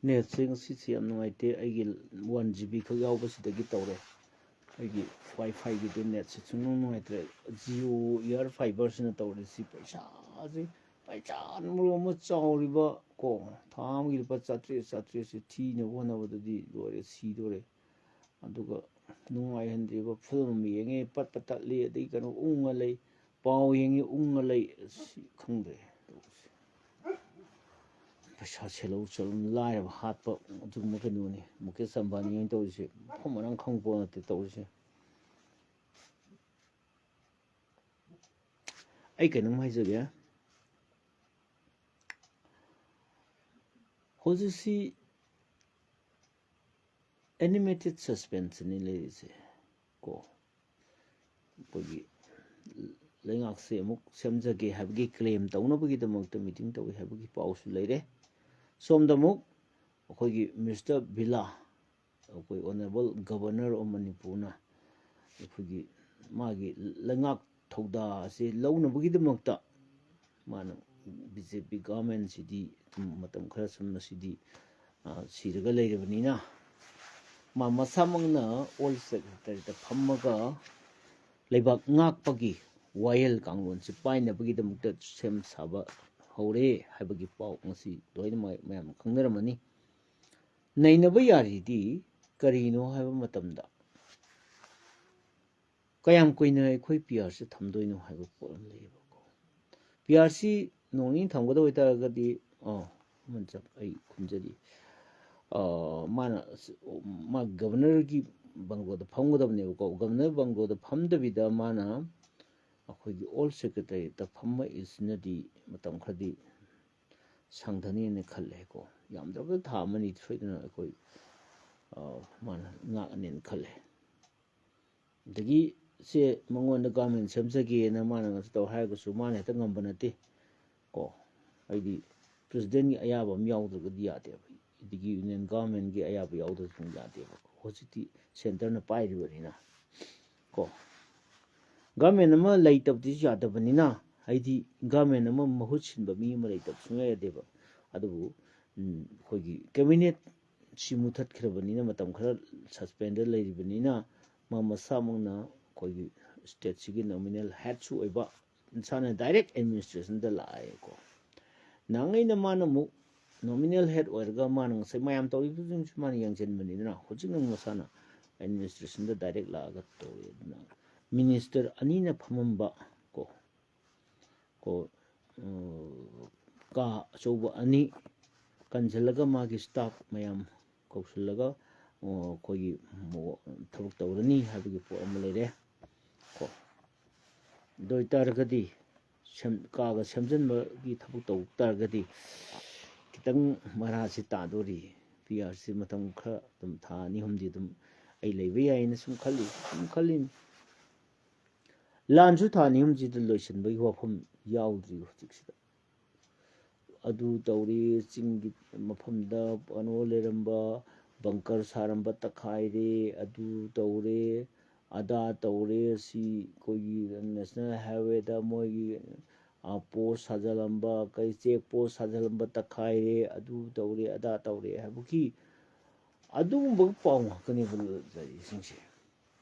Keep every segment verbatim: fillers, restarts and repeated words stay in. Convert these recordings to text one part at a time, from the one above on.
ꯅꯦꯠꯁꯦ ꯉꯁꯤꯁꯦ ꯌꯥꯝ ꯅꯨꯡꯉꯥꯏꯇꯦ꯫ ꯑꯩꯒꯤ ꯋꯥꯟ ꯖꯤ ꯕꯤ ꯈꯛ ꯌꯥꯎꯕꯁꯤꯗꯒꯤ ꯇꯧꯔꯦ꯫ ꯑꯩꯒꯤ ꯋꯥꯏ ꯐꯥꯏꯒꯤꯗꯤ ꯅꯦꯠꯁꯦ ꯁꯨꯡꯅꯨꯡ ꯅꯨꯡꯉꯥꯏꯇ꯭ꯔꯦ꯫ ꯖꯤꯑꯣ ꯏꯌꯥꯔ ꯐꯥꯏꯕꯔꯁꯤꯅ ꯇꯧꯔꯦ꯫ ꯁꯤ ꯄꯩꯁꯥꯁꯦ, ꯄꯩꯁꯥꯅ ꯃꯔꯣꯜ ꯑꯃ ꯆꯥꯎꯔꯤꯕ ꯀꯣ, ꯊꯥ ꯑꯃꯒꯤ ꯂꯨꯄꯥ ꯆꯥꯇ꯭ꯔꯦꯠ, ꯆꯥꯇ꯭ꯔꯦꯠꯁꯦ ꯊꯤꯅꯕ ꯍꯣꯠꯅꯕꯗꯗꯤ ꯂꯣꯏꯔꯦ, ꯁꯤꯗꯣꯔꯦ꯫ ꯑꯗꯨꯒ ꯅꯨꯡꯉꯥꯏꯍꯟꯗ꯭ꯔꯤꯕ, ꯐꯤꯂꯝ ꯌꯦꯡꯉꯦ, ꯄꯠ ꯄꯠ ꯇꯠꯂꯤ, ꯑꯗꯒꯤ ꯀꯩꯅꯣ ꯎꯪꯉ ꯂꯩ, ꯄꯥꯎ ꯌꯦꯡꯉꯦ ꯎꯪꯉ ꯂꯩ, ꯑꯁ ꯈꯪꯗ꯭ꯔꯦ ꯇꯧꯔꯤꯁꯦ꯫ ꯄꯩꯁꯥ ꯁꯦꯜꯍꯧ ꯆꯠꯂꯨ, ꯂꯥꯏꯔꯕ ꯍꯥꯠꯄ, ꯑꯗꯨꯒꯨꯝꯕ ꯀꯩꯅꯣꯅꯤ ꯃꯨꯀꯦꯁ ꯑꯝꯕꯥꯅꯤ ꯍꯣꯏꯅ ꯇꯧꯔꯤꯁꯦ꯫ ꯃꯐꯝ ꯃꯔꯥꯡ ꯈꯪꯕ ꯄꯣꯠ ꯅꯠꯇꯦ ꯇꯧꯔꯤꯁꯦ꯫ ꯑꯩ ꯀꯩꯅꯣꯝ ꯍꯥꯏꯖꯒꯦ꯫ ꯍꯧꯖꯤꯛꯁꯤ ꯑꯦꯅꯤꯃꯦꯇꯦꯠ ꯁꯁꯄꯦꯟꯁꯅꯤ ꯂꯩꯔꯤꯁꯦ ꯀꯣ꯫ ꯑꯩꯈꯣꯏꯒꯤ ꯂꯩꯉꯥꯛꯁꯦ ꯑꯃꯨꯛ ꯁꯦꯝꯖꯒꯦ ꯍꯥꯏꯕꯒꯤ ꯀ꯭ꯂꯦꯝ ꯇꯧꯅꯕꯒꯤꯗꯃꯛꯇ ꯃꯤꯇꯤꯡ ꯇꯧꯏ ꯍꯥꯏꯕꯒꯤ ꯄꯥꯎꯁꯨ ꯂꯩꯔꯦ꯫ ꯁꯣꯝꯗ ꯑꯃꯨꯛ ꯑꯩꯈꯣꯏꯒꯤ ꯃꯤꯁꯇꯔ ꯕꯤꯂꯥ, ꯑꯩꯈꯣꯏ ꯑꯣꯅꯔꯦꯕꯜ ꯒꯕꯔꯅꯔ ꯑꯣꯐ ꯃꯅꯤꯄꯨꯔꯅ ꯑꯩꯈꯣꯏꯒꯤ ꯃꯥꯒꯤ ꯂꯩꯉꯥꯛ ꯊꯧꯗꯥ ꯑꯁꯤ ꯂꯧꯅꯕꯒꯤꯗꯃꯛꯇ ꯃꯥꯅ ꯕꯤ ꯖꯦ ꯄꯤ ꯒꯚꯔꯟꯃꯦꯟꯁꯤꯗꯤ ꯑꯗꯨꯝ ꯃꯇꯝ ꯈꯔ ꯁꯨꯝ ꯃꯁꯤꯗꯤ, ꯑ, ꯁꯤꯔꯒ ꯂꯩꯔꯕꯅꯤꯅ, ꯃꯥ ꯃꯁꯥꯃꯛꯅ ꯑꯣꯜ ꯁꯦꯀ꯭ꯔꯦꯇꯔꯤꯗ ꯐꯝꯃꯒ ꯂꯩꯕꯥꯛ ꯉꯥꯛꯄꯒꯤ ꯋꯥꯌꯦꯜ ꯀꯥꯡꯂꯣꯟꯁꯤ ꯄꯥꯏꯅꯕꯒꯤꯗꯃꯛꯇ ꯁꯦꯝ ꯁꯥꯕ ꯍꯧꯔꯦ ꯍꯥꯏꯕꯒꯤ ꯄꯥꯎ ꯉꯁꯤ ꯂꯣꯏꯅꯃꯛ ꯃꯌꯥꯝ ꯈꯪꯅꯔꯝꯃꯅꯤ꯫ ꯅꯩꯅꯕ ꯌꯥꯔꯤꯗꯤ ꯀꯔꯤꯅꯣ ꯍꯥꯏꯕ ꯃꯇꯝꯗ, ꯀꯌꯥꯝ ꯀꯨꯏꯅ ꯑꯩꯈꯣꯏ ꯄꯤ ꯑꯥꯔꯁꯦ ꯊꯝꯗꯣꯏꯅꯣ ꯍꯥꯏꯕ ꯄꯣꯠ ꯑꯃ ꯂꯩꯌꯦꯕꯀꯣ꯫ ꯄꯤ ꯑꯥꯔꯁꯤ ꯅꯣꯡ ꯅꯤꯅꯤ ꯊꯝꯒꯗꯕ ꯑꯣꯏꯇꯥꯔꯒꯗꯤ, ꯑꯣ, ꯑꯃ ꯆꯞ-, ꯑꯩ ꯈꯨꯝꯖꯔꯤ꯫ ꯑ, ꯃꯥꯅ ꯑꯁ, ꯃꯥ ꯒꯕꯔꯅꯔꯒꯤ ꯕꯪꯒ꯭ꯂꯣꯗ ꯐꯝꯒꯗꯕꯅꯦꯕꯀꯣ꯫ ꯒꯕꯔꯅꯔ ꯕꯪꯒ꯭ꯂꯣꯗ ꯐꯝꯗꯕꯤꯗ ꯃꯥꯅ ꯑꯩꯈꯣꯏꯒꯤ ꯑꯣꯜ ꯁꯦꯀ꯭ꯔꯦꯇꯔꯤꯌꯦꯠꯇ ꯐꯝꯃꯛꯏꯁꯤꯅꯗꯤ ꯃꯇꯝ ꯈꯔꯗꯤ ꯁꯥꯡꯊꯅꯤꯅ ꯈꯜꯂꯦꯀꯣ꯫ ꯌꯥꯝꯗ꯭ꯔꯕꯗ ꯊꯥ ꯑꯃꯅꯤ ꯁꯣꯏꯗꯅ ꯑꯩꯈꯣꯏ, ꯑ, ꯃꯥꯅ ꯉꯥꯛꯑꯅꯦꯅ ꯈꯜꯂꯦ꯫ ꯑꯗꯒꯤ ꯁꯦ ꯃꯉꯣꯟꯗ ꯒꯚꯔꯟꯃꯦꯟ ꯁꯦꯝꯖꯒꯦꯅ ꯃꯥꯅ ꯉꯁꯤ ꯇꯧ ꯍꯥꯏꯔꯒꯁꯨ ꯃꯥꯅ ꯍꯦꯛꯇ ꯉꯝꯕ ꯅꯠꯇꯦ ꯀꯣ꯫ ꯍꯥꯏꯗꯤ ꯄ꯭ꯔꯦꯁꯤꯗꯦꯟꯒꯤ ꯑꯌꯥꯕ ꯑꯃ ꯌꯥꯎꯗ꯭ꯔꯒꯗꯤ ꯌꯥꯗꯦꯕ꯫ ꯑꯗꯒꯤ ꯌꯨꯅꯤꯌꯟ ꯒꯚꯔꯟꯃꯦꯟꯒꯤ ꯑꯌꯥꯕ ꯌꯥꯎꯗ꯭ꯔꯒꯗꯤ ꯌꯥꯗꯦꯕ꯫ ꯍꯧꯖꯤꯛꯇꯤ ꯁꯦꯟꯇꯔꯅ ꯄꯥꯏꯔꯤꯕꯅꯤꯅ ꯀꯣ꯫ ꯒꯚꯔꯟꯃꯦꯟ ꯑꯃ ꯂꯩꯇꯕꯗꯤ ꯌꯥꯗꯕꯅꯤꯅ, ꯍꯥꯏꯗꯤ ꯒꯚꯔꯟꯃꯦꯟ ꯑꯃ ꯃꯍꯨꯠ ꯁꯤꯟꯕ ꯃꯤ ꯑꯃ ꯂꯩꯇꯕ ꯁꯨꯡꯌꯥ ꯌꯥꯗꯦꯕ꯫ ꯑꯗꯨꯕꯨ ꯎꯝ, ꯑꯩꯈꯣꯏꯒꯤ ꯀꯦꯕꯤꯅꯦꯠꯁꯤ ꯃꯨꯊꯠꯈ꯭ꯔꯕꯅꯤꯅ, ꯃꯇꯝ ꯈꯔ ꯁꯁꯄꯦꯟꯗ ꯂꯩꯔꯤꯕꯅꯤꯅ, ꯃꯥ ꯃꯁꯥꯃꯛꯅ ꯑꯩꯈꯣꯏꯒꯤ ꯁ꯭ꯇꯦꯠꯁꯤꯒꯤ ꯅꯣꯃꯤꯅꯦꯜ ꯍꯦꯗꯁꯨ ꯑꯣꯏꯕ, ꯃꯁꯥꯅ ꯗꯥꯏꯔꯦꯛ ꯑꯦꯗꯃꯤꯅꯤꯁꯇ꯭ꯔꯦꯁꯟꯗ ꯂꯥꯛꯑꯦꯀꯣ꯫ ꯅꯍꯥꯟꯉꯩꯅ ꯃꯥꯅ ꯑꯃꯨꯛ ꯅꯣꯃꯤꯅꯦꯜ ꯍꯦꯗ ꯑꯣꯏꯔꯒ ꯃꯥꯅ ꯉꯁꯥꯏ ꯃꯌꯥꯝ ꯇꯧꯔꯤꯕꯁꯤꯡꯁꯨ ꯃꯥꯅ ꯌꯦꯡꯁꯤꯟꯕꯅꯤꯗꯅ, ꯍꯧꯖꯤꯛꯅ ꯑꯃꯨꯛ ꯃꯁꯥꯅ ꯑꯦꯗꯃꯤꯅꯤꯁꯇ꯭ꯔꯦꯁꯟꯗ ꯗꯥꯏꯔꯦꯛ ꯂꯥꯛꯑꯒ ꯇꯧꯔꯦ꯫ ꯑꯗꯨꯅ ꯃꯤꯅꯤꯁꯇꯔ ꯑꯅꯤꯅ ꯐꯝꯃꯝꯕ ꯀꯣ, ꯀꯣ, ꯎꯝ, ꯀꯥ ꯑꯆꯧꯕ ꯑꯅꯤ ꯀꯟꯁꯤꯜꯂꯒ ꯃꯥꯒꯤ ꯁ꯭ꯇꯥꯐ ꯃꯌꯥꯝ ꯀꯧꯁꯤꯜꯂꯒ, ꯑꯣ, ꯑꯩꯈꯣꯏꯒꯤ ꯃꯣ-, ꯊꯕꯛ ꯇꯧꯔꯅꯤ ꯍꯥꯏꯕꯒꯤ ꯄꯣꯠ ꯑꯃ ꯂꯩꯔꯦ ꯀꯣ꯫ ꯑꯗꯨ ꯑꯣꯏꯇꯥꯔꯒꯗꯤ ꯁꯦꯝ-, ꯀꯥꯒ ꯁꯦꯝꯖꯤꯟꯕꯒꯤ ꯊꯕꯛ ꯇꯧ ꯇꯥꯔꯒꯗꯤ ꯈꯤꯇꯪ ꯃꯔꯥꯁꯤ ꯇꯥꯗꯣꯔꯤ꯫ ꯄꯤ ꯑꯥꯔꯁꯤ ꯃꯇꯝ ꯈꯔ ꯑꯗꯨꯝ ꯊꯥ ꯑꯅꯤ ꯑꯍꯨꯝꯗꯤ ꯑꯗꯨꯝ ꯑꯩ ꯂꯩꯕ ꯌꯥꯏꯅ ꯁꯨꯝ ꯈꯜꯂꯤ, ꯁꯨꯝ ꯈꯜꯂꯤꯅꯤ꯫ ꯂꯥꯟꯁꯨ ꯊꯥ ꯑꯅꯤ ꯑꯍꯨꯝꯁꯤꯗ ꯂꯣꯏꯁꯤꯟꯕꯒꯤ ꯋꯥꯐꯝ ꯌꯥꯎꯗ꯭ꯔꯤ ꯍꯧꯖꯤꯛꯁꯤꯗ꯫ ꯑꯗꯨ ꯇꯧꯔꯦ, ꯆꯤꯡꯒꯤ ꯃꯐꯝꯗ ꯀꯩꯅꯣ ꯂꯩꯔꯝꯕ, ꯕꯪꯀꯔ ꯁꯥꯔꯝꯕ ꯇꯛꯈꯥꯏꯔꯦ, ꯑꯗꯨ ꯇꯧꯔꯦ, ꯑꯗꯥ ꯇꯧꯔꯦ, ꯁꯤ ꯑꯩꯈꯣꯏꯒꯤ ꯅꯦꯁꯅꯦꯜ ꯍꯥꯏꯋꯦꯗ ꯃꯣꯏꯒꯤ, ꯑ, ꯄꯣꯁ ꯁꯥꯖꯜꯂꯝꯕ, ꯀꯩ ꯆꯦꯛ ꯄꯣꯁ ꯁꯥꯖꯜꯂꯝꯕ ꯇꯛꯈꯥꯏꯔꯦ, ꯑꯗꯨ ꯇꯧꯔꯦ, ꯑꯗꯥ ꯇꯧꯔꯦ ꯍꯥꯏꯕꯒꯤ ꯑꯗꯨꯒꯨꯝꯕ ꯄꯥꯎ ꯉꯥꯛꯇꯅꯦꯕ ꯂꯩꯔꯤꯁꯤꯡꯁꯦ꯫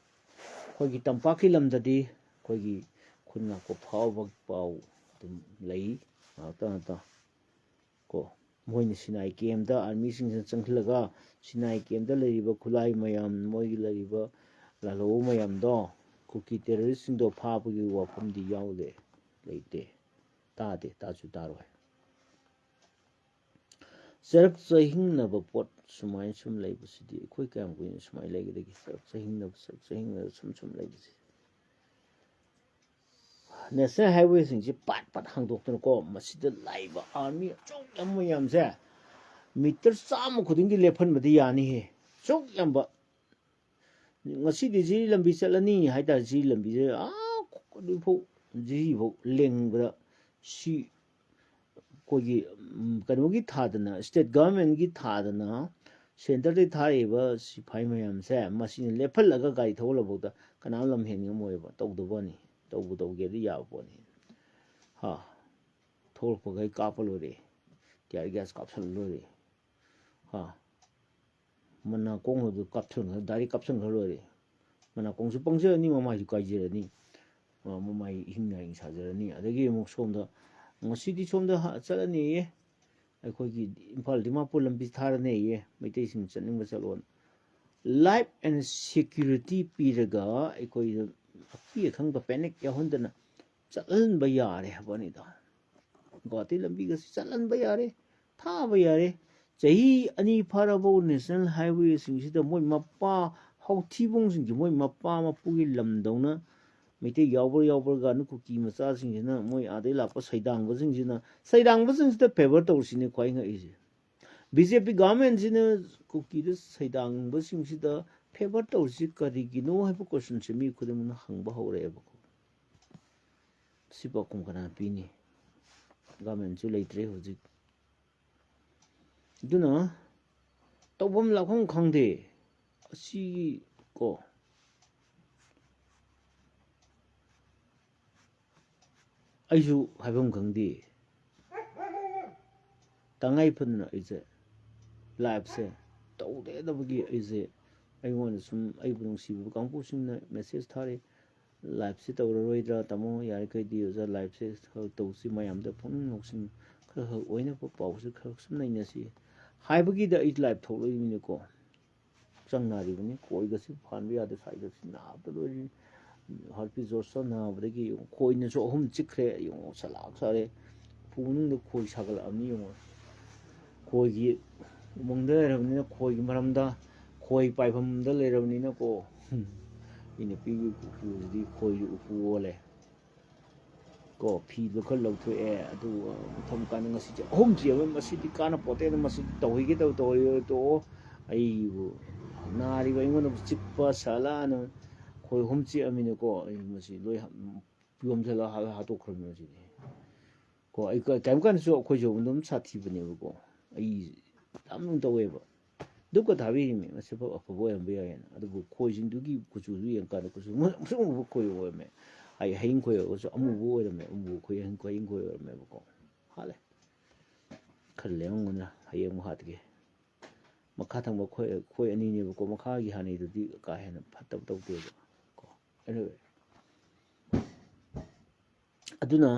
ꯑꯩꯈꯣꯏꯒꯤ ꯇꯝꯄꯥꯛꯀꯤ ꯂꯝꯗꯗꯤ ꯑꯩꯈꯣꯏꯒꯤ ꯈꯨꯟ ꯉꯥꯛꯄ ꯐꯥꯎꯕ ꯄꯥꯎ ꯑꯗꯨꯝ ꯂꯩ, ꯉꯥꯛꯇ ꯉꯥꯛꯇ ꯀꯣ꯫ ꯃꯣꯏꯅ ꯁꯤꯅꯥꯏ ꯀꯦꯝꯗ ꯑꯥꯔꯃꯤꯁꯤꯡꯁꯤꯅ ꯆꯪꯁꯤꯜꯂꯒ ꯁꯤꯅꯥꯏ ꯀꯦꯝꯗ ꯂꯩꯔꯤꯕ ꯈꯨꯠꯂꯥꯏ ꯃꯌꯥꯝ, ꯃꯣꯏꯒꯤ ꯂꯩꯔꯤꯕ ꯂꯥꯜꯍꯧꯕ ꯃꯌꯥꯝꯗꯣ, ꯀꯨꯀꯤ ꯇꯦꯔꯣꯔꯤꯁꯁꯤꯡꯗꯣ ꯐꯥꯕꯒꯤ ꯋꯥꯐꯝꯗꯤ ꯌꯥꯎꯗꯦ, ꯂꯩꯇꯦ, ꯇꯥꯗꯦ, ꯇꯥꯁꯨ ꯇꯥꯔꯣꯏ꯫ ꯆꯔꯛ ꯆꯍꯤꯡꯅꯕ ꯄꯣꯠ ꯁꯨꯃꯥꯏꯅ ꯁꯨꯝ ꯂꯩꯕꯁꯤꯗꯤ ꯑꯩꯈꯣꯏ ꯀꯌꯥꯝ ꯀꯨꯏꯅ ꯁꯨꯃꯥꯏꯅ ꯂꯩꯒꯗꯒꯦ? ꯆꯔꯛ ꯆꯍꯤꯡꯅꯕ, ꯆꯔꯛ ꯆꯍꯤꯡꯅꯕ ꯁꯨꯝ ꯁꯨꯝ ꯂꯩꯕꯁꯦ꯫ ꯅꯦꯁꯅꯦꯜ ꯍꯥꯏꯋꯦꯁꯤꯡꯁꯦ ꯄꯥꯠ ꯄꯥꯠ ꯍꯥꯡꯗꯣꯛꯇꯅꯀꯣ, ꯃꯁꯤꯗ ꯂꯥꯛꯏꯕ ꯑꯥꯔꯃꯤ ꯑꯆꯧꯕ ꯃꯌꯥꯝꯁꯦ ꯃꯤꯇꯔ ꯆꯥꯝꯃ ꯈꯨꯗꯤꯡꯒꯤ ꯂꯦꯞꯍꯟꯕꯗꯤ ꯌꯥꯅꯤꯍꯦ꯫ ꯑꯁꯨꯛ ꯌꯥꯝꯕ, ꯉꯁꯤꯗꯤ ꯖꯤꯔꯤ ꯂꯝꯕꯤ ꯆꯠꯂꯅꯤ ꯍꯥꯏꯇꯥꯔꯦ, ꯖꯤꯔꯤ ꯂꯝꯕꯤꯁꯦ ꯑꯥ ꯑꯗꯨꯐꯥꯎ, ꯖꯤꯔꯤꯐꯥꯎ ꯂꯦꯡꯕꯗ ꯁꯤ ꯑꯩꯈꯣꯏꯒꯤ, ꯎꯝ, ꯀꯩꯅꯣꯒꯤ ꯊꯥꯗꯅ, ꯁ꯭ꯇꯦꯠ ꯒꯚꯔꯟꯃꯦꯟꯒꯤ ꯊꯥꯗꯅ, ꯁꯦꯟꯇꯔꯗꯒꯤ ꯊꯥꯔꯛꯏꯕ ꯁꯤꯐꯥꯏ ꯃꯌꯥꯝꯁꯦ ꯃꯁꯤꯅ ꯂꯦꯞꯍꯜꯂꯒ ꯒꯥꯔꯤ ꯊꯧꯍꯜꯂꯐꯥꯎꯗ ꯀꯅꯥꯝ ꯂꯝ ꯍꯦꯟ ꯉꯝꯃꯣꯏꯕ꯫ ꯇꯧꯗꯕꯅꯤ, ꯇꯧꯕ ꯇꯧꯒꯦꯗꯤ ꯌꯥꯕ ꯄꯣꯠꯅꯤ꯫ ꯍꯥ, ꯊꯣꯛꯂꯛꯄꯈꯩ ꯀꯥꯞꯄ ꯂꯣꯏꯔꯦ꯫ ꯇꯤꯌꯥꯔ ꯒ꯭ꯌꯥꯁ ꯀꯥꯞꯁꯜꯂ ꯂꯣꯏꯔꯦ꯫ ꯍꯥ? ꯃꯅꯥꯀꯣꯡ ꯑꯗꯨ ꯀꯥꯞꯁꯟꯈ꯭ꯔ, ꯗꯥꯏꯔꯦꯛ ꯀꯥꯞꯁꯟꯈ꯭ꯔ ꯂꯣꯏꯔꯦ꯫ ꯃꯅꯥꯀꯣꯡꯁꯨ ꯄꯪꯖꯔꯅꯤ, ꯃꯃꯥꯏꯁꯨ ꯀꯥꯏꯖꯔꯅꯤ, ꯑ, ꯃꯃꯥꯏ ꯏꯍꯤꯡ ꯅꯥꯍꯤꯡ ꯁꯥꯖꯔꯅꯤ꯫ ꯑꯗꯒꯤ ꯑꯃꯨꯛ ꯁꯣꯝꯗ, ꯉꯁꯤꯗꯤ ꯁꯣꯝꯗ ꯍ-, ꯆꯠꯂꯅꯤꯌꯦ, ꯑꯩꯈꯣꯏꯒꯤ ꯏꯝꯐꯥꯜ ꯗꯤꯃꯥꯄꯨꯔ ꯂꯝꯕꯤ ꯊꯥꯔꯅꯦꯌꯦ, ꯃꯩꯇꯩꯁꯤꯡ ꯆꯠꯅꯤꯡꯕ ꯆꯠꯂꯣꯅ꯫ Life and security ꯄꯤꯔꯒ ꯑꯩꯈꯣꯏꯗ ꯑꯀꯤ ꯑꯈꯪꯕ panic ꯌꯥꯎꯍꯟꯗꯅ ꯆꯠꯍꯟꯕ ꯌꯥꯔꯦ ꯍꯥꯏꯕꯅꯤꯗ꯫ ꯒꯨꯋꯥꯍꯥꯇꯤ ꯂꯝꯕꯤꯒꯁꯤ ꯆꯠꯍꯟꯕ ꯌꯥꯔꯦ, ꯊꯥꯕ ꯌꯥꯔꯦ꯫ ꯆꯍꯤ ꯑꯅꯤ ꯐꯥꯔꯕꯧ national highwayꯁꯤꯡꯁꯤꯗ ꯃꯣꯏ ꯃꯄꯥ ꯍꯧꯊꯤꯕꯣꯡꯁꯤꯡꯁꯤ, ꯃꯣꯏ ꯃꯄꯥ ꯃꯄꯨꯒꯤ ꯂꯝꯗꯧꯅ ꯃꯩꯇꯩ ꯌꯥꯎꯕ꯭ꯔꯥ ꯌꯥꯎꯕ꯭ꯔꯥ ꯀꯥꯟꯗ ꯀꯨꯀꯤ ꯃꯆꯥꯁꯤꯡꯁꯤꯅ, ꯃꯣꯏ ꯑꯥꯗꯩ ꯂꯥꯛꯄ ꯁꯩꯗꯥꯡꯕꯁꯤꯡꯁꯤꯅ, ꯁꯩꯗꯥꯡꯕꯁꯤꯡꯁꯤꯗ favour ꯇꯧꯔꯤꯁꯤꯅꯦ ꯈ꯭ꯋꯥꯏ ꯉꯛꯏꯁꯦ꯫ ꯕꯤ ꯖꯦ ꯄꯤ governmentꯁꯤꯅ ꯀꯨꯀꯤꯗ ꯁꯩꯗꯥꯡꯕꯁꯤꯡꯁꯤꯗ favour ꯇꯧꯔꯤꯁꯤ ꯀꯔꯤꯒꯤꯅꯣ ꯍꯥꯏꯕ questionꯁꯦ ꯃꯤ ꯈꯨꯗꯤꯡꯃꯛꯅ ꯍꯪꯕ ꯍꯧꯔꯛꯑꯦꯕꯀꯣ꯫ ꯁꯤ ꯄꯥꯎꯈꯨꯝ ꯀꯅꯥ ꯄꯤꯅꯤ? Governmentꯁꯨ ꯂꯩꯇ꯭ꯔꯦ ꯍꯧꯖꯤꯛ꯫ ꯑꯗꯨꯅ ꯇꯧꯐꯝ ꯂꯥꯛꯐꯝ ꯈꯪꯗꯦ꯫ ꯑꯁꯤ ꯀꯣ, ꯑꯩꯁꯨ ꯍꯥꯏꯐꯝ ꯈꯪꯗꯦ꯫ ꯇꯉꯥꯏ ꯐꯗꯅ ꯑꯩꯁꯦ liveꯁꯦ ꯇꯧꯗꯦꯗꯕꯒꯤ ꯑꯩꯁꯦ, ꯑꯩꯉꯣꯟꯗ ꯁꯨꯝ ꯑꯩꯕꯨ ꯅꯨꯡꯁꯤꯕꯤꯕ ꯀꯥꯡꯕꯨꯁꯤꯡꯅ message ꯊꯥꯔꯛꯏ, "Liveꯁꯦ ꯇꯧꯔꯔꯣꯏꯗ꯭ꯔꯥ ꯇꯥꯃꯣ? ꯌꯥꯔꯤꯈꯩꯗꯤ ꯑꯣꯖꯥ liveꯁꯦ ꯈꯔ ꯇꯧꯁꯤ, ꯃꯌꯥꯝꯗ ꯄꯨꯛꯅꯤꯡ ꯂꯧꯁꯤꯡ ꯈꯔ ꯈꯔ ꯑꯣꯏꯅꯕ ꯄꯥꯎꯁꯦ ꯈꯔ ꯁꯨꯝ ꯅꯩꯅꯁꯤ" ꯍꯥꯏꯕꯒꯤꯗ ꯑꯩ live ꯊꯣꯛꯂꯛꯏꯕꯅꯤꯀꯣ꯫ ꯍꯛꯆꯥꯡ ꯅꯥꯔꯤꯕꯅꯤ, ꯈꯣꯏꯒꯁꯤ ꯐꯥꯟꯕ ꯌꯥꯗꯦ, ꯁꯥꯏꯒꯁꯤ ꯅꯥꯕꯗ ꯂꯣꯏꯔꯤ꯫ Herpes zoster ꯅꯥꯕꯗꯒꯤ ꯈꯣꯏꯅꯁꯨ ꯑꯍꯨꯝ ꯆꯤꯛꯈ꯭ꯔꯦ, ꯌꯦꯡꯉꯣ, ꯁꯂꯥꯛ ꯁꯥꯔꯦ꯫ ꯎꯄꯨ ꯃꯅꯨꯡꯗ ꯈꯣꯏ ꯁꯥꯒꯠꯂꯛꯑꯕꯅꯤ, ꯌꯦꯡꯉꯣ꯫ ꯈꯣꯏꯒꯤ ꯎꯃꯪꯗ ꯂꯩꯔꯕꯅꯤꯅ ꯈꯣꯏꯒꯤ ꯃꯔꯝꯗ, ꯈꯣꯏ ꯄꯥꯏꯐꯝꯗ ꯂꯩꯔꯕꯅꯤꯅꯀꯣ꯫ ꯑꯩ ꯅꯨꯄꯤꯒꯤ ꯎꯄꯨꯁꯤꯗꯤ ꯈꯣꯏꯒꯤ ꯎꯄꯨ ꯑꯣꯜꯂꯦ꯫ ꯀꯣ, ꯐꯤꯗꯣ ꯈꯔ ꯂꯧꯊꯣꯛꯑꯦ, ꯑꯗꯨꯒ ꯊꯝꯃꯀꯥꯟꯗ ꯉꯁꯤꯁꯦ ꯑꯍꯨꯝ ꯆꯦꯟꯕ, ꯃꯁꯤꯗꯤ ꯀꯥꯟꯅ ꯄꯣꯠꯇꯦꯅ, ꯃꯁꯤꯗꯤ ꯇꯧꯍꯩꯒꯦ ꯇꯧ-, ꯇꯧꯍꯩꯔꯣꯏ, ꯇꯣꯛꯑꯣ꯫ ꯑꯩꯕꯨ ꯅꯥꯔꯤꯕ ꯑꯩꯉꯣꯟꯗꯕꯨ ꯆꯤꯛꯄ ꯁꯥꯂꯥꯅ ꯈꯣꯏ ꯑꯍꯨꯝ ꯆꯤꯛꯑꯃꯤꯅꯀꯣ, ꯑꯩ ꯃꯁꯤ ꯂꯣꯏ ꯍ-, ꯌꯣꯝꯁꯤꯜꯂꯒ ꯍꯥ-, ꯍꯥꯠꯇꯣꯛꯈ꯭ꯔꯕꯅꯤ ꯃꯁꯤꯗꯤ꯫ ꯀꯣ, ꯑꯩ ꯀ-, ꯀꯔꯤꯝ ꯀꯥꯟꯗꯁꯨ ꯑꯩꯈꯣꯏꯁꯨ ꯑꯗꯨꯝ ꯁꯥꯊꯤꯕꯅꯦꯕꯀꯣ꯫ ꯑꯩ ꯌꯥꯝ ꯑꯗꯨꯝ ꯇꯧꯋꯦꯕ꯫ ꯗꯨꯛꯀ ꯊꯥꯕꯤꯔꯤꯃꯤ, ꯃꯁꯤ ꯐꯕ ꯑꯐꯕ ꯑꯣꯏꯔꯝꯕ ꯌꯥꯏꯌꯦꯅ꯫ ꯑꯗꯨꯕꯨ ꯈꯣꯏꯁꯤꯡꯗꯨꯒꯤ ꯀꯨꯆꯨꯗꯨ ꯌꯦꯡꯀꯥꯟꯗ ꯀꯨꯆꯨ ꯃꯨ-, ꯃꯨꯁꯨꯛ ꯃꯨꯕ ꯈꯣꯏ ꯑꯣꯏꯔꯝꯃꯦ꯫ ꯑꯩ ꯍꯌꯤꯡ ꯈꯣꯏ ꯑꯣꯏꯔꯒꯁꯨ ꯑꯃꯨꯕ ꯑꯣꯏꯔꯝꯃꯦ, ꯑꯃꯨꯕ ꯈꯣꯏ, ꯍꯌꯤꯡ ꯈꯣꯏ, ꯍꯌꯤꯡ ꯈꯣꯏ ꯑꯣꯏꯔꯝꯃꯦꯕꯀꯣ꯫ ꯍꯥꯠꯂꯦ꯫ ꯂꯩꯔꯝꯒꯅꯤꯅ ꯍꯌꯦꯡ ꯑꯃꯨꯛ ꯍꯥꯠꯀꯦ꯫ ꯃꯈꯥ ꯊꯪꯕ ꯈꯣꯏ ꯈꯣꯏ ꯑꯅꯤꯅꯦꯕꯀꯣ, ꯃꯈꯥꯒꯤ ꯍꯥꯟꯅꯩꯗꯨꯗꯤ ꯀꯥ ꯍꯦꯟꯅ ꯐꯠꯇꯕ ꯇꯧꯗꯦꯕ ꯀꯣ꯫ Anyway, ꯑꯗꯨꯅ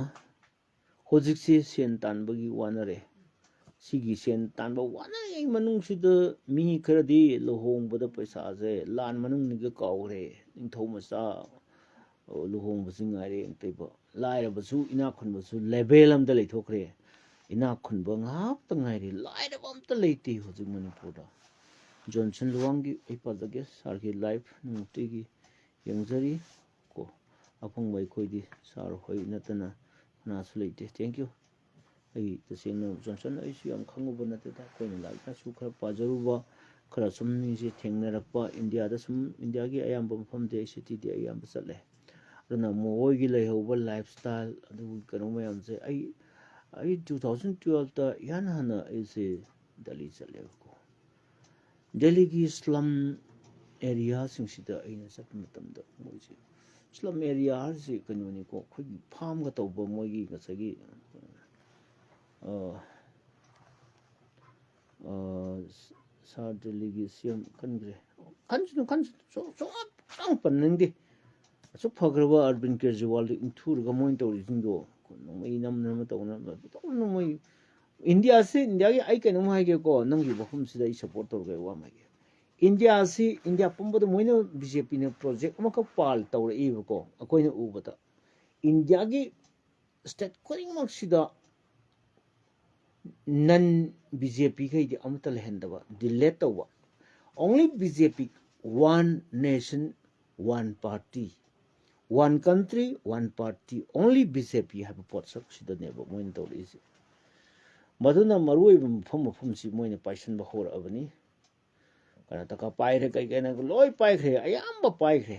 ꯍꯧꯖꯤꯛꯁꯤ ꯁꯦꯟ ꯇꯥꯟꯕꯒꯤ ꯋꯥꯅꯔꯦ꯫ ꯁꯤꯒꯤ ꯁꯦꯟ ꯇꯥꯟꯕ ꯋꯥꯅꯔꯤꯉꯩ ꯃꯅꯨꯡꯁꯤꯗ ꯃꯤ ꯈꯔꯗꯤ ꯂꯨꯍꯣꯡꯕꯗ ꯄꯩꯁꯥꯁꯦ ꯂꯥꯟ ꯃꯅꯨꯡꯅꯤꯒ ꯀꯥꯎꯈ꯭ꯔꯦ꯫ ꯅꯤꯡꯊꯧ ꯃꯆꯥ, ꯑꯣ, ꯂꯨꯍꯣꯡꯕꯁꯤ ꯉꯥꯏꯔꯦ ꯇꯩꯕ꯫ ꯂꯥꯏꯔꯕꯁꯨ ꯏꯅꯥꯛ ꯈꯨꯟꯕꯁꯨ level ꯑꯃꯗ ꯂꯩꯊꯣꯛꯈ꯭ꯔꯦ꯫ ꯏꯅꯥꯛ ꯈꯨꯟꯕ ꯉꯥꯛꯇ ꯉꯥꯏꯔꯦ, ꯂꯥꯏꯔꯕ ꯑꯝꯇ ꯂꯩꯇꯦ ꯍꯧꯖꯤꯛ ꯃꯅꯤꯄꯨꯔꯗ꯫ ꯖꯣꯟꯁꯟ ꯂꯨꯋꯥꯡꯒꯤ ꯑꯩ ꯄꯥꯖꯒꯦ, ꯁꯥꯔꯒꯤ live ꯅꯨꯡꯇꯤꯒꯤ ꯌꯦꯡꯖꯔꯤ ꯀꯣ꯫ ꯑꯄꯪꯕ ꯑꯩꯈꯣꯏꯗꯤ ꯁꯥꯔ ꯍꯣꯏ ꯅꯠꯇꯅ ꯀꯅꯥꯁꯨ ꯂꯩꯇꯦ꯫ Thank you꯫ ꯑꯩ ꯇꯁꯦꯡꯅ ꯖꯣꯟꯁꯟ ꯑꯩꯁꯨ ꯌꯥꯝ ꯈꯪꯉꯨꯕ ꯅꯠꯇꯦꯗ, ꯑꯩꯈꯣꯏꯅ ꯂꯥꯏꯔꯤꯛ ꯂꯥꯏꯁꯨ ꯈꯔ ꯄꯥꯖꯔꯨꯕ, ꯈꯔ ꯁꯨꯝ ꯃꯤꯁꯦ ꯊꯦꯡꯅꯔꯛꯄ, ꯏꯟꯗꯤꯌꯥꯗ ꯁꯨꯝ, ꯏꯟꯗꯤꯌꯥꯒꯤ ꯑꯌꯥꯝꯕ ꯃꯐꯝꯗꯤ ꯑꯩ cityꯗꯤ ꯑꯌꯥꯝꯕ ꯆꯠꯂꯦ꯫ ꯑꯗꯨꯅ ꯃꯈꯣꯏꯒꯤ ꯂꯩꯍꯧꯕ lifestyle ꯑꯗꯨꯒꯤ ꯀꯩꯅꯣ ꯃꯌꯥꯝꯁꯦ ꯑꯩ, ꯑꯩ two thousand twelveꯇ ꯏꯍꯥꯟ ꯍꯥꯟꯅ ꯑꯩꯁꯦ ꯗꯦꯜꯂꯤ ꯆꯠꯂꯦꯕꯀꯣ꯫ ꯗꯦꯜꯂꯤꯒꯤ slum areaꯁꯤꯡꯁꯤꯗ ꯑꯩꯅ ꯆꯠꯄ ꯃꯇꯝꯗ ꯃꯣꯏꯁꯦ, slum area ꯍꯥꯏꯔꯤꯁꯤ ꯀꯩꯅꯣꯅꯤꯀꯣ, ꯑꯩꯈꯣꯏꯒꯤ farmꯒ ꯇꯧꯕ ꯃꯣꯏꯒꯤ ꯉꯁꯥꯏꯒꯤ, ꯑ, ꯑ, ꯁꯥꯔ ꯗꯦꯜꯂꯤꯒꯤ ꯁꯤ ꯑꯦꯝ ꯈꯟꯈ꯭ꯔꯦ꯫ ꯈꯟꯁꯅꯨ, ꯈꯟꯁꯅꯨ, ꯁꯨ-, ꯁꯨꯡꯄꯟ ꯄꯟꯅꯤꯡꯗꯦ꯫ ꯑꯁꯨꯛ ꯐꯈ꯭ꯔꯕ ꯑꯔꯕꯤꯟ ꯀꯦꯖꯔꯤꯋꯥꯜꯗꯨ ꯏꯟꯊꯨꯔꯒ ꯃꯣꯏꯅ ꯇꯧꯔꯤꯁꯤꯡꯗꯣ, ꯅꯣꯡꯃꯩ ꯅꯝꯅꯕ ꯇꯧꯅꯕ ꯇꯧꯅ ꯃꯣꯏ ꯏꯟꯗꯤꯌꯥꯁꯤ, ꯏꯟꯗꯤꯌꯥꯒꯤ ꯑꯩ ꯀꯩꯅꯣꯝ ꯍꯥꯏꯒꯦꯀꯣ, ꯅꯪꯒꯤ ꯋꯥꯐꯝꯁꯤꯗ ꯑꯩ support ꯇꯧꯔꯒꯦ, ꯋꯥ ꯑꯃ ꯍꯥꯏꯒꯦ꯫ ꯏꯟꯗꯤꯌꯥꯁꯤ, ꯏꯟꯗꯤꯌꯥ ꯄꯨꯝꯕꯗ ꯃꯣꯏꯅ BJPꯅ project ꯑꯃꯈꯛ ꯄꯥꯜ ꯇꯧꯔꯛꯏꯕꯀꯣ, ꯑꯩꯈꯣꯏꯅ ꯎꯕꯗ꯫ ꯏꯟꯗꯤꯌꯥꯒꯤ state ꯈꯨꯗꯤꯡꯃꯛꯁꯤꯗ non BJPꯈꯩꯗꯤ ꯑꯃꯠꯇ ꯂꯩꯍꯟꯗꯕ, delete ꯇꯧꯕ꯫ Only BJP, one nation, one party, one country, one party, only BJP ꯍꯥꯏꯕ ꯄꯣꯠꯁꯛꯁꯤꯗꯅꯦꯕ ꯃꯣꯏꯅ ꯇꯧꯔꯛꯏꯁꯦ꯫ ꯃꯗꯨꯅ ꯃꯔꯨꯑꯣꯏꯕ ꯃꯐꯝ ꯃꯐꯝꯁꯤ ꯃꯣꯏꯅ ꯄꯥꯏꯁꯟꯕ ꯍꯧꯔꯛꯑꯕꯅꯤ꯫ ꯀꯔꯅꯥꯇꯀꯥ ꯄꯥꯏꯈ꯭ꯔꯦ, ꯀꯩ ꯀꯩꯅꯣ ꯂꯣꯏ ꯄꯥꯏꯈ꯭ꯔꯦ, ꯑꯌꯥꯝꯕ ꯄꯥꯏꯈ꯭ꯔꯦ꯫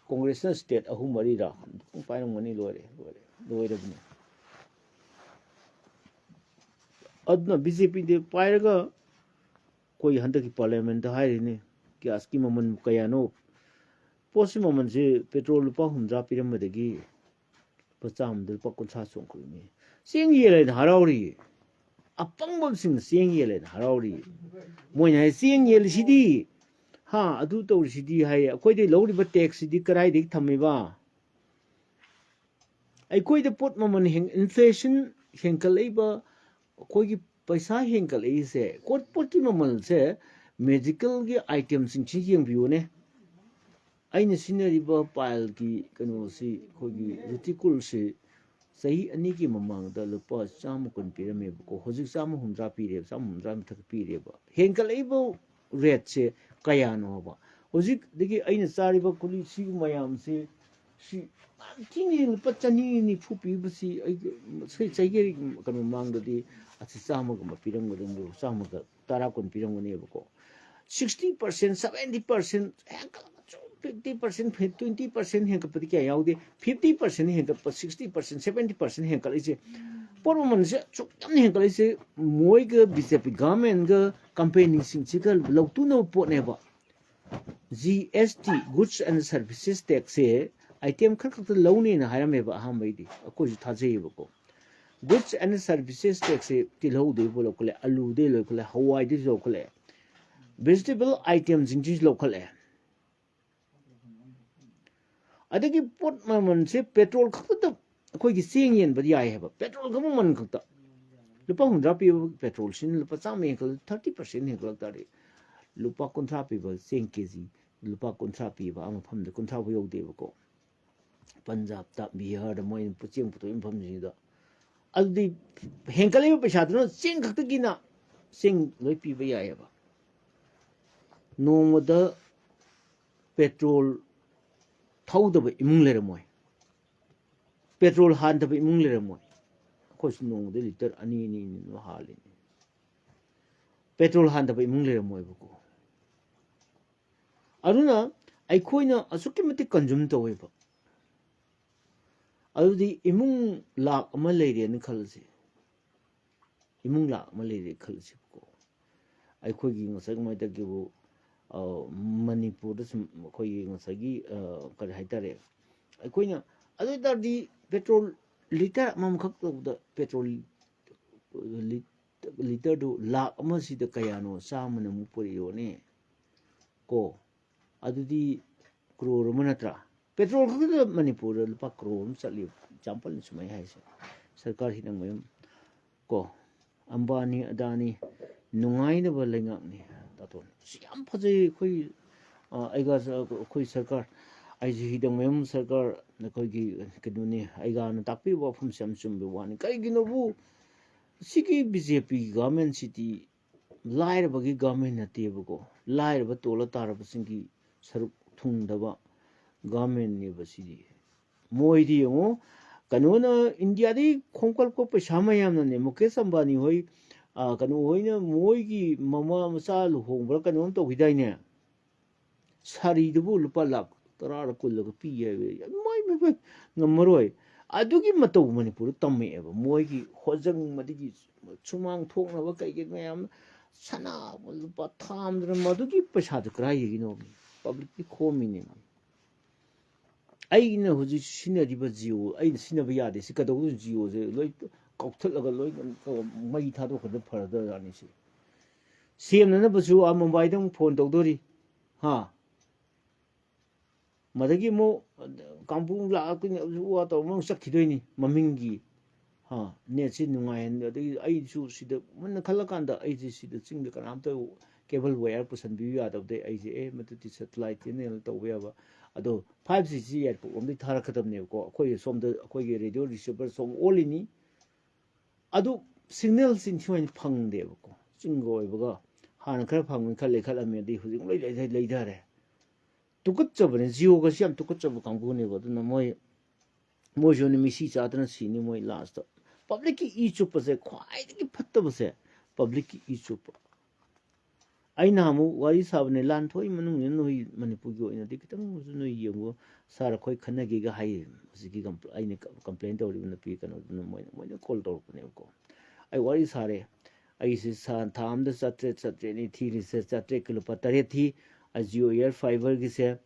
ꯀꯣꯡꯒ꯭ꯔꯦꯁꯅ state ꯑꯍꯨꯝ ꯃꯔꯤꯔꯥ ꯑꯗꯨꯝ ꯄꯥꯏꯔꯝꯒꯅꯤ, ꯂꯣꯏꯔꯦ, ꯂꯣꯏꯔꯦ, ꯂꯣꯏꯔꯕꯅꯤ꯫ ꯑꯗꯨꯅ BJPꯗꯤ ꯄꯥꯏꯔꯒ ꯑꯩꯈꯣꯏ ꯍꯟꯗꯛꯀꯤ parliamentꯇ ꯍꯥꯏꯔꯤꯅꯤ, gasꯀꯤ ꯃꯃꯜ ꯀꯌꯥꯅꯣ? ꯄꯣꯠꯁꯤ ꯃꯃꯜꯁꯤ petrol ꯂꯨꯄꯥ ꯍꯨꯝꯗ꯭ꯔꯥ ꯄꯤꯔꯝꯕꯗꯒꯤ ꯂꯨꯄꯥ ꯆꯥꯝꯃꯗ ꯂꯨꯄꯥ ꯀꯨꯟꯊ꯭ꯔꯥ ꯆꯣꯡꯈꯠꯂꯤꯅꯤ꯫ ꯆꯦꯡ ꯌꯦꯜꯂꯦꯅ ꯍꯔꯥꯎꯔꯤꯌꯦ꯫ ꯑꯄꯪꯕꯁꯤꯡꯅ ꯆꯦꯡ ꯌꯦꯜꯂꯦꯅ ꯍꯔꯥꯎꯔꯤ꯫ ꯃꯣꯏꯅ ꯍꯥꯏ, "ꯆꯦꯡ ꯌꯦꯜꯂꯤꯁꯤꯗꯤ, ꯍꯥ, ꯑꯗꯨ ꯇꯧꯔꯤꯁꯤꯗꯤ" ꯍꯥꯏ꯫ ꯑꯩꯈꯣꯏꯗꯩ ꯂꯧꯔꯤꯕ ꯇꯦꯛꯁꯁꯤꯗꯤ ꯀꯗꯥꯏꯗꯒꯤ ꯊꯝꯃꯤꯕ? ꯑꯩꯈꯣꯏꯗ ꯄꯣꯠ ꯃꯃꯜ ꯍꯦꯟ-, ꯏꯟꯐ꯭ꯂꯦꯁꯟ ꯍꯦꯟꯒꯠꯂꯛꯏꯕ, ꯑꯩꯈꯣꯏꯒꯤ ꯄꯩꯁꯥ ꯍꯦꯟꯒꯠꯂꯛꯏꯁꯦ, ꯄꯣꯠ, ꯄꯣꯠꯀꯤ ꯃꯃꯜꯁꯦ, ꯃꯦꯗꯤꯀꯦꯜꯒꯤ ꯑꯥꯏꯇꯦꯝꯁꯤꯡꯁꯤ ꯌꯦꯡꯕꯤꯌꯨꯅꯦ꯫ ꯑꯩꯅ ꯁꯤꯖꯤꯟꯅꯔꯤꯕ ꯄꯥꯏꯜꯒꯤ ꯀꯩꯅꯣꯁꯤ, ꯑꯩꯈꯣꯏꯒꯤ ꯔꯤꯇꯤꯀꯨꯜꯁꯤ ꯆꯍꯤ ꯑꯅꯤꯒꯤ ꯃꯃꯥꯡꯗ ꯂꯨꯄꯥ ꯆꯥꯝꯃ ꯀꯨꯟ ꯄꯤꯔꯝꯃꯦꯕꯀꯣ, ꯍꯧꯖꯤꯛ ꯆꯥꯝꯃ ꯍꯨꯝꯗ꯭ꯔꯥ ꯄꯤꯔꯦꯕ, ꯆꯥꯝꯃ ꯍꯨꯝꯗ꯭ꯔꯥ ꯃꯊꯛ ꯄꯤꯔꯦꯕ꯫ ꯍꯦꯟꯒꯠꯂꯛꯏꯕ ꯔꯦꯠꯁꯦ ꯀꯌꯥꯅꯣꯕ? ꯍꯧꯖꯤꯛꯇꯒꯤ ꯑꯩꯅ ꯆꯥꯔꯤꯕ ꯒꯨꯂꯤ ꯁꯤꯒꯤ ꯃꯌꯥꯝꯁꯦ, ꯁꯤ ꯌꯥꯝ ꯊꯤꯅ ꯍꯦꯟꯅ ꯂꯨꯄꯥ ꯆꯅꯤ ꯅꯤꯐꯨ ꯄꯤꯕꯁꯤ ꯑꯩ ꯆꯍꯤ ꯀꯩꯅꯣ ꯃꯃꯥꯡꯗꯗꯤ ꯑꯁꯤ ꯆꯥꯝꯃꯒꯨꯝꯕ ꯄꯤꯔꯝꯒꯗꯕꯅꯦꯕ, ꯆꯥꯝꯃꯒ ꯇꯔꯥ ꯀꯨꯟ ꯄꯤꯔꯝꯒꯅꯦꯕꯀꯣ꯫ ꯁꯤꯛꯁꯇꯤ ꯄꯥꯔꯁꯦꯟ, ꯁꯕꯦꯟꯇꯤ ꯄꯥꯔꯁꯦꯟ ꯍꯦꯟꯒꯠꯂꯛꯄꯁꯨ, ꯐꯤꯐꯇꯤ ꯄꯥꯔꯁꯦꯟ, ꯇ꯭ꯋꯦꯟꯇꯤ ꯄꯥꯔꯁꯦꯟ ꯍꯦꯟꯒꯠꯄꯗꯤ ꯀꯌꯥ ꯌꯥꯎꯗꯦ꯫ ꯐꯤꯐꯇꯤ ꯄꯥꯔꯁꯦꯟ ꯍꯦꯟꯒꯠꯄ, ꯁꯤꯛꯁꯇꯤ ꯄꯥꯔꯁꯦꯟ, ꯁꯕꯦꯟꯇꯤ ꯄꯥꯔꯁꯦꯟ ꯍꯦꯟꯒꯠꯂꯛꯏꯁꯦ, ꯄꯣꯠ ꯃꯃꯜꯁꯦ ꯑꯁꯨꯛ ꯌꯥꯝꯅ ꯍꯦꯟꯒꯠꯂꯛꯏꯁꯦ, ꯃꯣꯏꯒ ꯕꯤ ꯖꯦ ꯄꯤ ꯒꯚꯔꯟꯃꯦꯟꯒ ꯀꯝꯄꯦꯅꯤꯁꯤꯡꯁꯤꯒ ꯂꯧꯇꯨꯅꯕ ꯄꯣꯠꯅꯦꯕ꯫ G S T, Goods and Services Taxꯁꯦ ꯑꯥꯏꯇꯦꯝ ꯈꯔ ꯈꯛꯇ ꯂꯧꯅꯦꯅ ꯍꯥꯏꯔꯝꯃꯦꯕ ꯑꯍꯥꯟꯕꯩꯗꯤ, ꯑꯩꯈꯣꯏꯁꯨ ꯊꯥꯖꯩꯌꯦꯕꯀꯣ꯫ Goods and Services Taxꯁꯦ ꯇꯤꯜꯍꯧꯗꯩꯕꯨ ꯂꯧꯈꯠꯂꯦ, ꯑꯂꯨꯗꯩ ꯂꯧꯈꯠꯂꯦ, ꯍꯋꯥꯏꯗꯩꯁꯨ ꯂꯧꯈꯠꯂꯦ, ꯚꯦꯖꯤꯇꯦꯕꯜ ꯑꯥꯏꯇꯦꯝꯁꯤꯡꯁꯤꯁꯨ ꯂꯧꯈꯠꯂꯦ꯫ ꯑꯗꯒꯤ ꯄꯣꯠ ꯃꯃꯜꯁꯦ ꯄꯦꯇ꯭ꯔꯣꯜ ꯈꯛꯇꯗ ꯑꯩꯈꯣꯏꯒꯤ ꯆꯦꯡ ꯌꯦꯟꯕꯗꯤ ꯌꯥꯏ ꯍꯥꯏꯕ, ꯄꯦꯇ꯭ꯔꯣꯜꯒ ꯃꯃꯜ ꯈꯛꯇ꯫ ꯂꯨꯄꯥ ꯍꯨꯝꯗ꯭ꯔꯥ ꯄꯤꯕ ꯄꯦꯇ꯭ꯔꯣꯜꯁꯤꯅ ꯂꯨꯄꯥ ꯆꯥꯝꯃ ꯍꯦꯟꯒꯠꯂ, ꯊꯥꯔꯇꯤ ꯄꯥꯔꯁꯦꯟ ꯍꯦꯟꯒꯠꯂꯛ ꯇꯥꯔꯗꯤ, ꯂꯨꯄꯥ ꯀꯨꯟꯊ꯭ꯔꯥ ꯄꯤꯕ ꯆꯦꯡ ꯀꯦ ꯖꯤ, ꯂꯨꯄꯥ ꯀꯨꯟꯊ꯭ꯔꯥ ꯄꯤꯕ ꯑꯥ ꯃꯐꯝꯗ ꯀꯨꯟꯊ꯭ꯔꯥ ꯐꯥꯎ ꯌꯧꯗꯦꯕꯀꯣ꯫ ꯄꯟꯖꯥꯕꯇ, ꯕꯤꯍꯥꯔꯗ ꯃꯣꯏꯅ ꯆꯦꯡ ꯄꯨꯊꯣꯛꯏ ꯃꯐꯝꯁꯤꯡꯁꯤꯗ꯫ ꯑꯗꯨꯗꯤ ꯍꯦꯟꯒꯠꯂꯤꯕ ꯄꯩꯁꯥꯗꯨꯅ ꯆꯦꯡ ꯈꯛꯇꯒꯤꯅ ꯆꯦꯡ ꯂꯣꯏ ꯄꯤꯕ ꯌꯥꯏꯑꯕ꯫ ꯅꯣꯡꯃꯗ ꯄꯦꯇ꯭ꯔꯣꯜ ꯊꯧꯗꯕ ꯏꯃꯨꯡ ꯂꯩꯔꯝꯃꯣꯏ, ꯄꯦꯇ꯭ꯔꯣꯜ ꯍꯥꯟꯗꯕ ꯏꯃꯨꯡ ꯂꯩꯔꯝꯃꯣꯏ꯫ ꯑꯩꯈꯣꯏꯁꯨ ꯅꯣꯡꯃꯗ ꯂꯤꯇꯔ ꯑꯅꯤ, ꯑꯅꯤ, ꯑꯅꯤ ꯑꯗꯨꯝ ꯍꯥꯜꯂꯤꯅꯤ꯫ ꯄꯦꯇ꯭ꯔꯣꯜ ꯍꯥꯟꯗꯕ ꯏꯃꯨꯡ ꯂꯩꯔꯝꯃꯣꯏꯕꯀꯣ꯫ ꯑꯗꯨꯅ ꯑꯩꯈꯣꯏꯅ ꯑꯁꯨꯛꯀꯤ ꯃꯇꯤꯛ ꯀꯟꯖꯨꯝ ꯇꯧꯋꯦꯕ꯫ ꯑꯗꯨꯗꯤ ꯏꯃꯨꯡ ꯂꯥꯛ ꯑꯃ ꯂꯩꯔꯦꯅ ꯈꯜꯂꯁꯤ, ꯏꯃꯨꯡ ꯂꯥꯛ ꯑꯃ ꯂꯩꯔꯦ ꯈꯜꯂꯁꯤꯕꯀꯣ꯫ ꯑꯩꯈꯣꯏꯒꯤ ꯉꯁꯥꯏ ꯀꯃꯥꯏꯅ ꯇꯧꯒꯦꯕꯨ, ꯑ, ꯃꯅꯤꯄꯨꯔꯗ ꯁꯨꯝ ꯑꯩꯈꯣꯏꯒꯤ ꯉꯁꯥꯏꯒꯤ, ꯑ, ꯀꯔꯤ ꯍꯥꯏꯇꯥꯔꯦ, ꯑꯩꯈꯣꯏꯅ ꯑꯗꯨ ꯑꯣꯏ ꯇꯥꯔꯗꯤ ꯄꯦꯇ꯭ꯔꯣꯜ ꯂꯤꯇꯔ ꯑꯃꯃꯝꯈꯛ ꯇꯧꯕꯗ ꯄꯦꯇ꯭ꯔꯣꯜ ꯂꯤ-, ꯂꯤꯇꯔꯗꯨ ꯂꯥꯛ ꯑꯃꯁꯤꯗ ꯀꯌꯥꯅꯣ ꯆꯥꯝꯃꯅ ꯑꯃꯨꯛ ꯄꯨꯔꯛꯏ ꯌꯣꯟꯅꯤ꯫ ꯀꯣ, ꯑꯗꯨꯗꯤ ꯀ꯭ꯔꯣꯔ ꯑꯃ ꯅꯠꯇ꯭ꯔꯥ? ꯄꯦꯇ꯭ꯔꯣꯜ ꯈꯛꯇꯗ ꯃꯅꯤꯄꯨꯔꯗ ꯂꯨꯄꯥ ꯀ꯭ꯔꯣꯔ ꯑꯃ ꯆꯠꯂꯤ꯫ ꯑꯦꯛꯖꯥꯝꯄꯜꯅꯤ ꯁꯨꯃꯥꯏꯅ ꯍꯥꯏꯁꯦ꯫ ꯁꯔꯀꯥꯔ ꯍꯤꯗꯪ ꯃꯌꯨꯝ ꯀꯣ, ꯑꯝꯕꯥꯅꯤ ꯑꯗꯥꯅꯤ ꯅꯨꯡꯉꯥꯏꯅꯕ ꯂꯩꯉꯥꯛꯅꯤ꯫ ꯇꯥꯇꯣꯟ, ꯁꯤ ꯌꯥꯝ ꯐꯖꯩ꯫ ꯑꯩꯈꯣꯏ ꯑ, ꯑꯩꯒ ꯑꯩꯈꯣꯏ ꯁꯔꯀꯥꯔ, ꯑꯩꯁꯦ ꯍꯤꯗꯪ ꯃꯌꯨꯝ ꯁꯔꯀꯥꯔ ꯑꯩꯈꯣꯏꯒꯤ ꯀꯩꯅꯣꯅꯤ꯫ ꯑꯩꯒꯥꯅ ꯇꯥꯛꯄꯤꯕ ꯋꯥꯐꯝꯁꯦ ꯌꯥꯝ ꯆꯨꯝꯕ ꯋꯥꯅꯤ꯫ ꯀꯔꯤꯒꯤꯅꯣꯕꯨ ꯁꯤꯒꯤ ꯕꯤ ꯖꯦ ꯄꯤ ꯒꯚꯔꯟꯃꯦꯟꯁꯤꯗꯤ ꯂꯥꯏꯔꯕꯒꯤ ꯒꯚꯔꯟꯃꯦꯟ ꯅꯠꯇꯦꯕꯀꯣ꯫ ꯂꯥꯏꯔꯕ ꯇꯣꯜꯂ ꯇꯥꯔꯕꯁꯤꯡꯒꯤ ꯁꯔꯨꯛ ꯊꯨꯡꯗꯕ ꯒꯚꯔꯟꯃꯦꯟꯅꯦꯕ ꯁꯤꯗꯤ꯫ ꯃꯣꯏꯗꯤ ꯌꯦꯡꯉꯣ, ꯀꯩꯅꯣꯅ ꯏꯟꯗꯤꯌꯥꯗꯒꯤ ꯈꯣꯝꯀꯠꯂꯛꯄ ꯄꯩꯁꯥ ꯃꯌꯥꯝꯅꯅꯦ, ꯃꯨꯀꯦꯁ ꯑꯝꯕꯥꯅꯤ ꯍꯣꯏ, ꯑ, ꯀꯩꯅꯣ ꯍꯣꯏꯅ ꯃꯣꯏꯒꯤ ꯃꯃꯥ ꯃꯆꯥ ꯂꯨꯍꯣꯡꯕ꯭ꯔꯥ ꯀꯩꯅꯣꯝ ꯇꯧꯈꯤꯗꯥꯏꯅꯦ? ꯁꯥꯔꯤꯗꯨꯕꯨ ꯂꯨꯄꯥ ꯂꯥꯛ ꯇꯔꯥꯔ ꯀꯨꯟꯂꯒ ꯄꯤ ꯍꯥꯏꯕ, ꯃꯣꯏ, ꯃꯣꯏ, ꯃꯣꯏ ꯉꯝꯃꯔꯣꯏ꯫ ꯑꯗꯨꯒꯤ ꯃꯇꯧ ꯃꯅꯤꯄꯨꯔꯗ ꯇꯝꯃꯛꯑꯦꯕ꯫ ꯃꯣꯏꯒꯤ ꯍꯣꯖꯪ, ꯑꯗꯒꯤ ꯁꯨꯃꯥꯡ ꯊꯣꯛꯅꯕ ꯀꯩꯀꯩ ꯃꯌꯥꯝ, ꯁꯅꯥ ꯂꯨꯄꯥ ꯊꯥꯝꯗꯅ, ꯃꯗꯨꯒꯤ ꯄꯩꯁꯥꯗꯨ ꯀꯗꯥꯏꯗꯒꯤꯅꯣ? ꯄꯕ꯭ꯂꯤꯛꯀꯤ ꯈꯣꯝꯃꯤꯅꯦ꯫ ꯑꯩꯅ ꯍꯧꯖꯤꯛ ꯁꯤꯖꯤꯟꯅꯔꯤꯕ ꯖꯤꯑꯣ, ꯑꯩꯅ ꯁꯤꯖꯤꯟꯅꯕ ꯌꯥꯗꯦ꯫ ꯁꯤ ꯀꯩꯗꯧꯗꯣꯏꯅꯣ? ꯖꯤꯑꯣꯁꯦ ꯂꯣꯏ ꯀꯛꯊꯠꯂꯒ ꯂꯣꯏ ꯃꯩ ꯊꯥꯗꯣꯛꯈ꯭ꯔꯗꯤ ꯐꯔꯗ꯭ꯔꯥꯅꯤ ꯁꯤ꯫ ꯁꯦꯝꯅꯅꯕꯁꯨ ꯑꯥ ꯃꯨꯝꯕꯥꯏꯗ ꯑꯃꯨꯛ ꯐꯣꯟ ꯇꯧꯗꯣꯔꯤ꯫ ꯍꯥ? ꯃꯗꯒꯤ ꯑꯃꯨꯛ ꯀꯥꯡꯕꯨ ꯂꯥꯛꯑꯛꯇꯣꯏꯅꯤ, ꯑꯗꯨ ꯋꯥ ꯇꯧꯔ ꯑꯃꯨꯛ ꯆꯠꯈꯤꯗꯣꯏꯅꯤ ꯃꯃꯤꯡꯒꯤ꯫ ꯍꯥ? ꯅꯦꯠꯁꯤ ꯅꯨꯡꯉꯥꯏꯍꯟ-, ꯑꯗꯒꯤ ꯑꯩꯁꯨ ꯁꯤꯗ ꯃꯨꯟꯅ ꯈꯜꯂꯀꯥꯟꯗ ꯑꯩꯁꯦ ꯁꯤꯗ ꯆꯤꯡꯗ ꯀꯅꯥꯝꯇ ꯀꯦꯕꯜ ꯋꯥꯌꯔ ꯄꯨꯁꯟꯕꯤꯌꯨ ꯌꯥꯗꯕꯗꯩ ꯑꯩꯁꯦ, "ꯑꯦ, ꯃꯗꯨꯗꯤ ꯁꯦꯇꯦꯂꯥꯏꯠ ꯆꯦꯅꯦꯜ ꯇꯧꯕ ꯌꯥꯕ꯫ ꯑꯗꯣ ꯐꯥꯏꯚ ꯖꯤꯁꯤ ꯑꯦꯌꯥꯔꯄꯣꯔꯠ ꯂꯣꯝꯗꯒꯤ ꯊꯥꯔꯛꯀꯗꯕꯅꯦꯕꯀꯣ꯫ ꯑꯩꯈꯣꯏ ꯁꯣꯝꯗ ꯑꯩꯈꯣꯏꯒꯤ ꯔꯦꯗꯤꯑꯣ ꯔꯤꯁꯤꯚꯔ ꯁꯣꯝ ꯑꯣꯜꯂꯤꯅꯤ꯫ ꯑꯗꯨ ꯁꯤꯒꯅꯦꯜꯁꯤ ꯏꯟꯊꯤ ꯅꯨꯡꯉꯥꯏꯅ ꯐꯪꯗꯦꯕꯀꯣ꯫ ꯆꯤꯡꯒ ꯑꯣꯏꯕꯒ ꯍꯥꯟꯅ ꯈꯔ ꯐꯪꯕꯅꯤ, ꯈꯔ ꯂꯩꯈꯠꯂꯝꯃꯦ, ꯑꯗꯩ ꯍꯧꯖꯤꯛ ꯂꯣꯏ ꯂꯩꯊ-, ꯂꯩꯊꯔꯦ꯫ ꯇꯨꯀꯠꯆꯕꯅꯦ꯫ ꯖꯤꯑꯣꯒꯁꯤ ꯌꯥꯝ ꯇꯨꯀꯠꯆꯕ ꯀꯥꯡꯕꯨꯅꯦꯕ꯫ ꯑꯗꯨꯅ ꯃꯣꯏ, ꯃꯣꯏꯁꯨ ꯃꯤꯁꯤ ꯆꯥꯗꯅ ꯁꯤꯅꯤ ꯃꯣꯏ ꯂꯥꯁꯇ꯫ ꯄꯕ꯭ꯂꯤꯛꯀꯤ ꯏ ꯆꯨꯞꯄꯁꯦ ꯈ꯭ꯋꯥꯏꯗꯒꯤ ꯐꯠꯇꯕꯁꯦ, ꯄꯕ꯭ꯂꯤꯛꯀꯤ ꯏ ꯆꯨꯞꯄ꯫ ꯑꯩ ꯅꯍꯥꯟꯃꯨꯛ ꯋꯥꯔꯤ ꯁꯥꯕꯅꯦ, ꯂꯥꯟ ꯊꯣꯛꯏ ꯃꯅꯨꯡꯁꯤꯗ ꯅꯣꯏ ꯃꯅꯤꯄꯨꯔꯒꯤ ꯑꯣꯏꯅꯗꯤ ꯈꯤꯇꯪꯁꯨ ꯅꯣꯏ ꯌꯦꯡꯉꯨ ꯁꯥꯔ, ꯑꯩꯈꯣꯏ ꯈꯟꯅꯒꯦꯒ ꯍꯥꯏꯌꯦ꯫ ꯍꯧꯖꯤꯛꯀꯤ ꯀꯝꯄ꯭ꯂ-, ꯑꯩꯅ ꯀꯝꯄ꯭ꯂꯦꯟ ꯇꯧꯔꯤꯕ ꯅꯨꯄꯤ ꯀꯩꯅꯣꯗꯨꯅ ꯃꯣꯏꯅ, ꯃꯣꯏꯅ ꯀꯣꯜ ꯇꯧꯔꯛꯄꯅꯦꯕꯀꯣ꯫ ꯑꯩ ꯋꯥꯔꯤ ꯁꯥꯔꯦ, ꯑꯩꯁꯦ ꯁꯥ-, ꯊꯥ ꯑꯃꯗ ꯆꯥꯇ꯭ꯔꯦꯠ, ꯆꯥꯇ꯭ꯔꯦꯠꯅꯤ ꯊꯤꯔꯤꯁꯦ, ꯆꯥꯇ꯭ꯔꯦꯠꯀꯤ ꯂꯨꯄꯥ ꯇꯔꯦꯠ ꯊꯤ, ꯑ, ꯖꯤꯑꯣ ꯑꯦꯌꯔ ꯐꯥꯏꯕꯔꯒꯤꯁꯦ꯫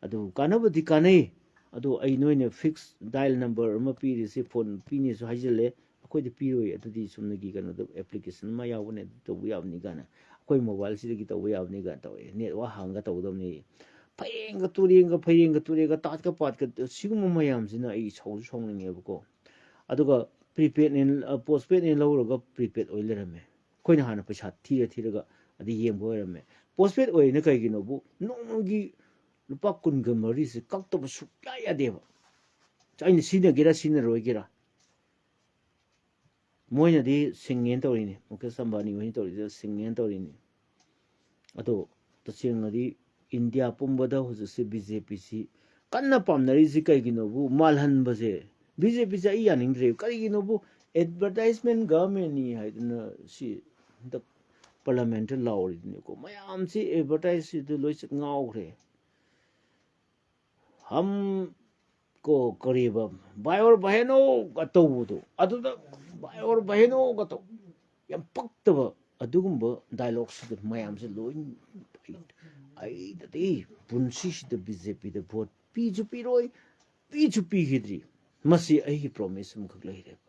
ꯑꯗꯨ ꯀꯥꯟꯅꯕꯗꯤ ꯀꯥꯟꯅꯩ, ꯑꯗꯣ ꯑꯩ ꯅꯣꯏꯅ ꯐꯤꯛꯁ ꯗꯥꯏꯜ ꯅꯝꯕꯔ ꯑꯃ ꯄꯤꯔꯤꯁꯦ, ꯐꯣꯟ ꯄꯤꯅꯦꯁꯨ ꯍꯥꯏꯖꯜꯂꯦ, ꯑꯩꯈꯣꯏꯗ ꯄꯤꯔꯣꯏ, ꯑꯗꯨꯗꯤ ꯆꯨꯝꯅꯒꯤ ꯀꯩꯅꯣꯗ application ꯑꯃ ꯌꯥꯎꯕꯅꯦ, ꯑꯗꯨ ꯇꯧꯕ ꯌꯥꯕꯅꯤ ꯀꯥꯏꯅ, ꯑꯩꯈꯣꯏ mobileꯁꯤꯗꯒꯤ ꯇꯧꯕ ꯌꯥꯕꯅꯤ ꯀꯥꯏꯅ ꯇꯧꯋꯦ, network ꯍꯥꯡꯉꯒ ꯇꯧꯒꯗꯕꯅꯤ꯫ ꯐꯩꯔꯦꯡꯒ ꯇꯨꯔꯦꯡꯒ, ꯐꯩꯔꯦꯡꯒ ꯇꯨꯔꯦꯡꯒ, ꯇꯥꯠꯀ ꯄꯥꯠꯀ, ꯁꯤꯒꯨꯝꯕ ꯃꯌꯥꯝꯁꯤꯅ ꯑꯩ ꯁꯥꯎꯁꯨ ꯁꯥꯎꯅꯤꯡꯉꯦꯕꯀꯣ꯫ ꯑꯗꯨꯒ prepaidꯅꯦ, postpaidꯅꯦ ꯂꯧꯔꯒ prepaid ꯑꯣꯏ ꯂꯩꯔꯝꯃꯦ꯫ ꯑꯩꯈꯣꯏꯅ ꯍꯥꯟꯅ ꯄꯩꯁꯥ ꯊꯤꯔ ꯊꯤꯔꯒ ꯑꯗꯩ ꯌꯦꯡꯕ ꯑꯣꯏꯔꯝꯃꯦ꯫ Postpaid ꯑꯣꯏꯔꯤꯅ ꯀꯩꯒꯤꯅꯣꯕꯨ, ꯅꯣꯡꯃꯒꯤ ꯂꯨꯄꯥ ꯀꯨꯟꯒ ꯃꯔꯤꯁꯦ ꯀꯛꯇꯕ ꯁꯨꯛꯌꯥ ꯌꯥꯗꯦꯕ꯫ ꯑꯩꯅ ꯁꯤꯖꯤꯟꯅꯒꯦꯔꯥ ꯁꯤꯖꯤꯟꯅꯔꯣꯏꯒꯦꯔꯥ, ꯃꯣꯏꯅꯗꯤ ꯁꯤꯡꯉꯦꯅ ꯇꯧꯔꯤꯅꯤ, ꯃꯨꯀꯦꯁ ꯑꯝꯕꯥꯅꯤ ꯍꯣꯏꯅ ꯇꯧꯔꯤꯁꯦ ꯁꯤꯡꯉꯦꯅ ꯇꯧꯔꯤꯅꯤ꯫ ꯑꯗꯣ ꯇꯁꯦꯡꯅꯗꯤ ꯏꯟꯗꯤꯌꯥ ꯄꯨꯝꯕꯗ ꯍꯧꯖꯤꯛꯁꯦ BJPꯁꯤ ꯀꯟꯅ ꯄꯥꯝꯅꯔꯤꯁꯤ ꯀꯩꯒꯤꯅꯣꯕꯨ, ꯃꯥꯜꯍꯟꯕꯁꯦ꯫ BJPꯁꯦ ꯑꯩ ꯌꯥꯅꯤꯡꯗ꯭ꯔꯦ꯫ ꯀꯔꯤꯒꯤꯅꯣꯕꯨ, advertisement governmentꯅꯤ ꯍꯥꯏꯗꯅ ꯁꯤ ꯍꯟꯗꯛ parliamentꯇ ꯂꯥꯎꯔꯤꯗꯨꯅꯤꯀꯣ꯫ ꯃꯌꯥꯝꯁꯤ advertiseꯁꯤꯗ ꯂꯣꯏ ꯆꯠ-, ꯉꯥꯎꯈ꯭ꯔꯦ꯫ ꯍꯝ ꯀꯣ ꯀꯔꯤꯕ, "ꯚꯥꯏ ꯑꯣꯔ ꯕꯍꯦꯅꯣꯒ" ꯇꯧꯕꯗꯣ, ꯑꯗꯨꯗ "ꯚꯥꯏ ꯑꯣꯔ ꯕꯍꯦꯅꯣꯒ" ꯇꯧ, ꯌꯥꯝ ꯄꯛꯇꯕ ꯑꯗꯨꯒꯨꯝꯕ dialogueꯁꯤꯗ ꯃꯌꯥꯝꯁꯦ ꯂꯣꯏ꯫ ꯑꯩ, ꯑꯩꯗꯗꯤ ꯄꯨꯟꯁꯤꯁꯤꯗ BJPꯗ vote ꯄꯤꯁꯨ ꯄꯤꯔꯣꯏ, ꯄꯤꯁꯨ ꯄꯤꯈꯤꯗ꯭ꯔꯤ꯫ ꯃꯁꯤ ꯑꯩꯒꯤ promise ꯑꯃꯈꯛ ꯂꯩꯔꯦꯕ꯫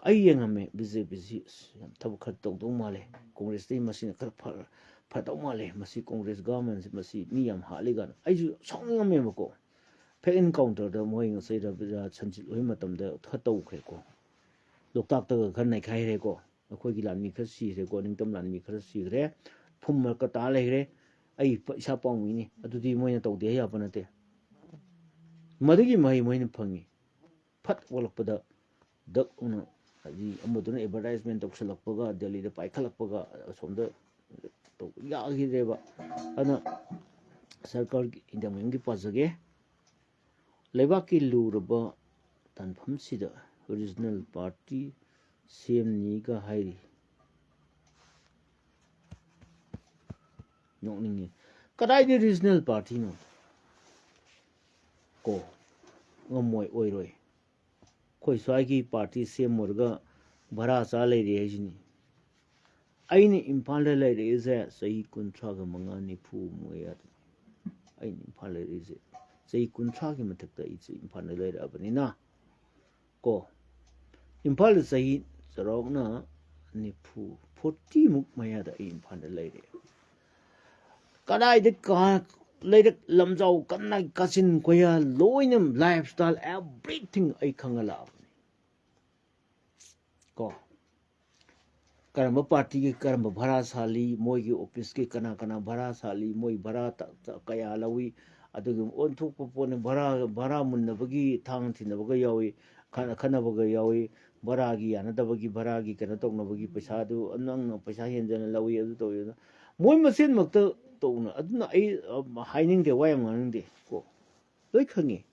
ꯑꯩ ꯌꯦꯡꯉꯝꯃꯦ, BJPꯁꯤ ꯑꯁ ꯌꯥꯝ ꯊꯕꯛ ꯈꯔ ꯇꯧꯗꯧ ꯃꯥꯜꯂꯦ, Congressꯇꯩ ꯃꯁꯤꯅ ꯈꯔ ꯐ-, ꯐꯗꯧ ꯃꯥꯜꯂꯦ, ꯃꯁꯤ Congress governmentꯁꯤ, ꯃꯁꯤ ꯃꯤ ꯌꯥꯝ ꯍꯥꯠꯂꯤ ꯀꯥꯏꯅ ꯑꯩꯁꯨ ꯁꯥꯎꯅꯤꯡꯉꯝꯃꯦꯕꯀꯣ꯫ Fake encounterꯗ ꯃꯣꯏ ꯉꯁꯥꯏ ꯔꯕꯤꯟꯗ꯭ꯔꯅꯥꯊ ꯁꯟꯖꯤꯠ ꯍꯣꯏ ꯃꯇꯝꯗ ꯈꯔ ꯇꯧꯈ꯭ꯔꯦꯀꯣ꯫ ꯂꯣꯛꯇꯥꯛꯇꯒ ꯈꯔ ꯅꯩꯈꯥꯏꯈ꯭ꯔꯦꯀꯣ꯫ ꯑꯩꯈꯣꯏꯒꯤ ꯂꯥꯟꯃꯤ ꯈꯔ ꯁꯤꯈ꯭ꯔꯦꯀꯣ, ꯅꯤꯡꯇꯝ ꯂꯥꯟꯃꯤ ꯈꯔ ꯁꯤꯈ꯭ꯔꯦ꯫ ꯐꯨꯝ ꯃꯔꯛꯇ ꯇꯥ ꯂꯩꯈ꯭ꯔꯦ꯫ ꯑꯩ ꯄ-, ꯏꯁꯥ ꯄꯥꯎꯃꯤꯅꯤ꯫ ꯑꯗꯨꯗꯤ ꯃꯣꯏꯅ ꯇꯧꯗꯦ ꯍꯥꯏ ꯌꯥꯕ ꯅꯠꯇꯦ꯫ ꯃꯗꯨꯒꯤ ꯃꯍꯩ ꯃꯣꯏꯅ ꯐꯪꯉꯤ꯫ ꯐꯠ ꯑꯣꯜꯂꯛꯄꯗ ꯗꯛ ꯑꯣꯏꯅ, ꯍꯥꯏꯗꯤ ꯑꯃꯗꯨꯅ advertisement ꯇꯧꯁꯜꯂꯛꯄꯒ, ꯗꯦꯜꯂꯤꯗ ꯄꯥꯏꯈꯠꯂꯛꯄꯒ, ꯑꯁꯣꯝꯗ ꯇꯧꯕ ꯌꯥꯈꯤꯗ꯭ꯔꯦꯕ꯫ ꯑꯗꯨꯅ ꯁꯔꯀꯥꯔꯒꯤ ꯏꯟꯗꯤꯌꯥ ꯃꯌꯨꯝꯒꯤ ꯄꯥꯖꯒꯦ꯫ ꯂꯩꯕꯥꯛꯀꯤ ꯂꯨꯔꯕ ꯇꯥꯟꯐꯝꯁꯤꯗ regional party ꯁꯦꯝꯅꯤꯒ ꯍꯥꯏꯔꯤ꯫ ꯅꯣꯛꯅꯤꯡꯉꯤ꯫ ꯀꯗꯥꯏꯗ regional partyꯅꯣ? ꯀꯣ, ꯉꯝꯃꯣꯏ, ꯑꯣꯏꯔꯣꯏ꯫ ꯑꯩꯈꯣꯏ ꯁ꯭ꯋꯥꯏꯒꯤ party ꯁꯦꯝꯃꯨꯔꯒ ꯚꯔꯥ ꯆꯥ ꯂꯩꯔꯦ ꯍꯥꯏꯁꯤꯅꯤ꯫ ꯑꯩꯅ ꯏꯝꯐꯥꯜꯗ ꯂꯩꯔꯛꯏꯁꯦ ꯆꯍꯤ ꯀꯨꯟꯊ꯭ꯔꯥꯒ ꯃꯉꯥ, ꯅꯤꯐꯨ ꯃꯌꯥꯗꯅꯤ꯫ ꯑꯩꯅ ꯏꯝꯐꯥꯜ ꯂꯩꯔꯛꯏꯁꯦ ꯆꯍꯤ ꯀꯨꯟꯊ꯭ꯔꯥꯒꯤ ꯃꯊꯛꯇ ꯑꯩꯁꯦ ꯏꯝꯐꯥꯜꯗ ꯂꯩꯔꯛꯑꯕꯅꯤꯅ, ꯀꯣ, ꯏꯝꯐꯥꯜꯗ ꯆꯍꯤ ꯆꯥꯎꯔꯥꯛꯅ ꯅꯤꯐꯨ, ꯐꯣꯔꯇꯤꯃꯨꯛ ꯃꯌꯥꯗ ꯑꯩ ꯏꯝꯐꯥꯜꯗ ꯂꯩꯔꯦ꯫ ꯀꯗꯥꯏꯗ ꯀꯥ-, ꯂꯩꯔꯛ ꯂꯝꯖꯥꯎ, ꯀꯅꯥꯏ ꯀꯥꯆꯤꯟ ꯀꯣꯌꯥ, ꯂꯣꯏꯅ lifestyle, everything ꯑꯩ ꯈꯪꯉ ꯂꯥꯛꯑꯕꯅꯤ꯫ ꯀꯣ, ꯀꯔꯝꯕ ꯄꯥꯔꯇꯤꯒꯤ ꯀꯔꯝꯕ ꯚꯔꯥ ꯁꯥꯜꯂꯤ, ꯃꯣꯏꯒꯤ ꯑꯣꯐꯤꯁꯀꯤ ꯀꯅꯥ ꯀꯅꯥ ꯚꯔꯥ ꯁꯥꯜꯂꯤ, ꯃꯣꯏ ꯚꯔꯥ ꯀꯌꯥ ꯂꯧꯏ, ꯑꯗꯨꯒꯤ ꯑꯣꯟꯊꯣꯛꯄ ꯄꯣꯠꯅꯤ꯫ ꯚꯔꯥ, ꯚꯔꯥ ꯃꯨꯟꯅꯕꯒꯤ ꯊꯥꯡ ꯊꯤꯟꯅꯕꯒ ꯌꯥꯎꯏ, ꯈꯠꯅꯕꯒ ꯌꯥꯎꯏ, ꯚꯔꯥꯒꯤ ꯌꯥꯅꯗꯕꯒꯤ, ꯚꯔꯥꯒꯤ ꯀꯩꯅꯣ ꯇꯧꯅꯕꯒꯤ ꯄꯩꯁꯥꯗꯨ ꯅꯪꯅ ꯄꯩꯁꯥ ꯍꯦꯟꯖꯅ ꯂꯧꯏ, ꯑꯗꯨ ꯇꯧꯏ, ꯑꯗꯨ ꯃꯣꯏ ꯃꯁꯦꯟꯃꯛꯇ ꯇꯧꯅ꯫ ꯑꯗꯨꯅ ꯑꯩ ꯍꯥꯏꯅꯤꯡꯗꯦ, ꯋꯥ ꯌꯥꯝ ꯉꯥꯡꯅꯤꯡꯗꯦ ꯀꯣ꯫ ꯂꯣꯏ ꯈꯪꯉꯤ,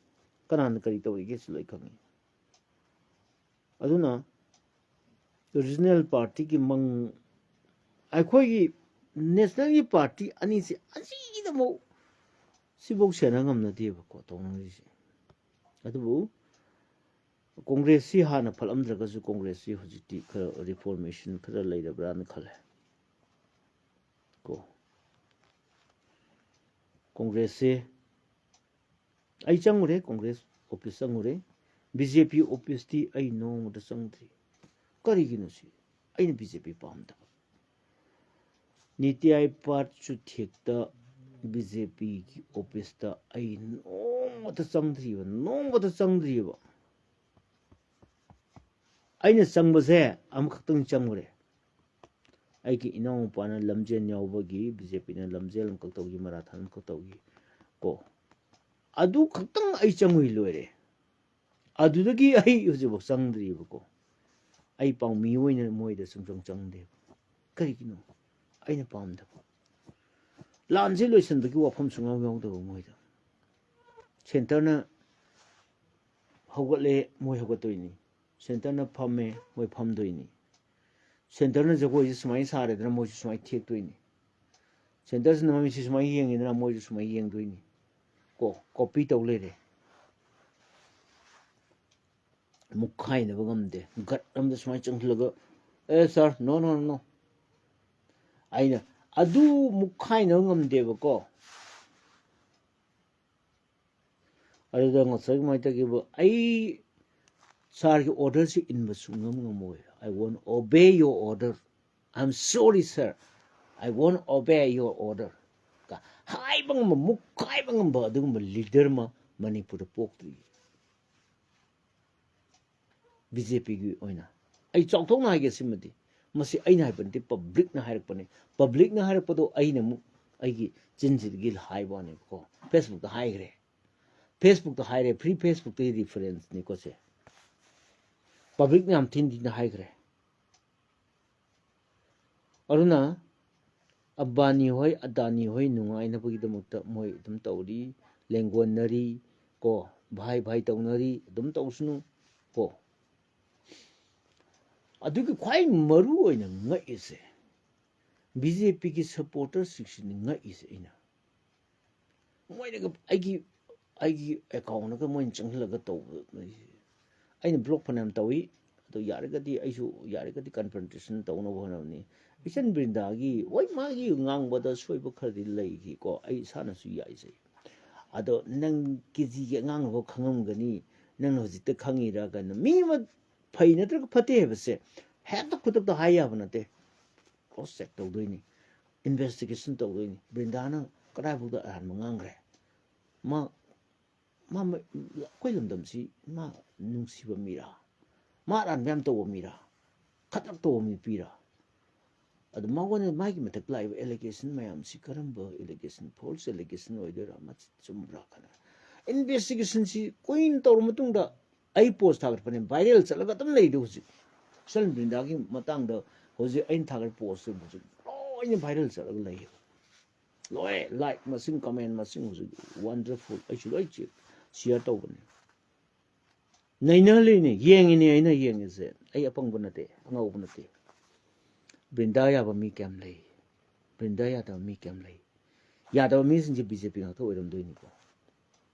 ꯀꯅꯥꯅ ꯀꯔꯤ ꯇꯧꯔꯤꯒꯦꯁꯨ ꯂꯣꯏ ꯈꯪꯉꯤ꯫ ꯑꯗꯨꯅ ꯔꯤꯖꯅꯦꯜ ꯄꯥꯔꯇꯤꯒꯤ ꯃꯪ, ꯑꯩꯈꯣꯏꯒꯤ ꯅꯦꯁꯅꯦꯜꯒꯤ ꯄꯥꯔꯇꯤ ꯑꯅꯤꯁꯦ ꯑꯁꯤꯒꯤꯗꯃꯛ ꯁꯤꯐꯧ ꯁꯦꯟꯅ ꯉꯝꯅꯗꯦꯕꯀꯣ ꯇꯧꯅꯔꯤꯁꯦ꯫ ꯑꯗꯨꯕꯨ ꯀꯣꯡꯒ꯭ꯔꯦꯁꯁꯤ ꯍꯥꯟꯅ ꯐꯠꯂꯝꯗ꯭ꯔꯒꯁꯨ ꯀꯣꯡꯒ꯭ꯔꯦꯁꯁꯤ ꯍꯧꯖꯤꯛꯇꯤ ꯈꯔ ꯔꯤꯐꯣꯔꯃꯦꯁꯟ ꯈꯔ ꯂꯩꯔꯕ꯭ꯔꯥꯅ ꯈꯜꯂꯦ ꯀꯣ꯫ ꯀꯣꯡꯒ꯭ꯔꯦꯁꯁꯦ ꯑꯩ ꯆꯪꯉꯨꯔꯦ, ꯀꯣꯡꯒ꯭ꯔꯦꯁ ꯑꯣꯐꯤꯁ ꯆꯪꯉꯨꯔꯦ꯫ ꯕꯤ ꯖꯦ ꯄꯤ ꯑꯣꯐꯤꯁꯇꯤ ꯑꯩ ꯅꯣꯡꯃꯇ ꯆꯪꯗ꯭ꯔꯤ꯫ ꯀꯔꯤꯒꯤꯅꯣ ꯁꯤ? ꯑꯩꯅ ꯕꯤ ꯖꯦ ꯄꯤ ꯄꯥꯝꯗꯕ꯫ ꯅꯤꯇꯤ ꯑꯥꯌꯣꯒ ꯆꯨꯊꯦꯛꯇ ꯕꯤ ꯖꯦ ꯄꯤꯒꯤ ꯑꯣꯐꯤꯁꯇ ꯑꯩ ꯅꯣꯡꯃꯇ ꯆꯪꯗ꯭ꯔꯤꯕ, ꯅꯣꯡꯃꯇ ꯆꯪꯗ꯭ꯔꯤꯕ꯫ ꯑꯩꯅ ꯆꯪꯕꯁꯦ ꯑꯃꯈꯛꯇꯪ ꯆꯪꯉꯨꯔꯦ꯫ ꯑꯩꯒꯤ ꯏꯅꯥꯎꯅꯨꯄꯥꯅ ꯂꯝꯖꯦꯟ ꯌꯥꯎꯕꯒꯤ, ꯕꯤ ꯖꯦ ꯄꯤꯅ ꯂꯝꯖꯦꯜ ꯑꯃꯈꯛ ꯇꯧꯈꯤ, ꯃꯔꯥꯊꯣꯟ ꯑꯃꯈꯛ ꯇꯧꯈꯤ ꯀꯣ꯫ ꯑꯗꯨ ꯈꯛꯇꯪ ꯑꯩ ꯆꯪꯉꯨꯏ, ꯂꯣꯏꯔꯦ꯫ ꯑꯗꯨꯗꯒꯤ ꯑꯩ ꯍꯧꯖꯤꯛꯐꯥꯎ ꯆꯪꯗ꯭ꯔꯤꯕꯀꯣ꯫ ꯑꯩ ꯄꯥꯎꯃꯤ ꯑꯣꯏꯅ ꯃꯣꯏꯗ ꯁꯨꯡꯆꯪ ꯆꯪꯗꯦꯕ꯫ ꯀꯔꯤꯒꯤꯅꯣ? ꯑꯩꯅ ꯄꯥꯝꯗꯕ꯫ ꯂꯥꯟꯁꯦ ꯂꯣꯏꯁꯤꯟꯕꯒꯤ ꯋꯥꯐꯝ ꯁꯨꯡꯌꯥꯎ ꯌꯥꯎꯗꯕ ꯃꯣꯏꯗ꯫ ꯁꯦꯟꯇꯔꯅ ꯍꯧꯒꯠꯂꯦ, ꯃꯣꯏ ꯍꯧꯒꯠꯇꯣꯏꯅꯤ꯫ ꯁꯦꯟꯇꯔꯅ ꯐꯝꯃꯦ, ꯃꯣꯏ ꯐꯝꯗꯣꯏꯅꯤ꯫ ꯁꯦꯟꯇꯔꯅ ꯖꯒꯣꯏꯁꯦ ꯁꯨꯃꯥꯏꯅ ꯁꯥꯔꯦꯗꯅ, ꯃꯣꯏꯁꯨ ꯁꯨꯃꯥꯏꯅ ꯊꯦꯛꯇꯣꯏꯅꯤ꯫ ꯁꯦꯟꯇꯔꯁꯤꯅ ꯃꯃꯤꯠꯁꯤ ꯁꯨꯃꯥꯏꯅ ꯌꯦꯡꯉꯤꯗꯅ, ꯃꯣꯏꯁꯨ ꯁꯨꯃꯥꯏꯅ ꯌꯦꯡꯗꯣꯏꯅꯤ꯫ ꯀꯣ, ꯀꯣꯄꯤ ꯇꯧ ꯂꯩꯔꯦ꯫ ꯃꯨꯛꯈꯥꯏꯅꯕ ꯉꯝꯗꯦ꯫ ꯒꯠ ꯑꯃꯗ ꯁꯨꯃꯥꯏꯅ ꯆꯪꯁꯤꯜꯂꯒ, "ꯑꯦ ꯁꯥꯔ, ꯅꯣ, ꯅꯣ, ꯅꯣ." ꯑꯩꯅ ꯑꯗꯨ ꯃꯨꯛꯈꯥꯏꯅꯕ ꯉꯝꯗꯦꯕꯀꯣ꯫ ꯑꯗꯨꯗ ꯉꯁꯥꯏ ꯀꯃꯥꯏꯅ ꯇꯧꯒꯦꯕꯨ, ꯑꯩ ꯁꯥꯔꯒꯤ ꯑꯣꯔꯗꯔꯁꯤ ꯏꯟꯕ ꯁꯨꯡꯉꯝ ꯉꯝꯃꯣꯏ꯫ "I won't obey your order. I'm sorry, sir. I won't obey your order." ꯀ ꯍꯥꯏꯕ ꯉꯝꯕ, ꯃꯨꯛꯈꯥꯏꯕ ꯉꯝꯕ ꯑꯗꯨꯒꯨꯝꯕ ꯂꯤꯗꯔ ꯑꯃ ꯃꯅꯤꯄꯨꯔꯗ ꯄꯣꯛꯇ꯭ꯔꯤ꯫ ꯕꯤ ꯖꯦ ꯄꯤꯒꯤ ꯑꯣꯏꯅ ꯑꯩ ꯆꯥꯎꯊꯣꯛꯅ ꯍꯥꯏꯒꯦ, ꯁꯤꯃꯗꯤ, ꯃꯁꯤ ꯑꯩꯅ ꯍꯥꯏꯕ ꯅꯠꯇꯦ, ꯄꯕ꯭ꯂꯤꯛꯅ ꯍꯥꯏꯔꯛꯄꯅꯤ꯫ ꯄꯕ꯭ꯂꯤꯛꯅ ꯍꯥꯏꯔꯛꯄꯗꯣ ꯑꯩꯅ ꯑꯃꯨꯛ ꯑꯩꯒꯤ ꯆꯤꯟꯁꯤꯗꯒꯤ ꯍꯥꯏꯕ ꯋꯥꯅꯦꯕꯀꯣ꯫ ꯐꯦꯁꯕꯨꯛꯇ ꯍꯥꯏꯈ꯭ꯔꯦ, ꯐꯦꯁꯕꯨꯛꯇ ꯍꯥꯏꯔꯦ, ꯐ꯭ꯔꯤ ꯐꯦꯁꯕꯨꯛꯇꯒꯤ ꯔꯤꯐꯔꯦꯟꯁꯅꯤꯀꯣ ꯁꯦ꯫ ꯄꯕ꯭ꯂꯤꯛꯅ ꯌꯥꯝ ꯊꯤꯅ ꯊꯤꯅ ꯍꯥꯏꯈ꯭ꯔꯦ꯫ ꯑꯗꯨꯅ ꯑꯝꯕꯥꯅꯤ ꯍꯣꯏ, ꯑꯗꯥꯅꯤ ꯍꯣꯏ ꯅꯨꯡꯉꯥꯏꯅꯕꯒꯤꯗꯃꯛꯇ ꯃꯣꯏ ꯑꯗꯨꯝ ꯇꯧꯔꯤ, ꯂꯦꯡꯒꯣꯟꯅꯔꯤ ꯀꯣ, ꯚꯥꯏ ꯚꯥꯏ ꯇꯧꯅꯔꯤ, ꯑꯗꯨꯝ ꯇꯧꯁꯅꯨ ꯀꯣ꯫ ꯑꯗꯨꯒꯤ ꯈ꯭ꯋꯥꯏ ꯃꯔꯨ ꯑꯣꯏꯅ ꯉꯛꯏꯁꯦ, ꯕꯤ ꯖꯦ ꯄꯤꯒꯤ ꯁꯄꯣꯔꯇꯔꯁꯤꯡꯁꯤꯅꯤ ꯉꯛꯏꯁꯦ ꯑꯩꯅ꯫ ꯃꯣꯏꯅꯒ ꯑꯩꯒꯤ, ꯑꯩꯒꯤ ꯑꯦꯀꯥꯎꯟꯗꯒ ꯃꯣꯏꯅ ꯆꯪꯍꯜꯂꯒ ꯇꯧꯕ, ꯑꯩꯅ ꯕ꯭ꯂꯣꯛ ꯐꯅꯌꯥꯝ ꯇꯧꯏ꯫ ꯑꯗꯣ ꯌꯥꯔꯒꯗꯤ ꯑꯩꯁꯨ, ꯌꯥꯔꯒꯗꯤ ꯀꯟꯐ꯭ꯔꯟꯇꯦꯁꯟ ꯇꯧꯅꯕ ꯍꯣꯠꯅꯕꯅꯤ꯫ ꯏꯆꯟ ꯕ꯭ꯔꯤꯟꯗꯥꯒꯤ, ꯍꯣꯏ, ꯃꯥꯒꯤ ꯉꯥꯡꯕꯗ ꯁꯣꯏꯕ ꯈꯔꯗꯤ ꯂꯩꯈꯤꯀꯣ, ꯑꯩ ꯏꯁꯥꯅꯁꯨ ꯌꯥꯏꯖꯩ꯫ ꯑꯗꯣ ꯅꯪ ꯀꯦ ꯖꯤꯒꯤ ꯑꯉꯥꯡ ꯑꯃ ꯈꯪꯉꯝꯒꯅꯤ, ꯅꯪꯅ ꯍꯧꯖꯤꯛꯇ ꯈꯪꯉꯤꯔꯥ ꯀꯥꯏꯅ꯫ ꯃꯤ ꯑꯃ ꯐꯩ ꯅꯠꯇ꯭ꯔꯒ ꯐꯠꯇꯦ ꯍꯥꯏꯕꯁꯦ ꯍꯦꯛꯇ ꯈꯨꯗꯛꯇ ꯍꯥꯏ ꯌꯥꯕ ꯅꯠꯇꯦ꯫ ꯀ꯭ꯔꯣꯁ ꯆꯦꯛ ꯇꯧꯗꯣꯏꯅꯤ, ꯏꯟꯚꯦꯁꯇꯤꯒꯦꯁꯟ ꯇꯧꯗꯣꯏꯅꯤ꯫ ꯕ꯭ꯔꯤꯟꯗꯥꯅ ꯀꯗꯥꯏꯐꯥꯎꯗ ꯑꯔꯥꯟꯕ ꯉꯥꯡꯈ꯭ꯔꯦ? ꯃꯥ, ꯃꯥ, ꯃ-, ꯑꯩꯈꯣꯏ ꯂꯝꯗꯝꯁꯤ ꯃꯥ ꯅꯨꯡꯁꯤꯕ ꯃꯤꯔꯥ? ꯃꯥ ꯑꯔꯥꯟꯕ ꯌꯥꯝ ꯇꯧꯕ ꯃꯤꯔꯥ? ꯈꯗ꯭ꯔꯛ ꯇꯧꯕ ꯃꯤꯄꯤꯔꯥ? ꯑꯗꯨ ꯃꯉꯣꯟꯗ, ꯃꯥꯒꯤ ꯃꯊꯛ ꯂꯥꯛꯏꯕ ꯑꯦꯂꯤꯒꯦꯁꯟ ꯃꯌꯥꯝꯁꯤ ꯀꯔꯝꯕ ꯑꯦꯂꯤꯒꯦꯁꯟ? ꯐꯣꯜꯁ ꯑꯦꯂꯤꯒꯦꯁꯟ ꯑꯣꯏꯗꯣꯏꯔꯥ, ꯃꯁꯤ ꯆꯨꯝꯕ꯭ꯔꯥ ꯈꯟꯅ ꯏꯟꯚꯦꯁꯇꯤꯒꯦꯁꯟꯁꯤ ꯀꯨꯏꯅ ꯇꯧꯔ ꯃꯇꯨꯡꯗ ꯑꯩ ꯄꯣꯁ ꯊꯥꯒꯠꯄꯅꯦ, ꯚꯥꯏꯔꯦꯜ ꯆꯠꯂꯒ ꯑꯗꯨꯝ ꯂꯩꯗꯣ ꯍꯧꯖꯤꯛ꯫ ꯁꯣꯁꯤꯌꯦꯜ ꯃꯦꯗꯤꯌꯥꯒꯤ ꯃꯇꯥꯡꯗ ꯍꯧꯖꯤꯛ ꯑꯩꯅ ꯊꯥꯒꯠꯄ ꯄꯣꯁꯁꯦ ꯍꯧꯖꯤꯛ ꯂꯣꯏꯅ ꯚꯥꯏꯔꯦꯜ ꯆꯠꯂꯒ ꯂꯩꯌꯦꯕ꯫ ꯂꯣꯏ, ꯂꯥꯏꯛ ꯃꯁꯤꯡ, ꯀꯃꯦꯟ ꯃꯁꯤꯡ ꯍꯧꯖꯤꯛ ꯋꯥꯟꯗꯔꯐꯨꯜ꯫ ꯑꯩꯁꯨ ꯂꯣꯏ ꯆꯦꯛ, ꯁꯤꯌꯔ ꯇꯧꯕꯅꯦ꯫ ꯅꯩꯅꯔꯤꯅꯦ, ꯌꯦꯡꯉꯤꯅꯦ, ꯑꯩꯅ ꯌꯦꯡꯉꯤꯁꯦ꯫ ꯑꯩ ꯑꯄꯪꯕ ꯅꯠꯇꯦ, ꯑꯉꯧꯕ ꯅꯠꯇꯦ꯫ ꯕ꯭ꯔꯤꯟꯗꯥ ꯌꯥꯕ ꯃꯤ ꯀꯌꯥꯝ ꯂꯩ? ꯕ꯭ꯔꯤꯟꯗꯥ ꯌꯥꯗꯕ ꯃꯤ ꯀꯌꯥꯝ ꯂꯩ? ꯌꯥꯗꯕ ꯃꯤꯁꯤꯡꯁꯦ ꯕꯤ ꯖꯦ ꯄꯤ ꯉꯥꯛꯇ ꯑꯣꯏꯔꯝꯗꯣꯏꯅꯤꯀꯣ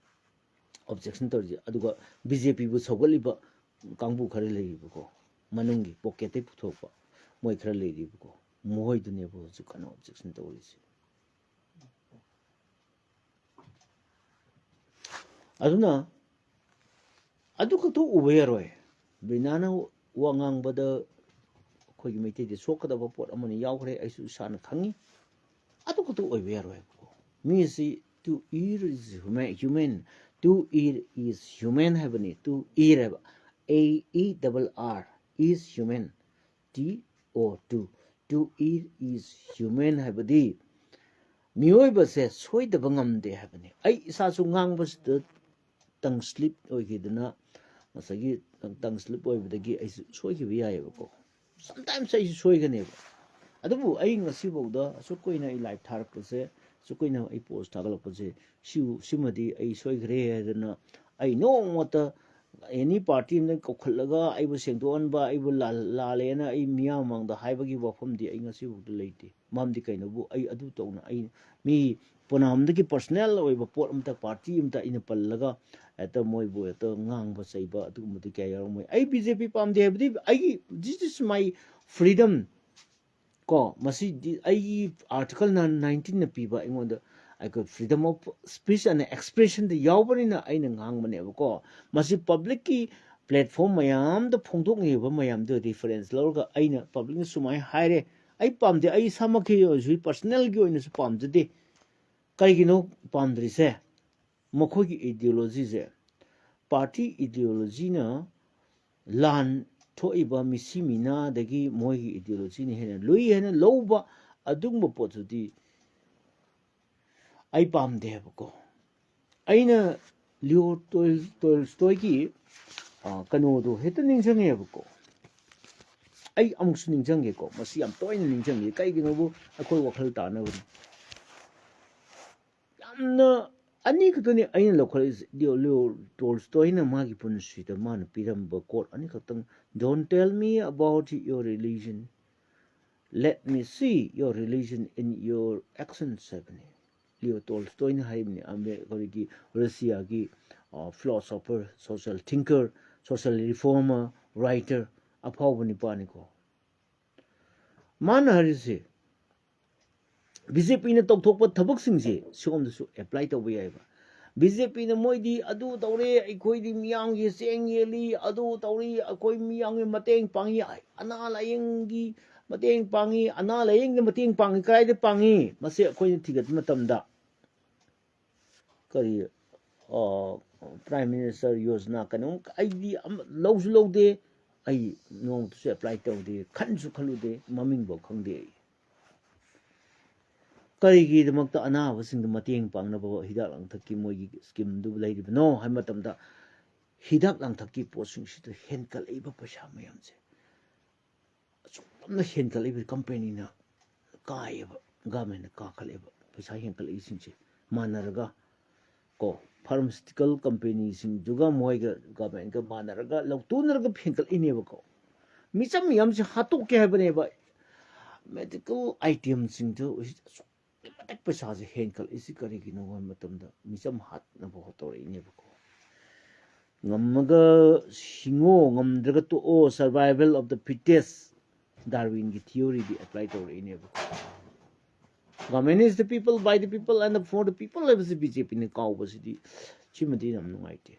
ꯑꯣꯕꯖꯦꯛꯁꯟ ꯇꯧꯔꯤꯁꯦ꯫ ꯑꯗꯨꯒ ꯕꯤ ꯖꯦ ꯄꯤꯕꯨ ꯁꯧꯒꯠꯂꯤꯕ ꯀꯥꯡꯕꯨ ꯈꯔ ꯂꯩꯔꯤꯕꯀꯣ, ꯃꯅꯨꯡꯒꯤ ꯄꯣꯀꯦꯠꯇꯩ ꯄꯨꯊꯣꯛꯄ ꯃꯣꯏ ꯈꯔ ꯂꯩꯔꯤꯕꯀꯣ, ꯃꯈꯣꯏꯗꯨꯅꯦꯕ ꯍꯧꯖꯤꯛ ꯀꯟꯅ ꯑꯣꯕꯖꯦꯛꯁꯟ ꯇꯧꯔꯤꯁꯦ꯫ ꯑꯗꯨꯅ ꯑꯗꯨ ꯈꯛꯇ ꯎꯕ ꯌꯥꯔꯣꯏ꯫ ꯕ꯭ꯔꯤꯅꯥꯅ ꯋꯥ ꯉꯥꯡꯕꯗ ꯑꯩꯈꯣꯏꯒꯤ ꯃꯩꯇꯩꯗ ꯁꯣꯛꯀꯗꯕ ꯄꯣꯠ ꯑꯃꯅꯤ ꯌꯥꯎꯈ꯭ꯔꯦ, ꯑꯩꯁꯨ ꯏꯁꯥꯅ ꯈꯪꯉꯤ꯫ ꯑꯗꯨ ꯈꯛꯇ ꯑꯣꯏꯕ ꯌꯥꯔꯣꯏ ꯍꯥꯏꯕꯀꯣ꯫ ꯃꯤꯁꯤ to err is human, human, to err is human ꯍꯥꯏꯕꯅꯤ꯫ To err ꯍꯥꯏꯕ, A E double R, is human, T O two, to err is human ꯍꯥꯏꯕꯗꯤ ꯃꯤꯑꯣꯏꯕꯁꯦ ꯁꯣꯏꯗꯕ ꯉꯝꯗꯦ ꯍꯥꯏꯕꯅꯤ꯫ ꯑꯩ ꯏꯁꯥꯁꯨ ꯉꯥꯡꯕꯁꯤꯗ ꯇꯪ ꯁ꯭ꯂꯤꯞ ꯑꯣꯏꯈꯤꯗꯅ, ꯉꯁꯥꯏꯒꯤ ꯇꯪ ꯁ꯭ꯂꯤꯞ ꯑꯣꯏꯕꯗꯒꯤ ꯑꯩꯁꯨ ꯁꯣꯏꯈꯤꯕ ꯌꯥꯏꯑꯕꯀꯣ꯫ ꯁꯝꯇꯥꯏꯝꯁ ꯑꯩꯁꯨ ꯁꯣꯏꯒꯅꯦꯕ꯫ ꯑꯗꯨꯕꯨ ꯑꯩ ꯉꯁꯤꯐꯥꯎꯗ ꯑꯁꯨꯛ ꯀꯨꯏꯅ ꯑꯩ ꯂꯥꯏꯚ ꯊꯥꯔꯛꯄꯁꯦ, ꯑꯁꯨꯛ ꯀꯨꯏꯅ ꯑꯩ ꯄꯣꯁ ꯊꯥꯒꯠꯂꯛꯄꯁꯦ, ꯁꯤꯕꯨ, ꯁꯤꯃꯗꯤ ꯑꯩ ꯁꯣꯏꯈ꯭ꯔꯦ ꯍꯥꯏꯗꯅ ꯑꯩ ꯅꯣꯡꯃꯇ ꯑꯦꯅꯤ ꯄꯥꯔꯇꯤ ꯑꯃꯗ ꯀꯧꯈꯠꯂꯒ ꯑꯩꯕꯨ ꯁꯦꯡꯗꯣꯛꯍꯟꯕ, ꯑꯩꯕꯨ ꯂꯥꯜ-, ꯂꯥꯜꯂꯦꯅ ꯑꯩ ꯃꯤꯌꯥꯝ ꯃꯃꯥꯡꯗ ꯍꯥꯏꯕꯒꯤ ꯋꯥꯐꯝꯗꯤ ꯑꯩ ꯉꯁꯤꯐꯥꯎꯗ ꯂꯩꯇꯦ꯫ ꯃꯔꯝꯗꯤ ꯀꯩꯅꯣꯕꯨ, ꯑꯩ ꯑꯗꯨ ꯇꯧꯅ ꯑꯩ ꯃꯤ ꯄꯨꯅꯥꯝꯗꯒꯤ ꯄꯔꯁꯣꯅꯦꯜ ꯑꯣꯏꯕ ꯄꯣꯠ ꯑꯃꯇ, ꯄꯥꯔꯇꯤ ꯑꯃꯇ ꯑꯩꯅ ꯄꯜꯂꯒ ꯍꯦꯛꯇ ꯃꯣꯏꯕꯨ ꯍꯦꯛꯇ ꯉꯥꯡꯕ ꯆꯩꯕ ꯑꯗꯨꯒꯨꯝꯕꯗꯤ ꯀꯌꯥ ꯌꯥꯎꯔꯝꯃꯣꯏ꯫ ꯑꯩ ꯕꯤ ꯖꯦ ꯄꯤ ꯄꯥꯝꯗꯦ ꯍꯥꯏꯕꯗꯤ ꯑꯩꯒꯤ, this is my freedom꯫ ꯀꯣ, ꯃꯁꯤꯗꯤ ꯑꯩꯒꯤ ꯑꯥꯔꯇꯤꯀꯜ ꯅꯥꯏꯟꯇꯤꯟꯅ ꯄꯤꯕ ꯑꯩꯉꯣꯟꯗ ꯑꯩꯈꯣꯏ freedom of speech and expressionꯗ ꯌꯥꯎꯕꯅꯤꯅ ꯑꯩꯅ ꯉꯥꯡꯕꯅꯦꯕꯀꯣ꯫ ꯃꯁꯤ ꯄꯕ꯭ꯂꯤꯛꯀꯤ ꯄ꯭ꯂꯦꯠꯐꯣꯝ ꯃꯌꯥꯝꯗ ꯐꯣꯡꯗꯣꯛꯅꯤꯡꯉꯤꯕ ꯃꯌꯥꯝꯗꯨ ꯔꯤꯐꯔꯦꯟꯁ ꯂꯧꯔꯒ ꯑꯩꯅ ꯄꯕ꯭ꯂꯤꯛꯅ ꯁꯨꯃꯥꯏꯅ ꯍꯥꯏꯔꯦ, ꯑꯩ ꯄꯥꯝꯗꯦ, ꯑꯩ ꯏꯁꯥꯃꯛꯀꯤ ꯑꯣꯏꯅꯁꯨ ꯄꯔꯁꯣꯅꯦꯜꯒꯤ ꯑꯣꯏꯅꯁꯨ ꯄꯥꯝꯖꯗꯦ꯫ ꯀꯩꯒꯤꯅꯣ ꯄꯥꯝꯗ꯭ꯔꯤꯁꯦ? ꯃꯈꯣꯏꯒꯤ ꯏꯗꯤꯑꯣꯂꯣꯖꯤꯁꯦ, ꯄꯥꯔꯇꯤ ꯏꯗꯤꯑꯣꯂꯣꯖꯤꯅ ꯂꯥꯟ ꯊꯣꯛꯏꯕ ꯃꯤꯁꯤ ꯃꯤꯅꯥꯗꯒꯤ ꯃꯣꯏꯒꯤ ꯏꯗꯤꯑꯣꯂꯣꯖꯤꯅ ꯍꯦꯟꯅ ꯂꯨꯏ ꯍꯥꯏꯅ ꯂꯧꯕ ꯑꯗꯨꯒꯨꯝꯕ ꯄꯣꯠꯇꯨꯗꯤ ꯑꯩ ꯄꯥꯝꯗꯦ ꯍꯥꯏꯕꯀꯣ꯫ ꯑꯩꯅ ꯂꯤꯑꯣ ꯇꯣꯜ-, ꯇꯣꯜꯁꯇꯣꯏꯒꯤ, ꯑ, ꯀꯩꯅꯣꯗꯣ ꯍꯦꯛꯇ ꯅꯤꯡꯁꯤꯡꯉꯦꯕꯀꯣ꯫ ꯑꯩ ꯑꯃꯨꯛꯁꯨ ꯅꯤꯡꯁꯤꯡꯒꯦꯀꯣ, ꯃꯁꯤ ꯌꯥꯝ ꯇꯣꯏꯅ ꯅꯤꯡꯁꯤꯡꯉꯦ꯫ ꯀꯩꯒꯤꯅꯣꯕꯨ, ꯑꯩꯈꯣꯏ ꯋꯥꯈꯜ ꯇꯥꯅꯕꯅꯤ꯫ ꯌꯥꯝꯅ ꯑꯅꯤꯈꯛꯇꯅꯤ ꯑꯩꯅ ꯂꯧꯈꯠꯂꯛꯏꯁꯦ꯫ ꯂꯤꯑꯣ, ꯂꯤꯑꯣ ꯇꯣꯜꯁꯇꯣꯏꯅ ꯃꯥꯒꯤ ꯄꯨꯟꯁꯤꯗ ꯃꯥꯅ ꯄꯤꯔꯝꯕ code ꯑꯅꯤꯈꯛꯇꯪ, "Don't tell me about your religion, let me see your religion in your actions" ꯍꯥꯏꯕꯅꯤ꯫ ꯂꯤꯑꯣ ꯇꯣꯜꯁꯇꯣꯏꯅ ꯍꯥꯏꯔꯤꯕꯅꯤ, ꯑꯃꯦ-, ꯑꯩꯈꯣꯏꯒꯤ ꯔꯁꯤꯌꯥꯒꯤ, ꯑ, philosopher, social thinker, social reformer, writer, ꯑꯐꯥꯎꯕ ꯅꯤꯄꯥꯅꯤꯀꯣ꯫ ꯃꯥꯅ ꯍꯥꯏꯔꯤꯁꯦ, ꯕꯤ ꯖꯦ ꯄꯤꯅ ꯇꯧꯊꯣꯛꯄ ꯊꯕꯛꯁꯤꯡꯁꯦ ꯁꯤꯒꯨꯝꯕꯗꯁꯨ ꯑꯦꯄ꯭ꯂꯥꯏ ꯇꯧꯕ ꯌꯥꯏꯑꯕ꯫ ꯕꯤ ꯖꯦ ꯄꯤꯅ ꯃꯣꯏꯗꯤ ꯑꯗꯨ ꯇꯧꯔꯦ, ꯑꯩꯈꯣꯏꯗꯤ ꯃꯤꯌꯥꯝꯒꯤ ꯆꯦꯡ ꯌꯦꯜꯂꯤ, ꯑꯗꯨ ꯇꯧꯔꯤ, ꯑꯩꯈꯣꯏ ꯃꯤꯌꯥꯝꯒꯤ ꯃꯇꯦꯡ ꯄꯥꯡꯉꯤ, ꯑꯅꯥ ꯂꯥꯏꯌꯦꯡꯒꯤ ꯃꯇꯦꯡ ꯄꯥꯡꯉꯤ, ꯑꯅꯥ ꯂꯥꯏꯌꯦꯡꯗ ꯃꯇꯦꯡ ꯄꯥꯡꯉꯤ꯫ ꯀꯗꯥꯏꯗ ꯄꯥꯡꯉꯤ? ꯃꯁꯤ ꯑꯩꯈꯣꯏꯅ ꯊꯤꯒꯠꯄ ꯃꯇꯝꯗ ꯀꯔꯤ, ꯑ, Prime Minister ꯌꯣꯖꯅꯥ ꯀꯩꯅꯣꯝ ꯑꯩꯗꯤ ꯑꯃ ꯂꯧꯁꯨ ꯂꯧꯗꯦ, ꯑꯩ ꯅꯣꯡꯃꯇꯁꯨ apply ꯇꯧꯗꯦ, ꯈꯟꯁꯨ ꯈꯜꯂꯨꯗꯦ, ꯃꯃꯤꯡꯐꯥꯎ ꯈꯪꯗꯦ ꯑꯩ꯫ ꯀꯔꯤꯒꯤꯗꯃꯛꯇ ꯑꯅꯥꯕꯁꯤꯡꯗ ꯃꯇꯦꯡ ꯄꯥꯡꯅꯕ ꯍꯤꯗꯥꯛ ꯂꯥꯡꯊꯛꯀꯤ ꯃꯣꯏꯒꯤ schemeꯗꯨ ꯂꯩꯔꯤꯕꯅꯣ ꯍꯥꯏꯕ ꯃꯇꯝꯗ, ꯍꯤꯗꯥꯛ ꯂꯥꯡꯊꯛꯀꯤ ꯄꯣꯠꯁꯤꯡꯁꯤꯗ ꯍꯦꯟꯒꯠꯂꯛꯏꯕ ꯄꯩꯁꯥ ꯃꯌꯥꯝꯁꯦ, ꯑꯁꯨꯛ ꯌꯥꯝꯅ ꯍꯦꯟꯒꯠꯂꯛꯏꯕ companyꯅ ꯀꯥꯏꯌꯦꯕ, governmentꯅ ꯀꯥꯈꯠꯂꯛꯑꯦꯕ ꯄꯩꯁꯥ ꯍꯦꯟꯒꯠꯂꯛꯏꯁꯤꯡꯁꯦ ꯃꯥꯟꯅꯔꯒ꯫ ꯀꯣ, pharmaceutical companyꯁꯤꯡꯗꯨꯒ ꯃꯣꯏꯒ governmentꯒ ꯃꯥꯟꯅꯔꯒ ꯂꯧꯊꯣꯛꯅꯔꯒ ꯍꯦꯟꯒꯠꯂꯛꯏꯅꯦꯕꯀꯣ꯫ ꯃꯤꯆꯝ ꯃꯤꯌꯥꯝꯁꯦ ꯍꯥꯠꯇꯣꯛꯀꯦ ꯍꯥꯏꯕꯅꯦꯕ꯫ Medical itemꯁꯤꯡꯗꯨ ꯑꯁꯨꯛꯀꯤ ꯃꯇꯤꯛ ꯄꯩꯁꯥꯁꯦ ꯍꯦꯟꯒꯠꯂꯛꯏꯁꯤ ꯀꯔꯤꯒꯤꯅꯣ ꯍꯥꯏꯕ ꯃꯇꯝꯗ ꯃꯤꯆꯝ ꯍꯥꯠꯅꯕ ꯇꯧꯔꯛꯏꯅꯦꯕꯀꯣ꯫ ꯉꯝꯃꯒ ꯁꯤꯡꯉꯣ, ꯉꯝꯗ꯭ꯔꯒ ꯇꯣꯛꯑꯣ, survival of the fittest, Darwinꯒꯤ theoryꯗꯤ apply ꯇꯧꯔꯛꯏꯅꯦꯕꯀꯣ꯫ Government is the people, by the people and for the people ꯍꯥꯏꯕꯁꯤ ꯕꯤ ꯖꯦ ꯄꯤꯅ ꯀꯥꯎꯕꯁꯤꯗꯤ ꯁꯤꯃꯗꯤ ꯌꯥꯝ ꯅꯨꯡꯉꯥꯏꯇꯦ꯫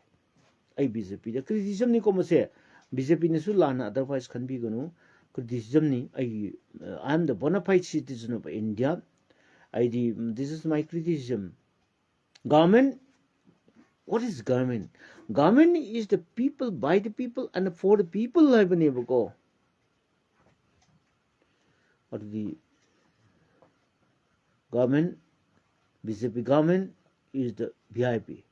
ꯑꯩ ꯕꯤ ꯖꯦ ꯄꯤꯗ criticismꯅꯤꯀꯣ ꯃꯁꯦ꯫ ꯕꯤ ꯖꯦ ꯄꯤꯅꯁꯨ ꯂꯥꯟꯅ otherwise ꯈꯟꯕꯤꯒꯅꯨ꯫ Criticismꯅꯤ꯫ ꯑꯩꯒꯤ, uh, I am the bona fide citizen of India. ꯑꯩꯗꯤ, this is my criticism. Government, what is government? Government is the people, by the people and for the people ꯍꯥꯏꯕꯅꯦꯕꯀꯣ꯫ ꯑꯗꯨꯗꯤ government, B J P government is the V I P.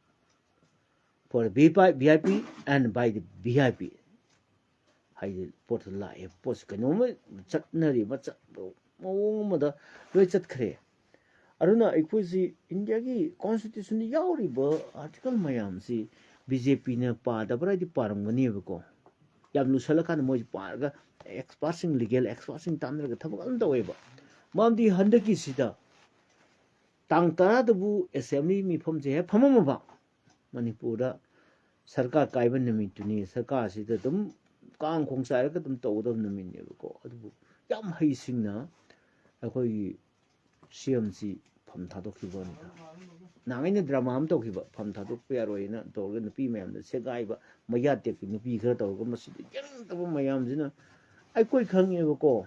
For the V I P and by the V I P ꯍꯥꯏꯗꯤ ꯄꯣꯠꯇꯨ ꯂꯥꯛꯑꯦ꯫ ꯄꯣꯠꯁꯤ ꯀꯩꯅꯣꯝꯃ ꯆꯠꯅꯔꯤꯕ ꯆꯠꯄ ꯃꯑꯣꯡ ꯑꯃꯗ ꯂꯣꯏ ꯆꯠꯈ꯭ꯔꯦ꯫ ꯑꯗꯨꯅ ꯑꯩꯈꯣꯏꯁꯤ ꯏꯟꯗꯤꯌꯥꯒꯤ constitutionꯗ ꯌꯥꯎꯔꯤꯕ article ꯃꯌꯥꯝꯁꯤ B J Pꯅ ꯄꯥꯗꯕ꯭ꯔꯥ ꯍꯥꯏꯗꯤ ꯄꯥꯔꯝꯒꯅꯦꯕꯀꯣ꯫ ꯌꯥꯝ ꯂꯨꯁꯜꯂꯀꯥꯟꯗ ꯃꯣꯏꯁꯤ ꯄꯥꯔꯒ expertꯁꯤꯡ, legal expertꯁꯤꯡ ꯇꯥꯟꯅꯔꯒ ꯊꯕꯛ ꯑꯗꯨꯝ ꯇꯧꯋꯦꯕ꯫ ꯃꯔꯝꯗꯤ ꯍꯟꯗꯛꯀꯤꯁꯤꯗ ꯇꯥꯡ ꯇꯔꯥꯗꯕꯨ assembly ꯃꯤꯐꯝꯁꯦ ꯍꯦꯛ ꯐꯝꯃꯝꯃꯕ, ꯃꯅꯤꯄꯨꯔꯗ ꯁꯔꯀꯥꯔ ꯀꯥꯏꯕ ꯅꯨꯃꯤꯠꯇꯨꯅꯤ꯫ ꯁꯔꯀꯥꯔꯁꯤꯗ ꯑꯗꯨꯝ ꯀꯥꯡ ꯈꯣꯡ ꯆꯥꯏꯔꯒ ꯑꯗꯨꯝ ꯇꯧꯒꯗꯕ ꯅꯨꯃꯤꯠꯅꯦꯕꯀꯣ꯫ ꯑꯗꯨꯕꯨ ꯌꯥꯝ ꯍꯩꯁꯤꯡꯅ ꯑꯩꯈꯣꯏꯒꯤ C M ꯁꯤ ꯐꯝ ꯊꯥꯗꯣꯛꯈꯤꯕ ꯋꯥꯅꯤꯗ꯫ ꯅꯍꯥꯟ ꯑꯩꯅ ꯗ꯭ꯔꯃꯥ ꯑꯃ ꯇꯧꯈꯤꯕ, ꯐꯝ ꯊꯥꯗꯣꯛꯄ ꯌꯥꯔꯣꯏꯅ ꯇꯧꯔꯒ ꯅꯨꯄꯤ ꯃꯌꯥꯝꯗ ꯁꯦꯒꯥꯏꯕ, ꯃꯌꯥ ꯇꯦꯛꯄꯤ ꯅꯨꯄꯤ ꯈꯔ ꯇꯧꯔꯒ, ꯃꯁꯤꯗ ꯒ꯭ꯌꯥꯟ ꯇꯥꯕ ꯃꯌꯥꯝꯁꯤꯅ ꯑꯩꯈꯣꯏ ꯈꯪꯉꯦꯕꯀꯣ꯫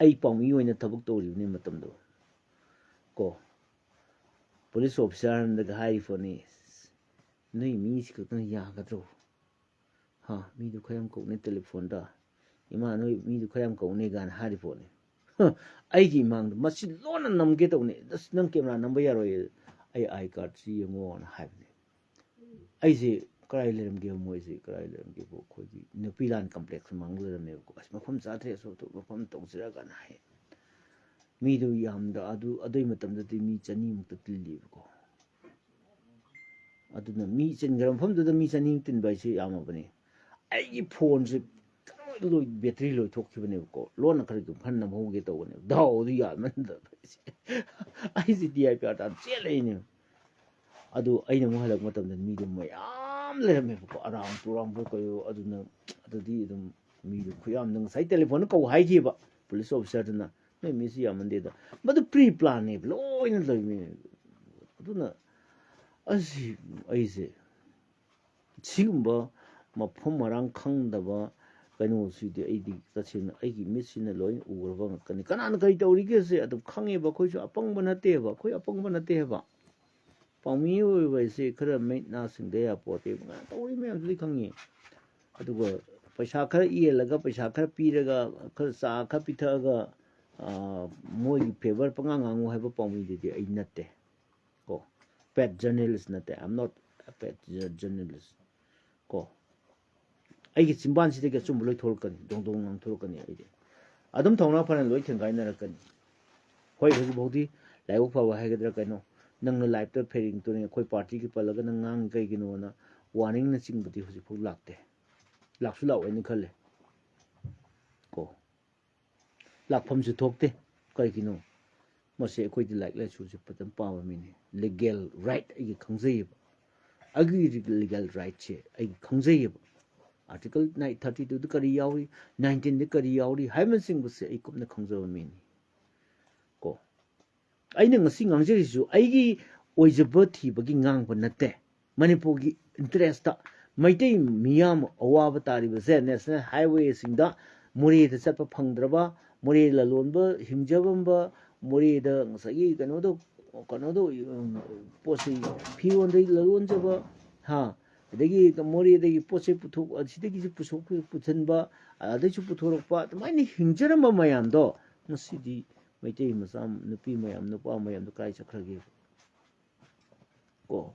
ꯑꯩ ꯄꯥꯎꯃꯤ ꯑꯣꯏꯅ ꯊꯕꯛ ꯇꯧꯔꯤꯕꯅꯤ ꯃꯇꯝꯗꯣ ꯀꯣ꯫ ꯄꯨꯂꯤꯁ ꯑꯣꯐꯤꯁꯥꯔ ꯑꯃꯗꯒ ꯍꯥꯏꯔꯤ ꯄꯣꯠꯅꯤ, "ꯅꯣꯏ ꯃꯤꯁꯤ ꯈꯛꯇꯅ ꯌꯥꯒꯗ꯭ꯔꯣ? ꯍꯥ, ꯃꯤꯗꯨ ꯈꯔ ꯌꯥꯝ ꯀꯧꯅꯦ ꯇꯦꯂꯤꯐꯣꯟꯗ꯫ ꯏꯃꯥ, ꯅꯣꯏ ꯃꯤꯗꯨ ꯈꯔ ꯌꯥꯝ ꯀꯧꯅꯦ" ꯀꯥꯏꯅ ꯍꯥꯏꯔꯤ ꯄꯣꯠꯅꯤ꯫ ꯍ, ꯑꯩꯒꯤ ꯏꯃꯥꯡꯗ ꯃꯁꯤ ꯂꯣꯟꯅ ꯅꯝꯒꯦ ꯇꯧꯕꯅꯤ꯫ "ꯑꯁ, ꯅꯪ ꯀꯦꯃꯦꯔꯥ ꯅꯝꯕ ꯌꯥꯔꯣꯏ, ꯑꯩ ꯑꯥꯏ ꯀꯥꯔꯗꯁꯤ ꯌꯦꯡꯉꯣꯅ" ꯍꯥꯏꯕꯅꯤ꯫ ꯑꯩꯁꯦ ꯀꯔꯥꯏ ꯂꯩꯔꯝꯒꯦ, ꯃꯣꯏꯁꯦ ꯀꯔꯥꯏ ꯂꯩꯔꯝꯒꯦꯕꯨ, ꯑꯩꯈꯣꯏꯒꯤ ꯅꯨꯄꯤ ꯂꯥꯟ ꯀꯝꯄ꯭ꯂꯦꯛꯁ ꯃꯥꯡꯗ ꯂꯩꯔꯝꯃꯦꯕꯀꯣ꯫ "ꯑꯁ, ꯃꯐꯝ ꯆꯥꯗ꯭ꯔꯦ, ꯑꯁꯣꯝꯗ ꯃꯐꯝ ꯇꯧꯁꯤꯔꯥ" ꯀꯥꯏꯅ ꯍꯥꯏ꯫ ꯃꯤꯗꯨ ꯌꯥꯝꯗ, ꯑꯗꯨ, ꯑꯗꯨꯏ ꯃꯇꯝꯗꯗꯤ ꯃꯤ ꯆꯅꯤꯃꯨꯛꯇ ꯇꯤꯜꯂꯤꯕꯀꯣ꯫ ꯑꯗꯨꯅ ꯃꯤ ꯆꯤꯟꯈ꯭ꯔ ꯃꯐꯝꯗꯨꯗ ꯃꯤ ꯆꯅꯤ ꯇꯤꯟꯕ ꯍꯥꯏꯁꯦ ꯌꯥꯝꯃꯕꯅꯤ꯫ ꯑꯩꯒꯤ ꯐꯣꯟꯁꯦ ꯂꯣꯏ, ꯕꯦꯇ꯭ꯔꯤ ꯂꯣꯏꯊꯣꯛꯈꯤꯕꯅꯦꯕꯀꯣ꯫ ꯂꯣꯟꯅ ꯈꯔ ꯈꯔ ꯅꯝꯍꯧꯒꯦ ꯇꯧꯕꯅꯦꯕ, ꯗꯥꯎꯗꯨ ꯌꯥꯝꯃꯟꯗꯕ ꯑꯩꯁꯦ꯫ ꯑꯩꯁꯦ ꯗꯤ ꯑꯥꯏ ꯄꯤ ꯑꯥꯔ ꯇꯥꯟ ꯆꯦꯜꯂꯛꯏꯅꯦ꯫ ꯑꯗꯨ ꯑꯩꯅ ꯑꯃꯨꯛ ꯍꯜꯂꯛꯄ ꯃꯇꯝꯗ ꯃꯤꯗꯣ ꯃꯌꯥꯝ ꯂꯩꯔꯝꯃꯦꯕꯀꯣ, ꯑꯔꯥꯝ ꯄꯨꯔꯥꯝꯕꯨ ꯀꯩꯌꯣ꯫ ꯑꯗꯨꯅ ꯑꯗꯨꯗꯤ ꯑꯗꯨꯝ ꯃꯤꯗꯣ ꯈꯨꯌꯥꯝꯗꯣ, ꯉꯁꯥꯏ ꯇꯦꯂꯤꯐꯣꯟꯗ ꯀꯧ ꯍꯥꯏꯈꯤꯕ ꯄꯨꯂꯤꯁ ꯑꯣꯐꯤꯁꯔꯗꯨꯅ, "ꯅꯣꯏ ꯃꯤꯁꯤ ꯌꯥꯝꯃꯟꯗꯦꯗ"꯫ ꯃꯗꯨ ꯄ꯭ꯔꯤ ꯄ꯭ꯂꯥꯟꯅꯦꯕ, ꯂꯣꯏꯅ ꯂꯩꯃꯤꯅꯦꯕ꯫ ꯑꯗꯨꯅ ꯑꯁꯤ ꯑꯩꯁꯦ ꯁꯤꯒꯨꯝꯕ ꯃꯐꯝ ꯃꯔꯥꯡ ꯈꯪꯗꯕ ꯀꯩꯅꯣꯁꯤꯗꯤ ꯑꯩꯗꯤ ꯇꯁꯦꯡꯅ ꯑꯩꯒꯤ ꯃꯤꯠꯁꯤꯅ ꯂꯣꯏꯅ ꯎꯔꯕ ꯉꯥꯛꯇꯅꯤ꯫ ꯀꯅꯥꯅ ꯀꯔꯤ ꯇꯧꯔꯤꯒꯦꯁꯦ ꯑꯗꯨꯝ ꯈꯪꯉꯦꯕ꯫ ꯑꯩꯈꯣꯏꯁꯨ ꯑꯄꯪꯕ ꯅꯠꯇꯦꯕ, ꯑꯩꯈꯣꯏ ꯑꯄꯪꯕ ꯅꯠꯇꯦ ꯍꯥꯏꯕ꯫ ꯄꯥꯎꯃꯤ ꯑꯣꯏꯕ ꯍꯥꯏꯁꯦ ꯈꯔ ꯃꯤꯠ ꯅꯥ ꯁꯤꯡꯗ ꯌꯥꯄꯣꯠꯇꯦ꯫ ꯃꯌꯥꯝ ꯇꯧꯔꯤ ꯃꯌꯥꯝꯗꯨꯗꯤ ꯈꯪꯉꯤ꯫ ꯑꯗꯨꯒ ꯄꯩꯁꯥ ꯈꯔ ꯌꯦꯜꯂꯒ, ꯄꯩꯁꯥ ꯈꯔ ꯄꯤꯔꯒ, ꯈꯔ ꯆꯥ ꯈꯔ ꯄꯤꯊꯛꯑꯒ, ꯑꯥ, ꯃꯣꯏꯒꯤ ꯐꯦꯚꯔ ꯄꯉꯥꯡ ꯉꯥꯡꯉꯨ ꯍꯥꯏꯕ ꯄꯥꯎꯃꯤꯗꯨꯗꯤ ꯑꯩ ꯅꯠꯇꯦ ꯀꯣ꯫ ꯄꯦꯠ ꯖꯔꯅꯦꯂꯤꯁ ꯅꯠꯇꯦ, I am not a paid journalist ꯀꯣ꯫ ꯑꯩꯒꯤ ꯆꯤꯝꯕꯥꯟꯁꯤꯗꯒꯤ ꯑꯆꯨꯝꯕ ꯂꯣꯏ ꯊꯣꯛꯂꯛꯀꯅꯤ, ꯗꯣꯡ ꯗꯣꯡ ꯉꯥꯡꯊꯣꯔꯛꯀꯅꯤ꯫ ꯑꯩꯗꯤ ꯑꯗꯨꯝ ꯊꯧꯅꯥ ꯐꯅ ꯂꯣꯏ ꯊꯦꯡꯒꯥꯏꯅꯔꯛꯀꯅꯤ꯫ ꯍꯣꯏ, ꯍꯧꯖꯤꯛ ꯐꯥꯎꯗꯤ ꯂꯥꯏꯕꯛ ꯐꯕ ꯍꯥꯏꯒꯗ꯭ꯔꯥ ꯀꯩꯅꯣ, ꯅꯪꯅ ꯂꯥꯏꯞꯇ ꯐꯦꯔꯤꯡ ꯇꯨꯔꯤꯡ ꯑꯩꯈꯣꯏ ꯄꯥꯔꯇꯤꯒꯤ ꯄꯜꯂꯒ ꯅꯪ ꯉꯥꯡꯉꯤ ꯀꯩꯒꯤꯅꯣꯅ ꯋꯥꯔꯅꯤꯡꯅꯆꯤꯡꯕꯗꯤ ꯍꯧꯖꯤꯛꯐꯥꯎ ꯂꯥꯛꯇꯦ꯫ ꯂꯥꯛꯁꯨ ꯂꯥꯛꯑꯣꯏꯅ ꯈꯜꯂꯦ ꯀꯣ꯫ ꯂꯥꯛꯐꯝꯁꯨ ꯊꯣꯛꯇꯦ꯫ ꯀꯩꯒꯤꯅꯣ? ꯃꯁꯤ ꯑꯩꯈꯣꯏꯗꯤ ꯂꯥꯏꯔꯤꯛ ꯂꯥꯏꯁꯨꯁꯦ ꯐꯖꯅ ꯄꯥꯕ ꯃꯤꯅꯤ꯫ ꯂꯤꯒꯦꯜ ꯔꯥꯏꯠ ꯑꯩꯒꯤ ꯈꯪꯖꯩꯌꯦꯕ꯫ ꯑꯩꯒꯤ ꯂꯤꯒꯦꯜ ꯔꯥꯏꯠꯁꯦ ꯑꯩꯒꯤ ꯈꯪꯖꯩꯌꯦꯕ꯫ ꯑꯥꯔꯇꯤꯀꯜ ꯅꯥꯏꯟ, ꯊꯥꯔꯇꯤ ꯇꯨꯗ ꯀꯔꯤ ꯌꯥꯎꯔꯤ, ꯅꯥꯏꯟꯇꯤꯟꯗ ꯀꯔꯤ ꯌꯥꯎꯔꯤ ꯍꯥꯏꯕꯅꯆꯤꯡꯕꯁꯦ ꯑꯩ ꯀꯨꯞꯅ ꯈꯪꯖꯕ ꯃꯤꯅꯤ ꯀꯣ꯫ ꯑꯩꯅ ꯉꯁꯤ ꯉꯥꯡꯖꯔꯤꯁꯤꯁꯨ ꯑꯩꯒꯤ ꯑꯣꯏꯖꯕ ꯊꯤꯕꯒꯤ ꯉꯥꯡꯕ ꯅꯠꯇꯦ꯫ ꯃꯅꯤꯄꯨꯔꯒꯤ ꯏꯟꯇꯔꯦꯁꯇ ꯃꯩꯇꯩ ꯃꯤꯌꯥꯝ ꯑꯋꯥꯕ ꯇꯥꯔꯤꯕꯁꯦ ꯅꯦꯁꯅꯦꯜ ꯍꯥꯏꯋꯦꯁꯤꯡꯗ ꯃꯣꯔꯦꯗ ꯆꯠꯄ ꯐꯪꯗ꯭ꯔꯕ, ꯃꯣꯔꯦ ꯂꯂꯣꯟꯕ ꯍꯤꯡꯖꯕꯝꯕ, ꯃꯣꯔꯦꯗ ꯉꯁꯥꯏꯒꯤ ꯀꯩꯅꯣꯗꯣ, ꯀꯩꯅꯣꯗꯣ, ꯎꯝ, ꯄꯣꯠ ꯆꯩ ꯐꯤꯔꯣꯟꯗꯩ ꯂꯂꯣꯟꯖꯕ, ꯍꯥ, ꯑꯗꯒꯤ ꯃꯣꯔꯦꯗꯒꯤ ꯄꯣꯠ ꯆꯩ ꯄꯨꯊꯣꯛ, ꯑꯁꯤꯗꯒꯤꯁꯨ ꯄꯨꯊꯣꯛ ꯄꯨꯁꯤꯟꯕ, ꯑꯗꯩꯁꯨ ꯄꯨꯊꯣꯔꯛꯄ, ꯑꯗꯨꯃꯥꯏꯅ ꯍꯤꯡꯖꯔꯝꯕ ꯃꯌꯥꯝꯗꯣ ꯉꯁꯤꯗꯤ ꯃꯩꯇꯩ ꯃꯆꯥ, ꯅꯨꯄꯤ ꯃꯌꯥꯝ, ꯅꯨꯄꯥ ꯃꯌꯥꯝꯗꯣ ꯀꯗꯥꯏ ꯆꯠꯈ꯭ꯔꯒꯦ? ꯀꯣ,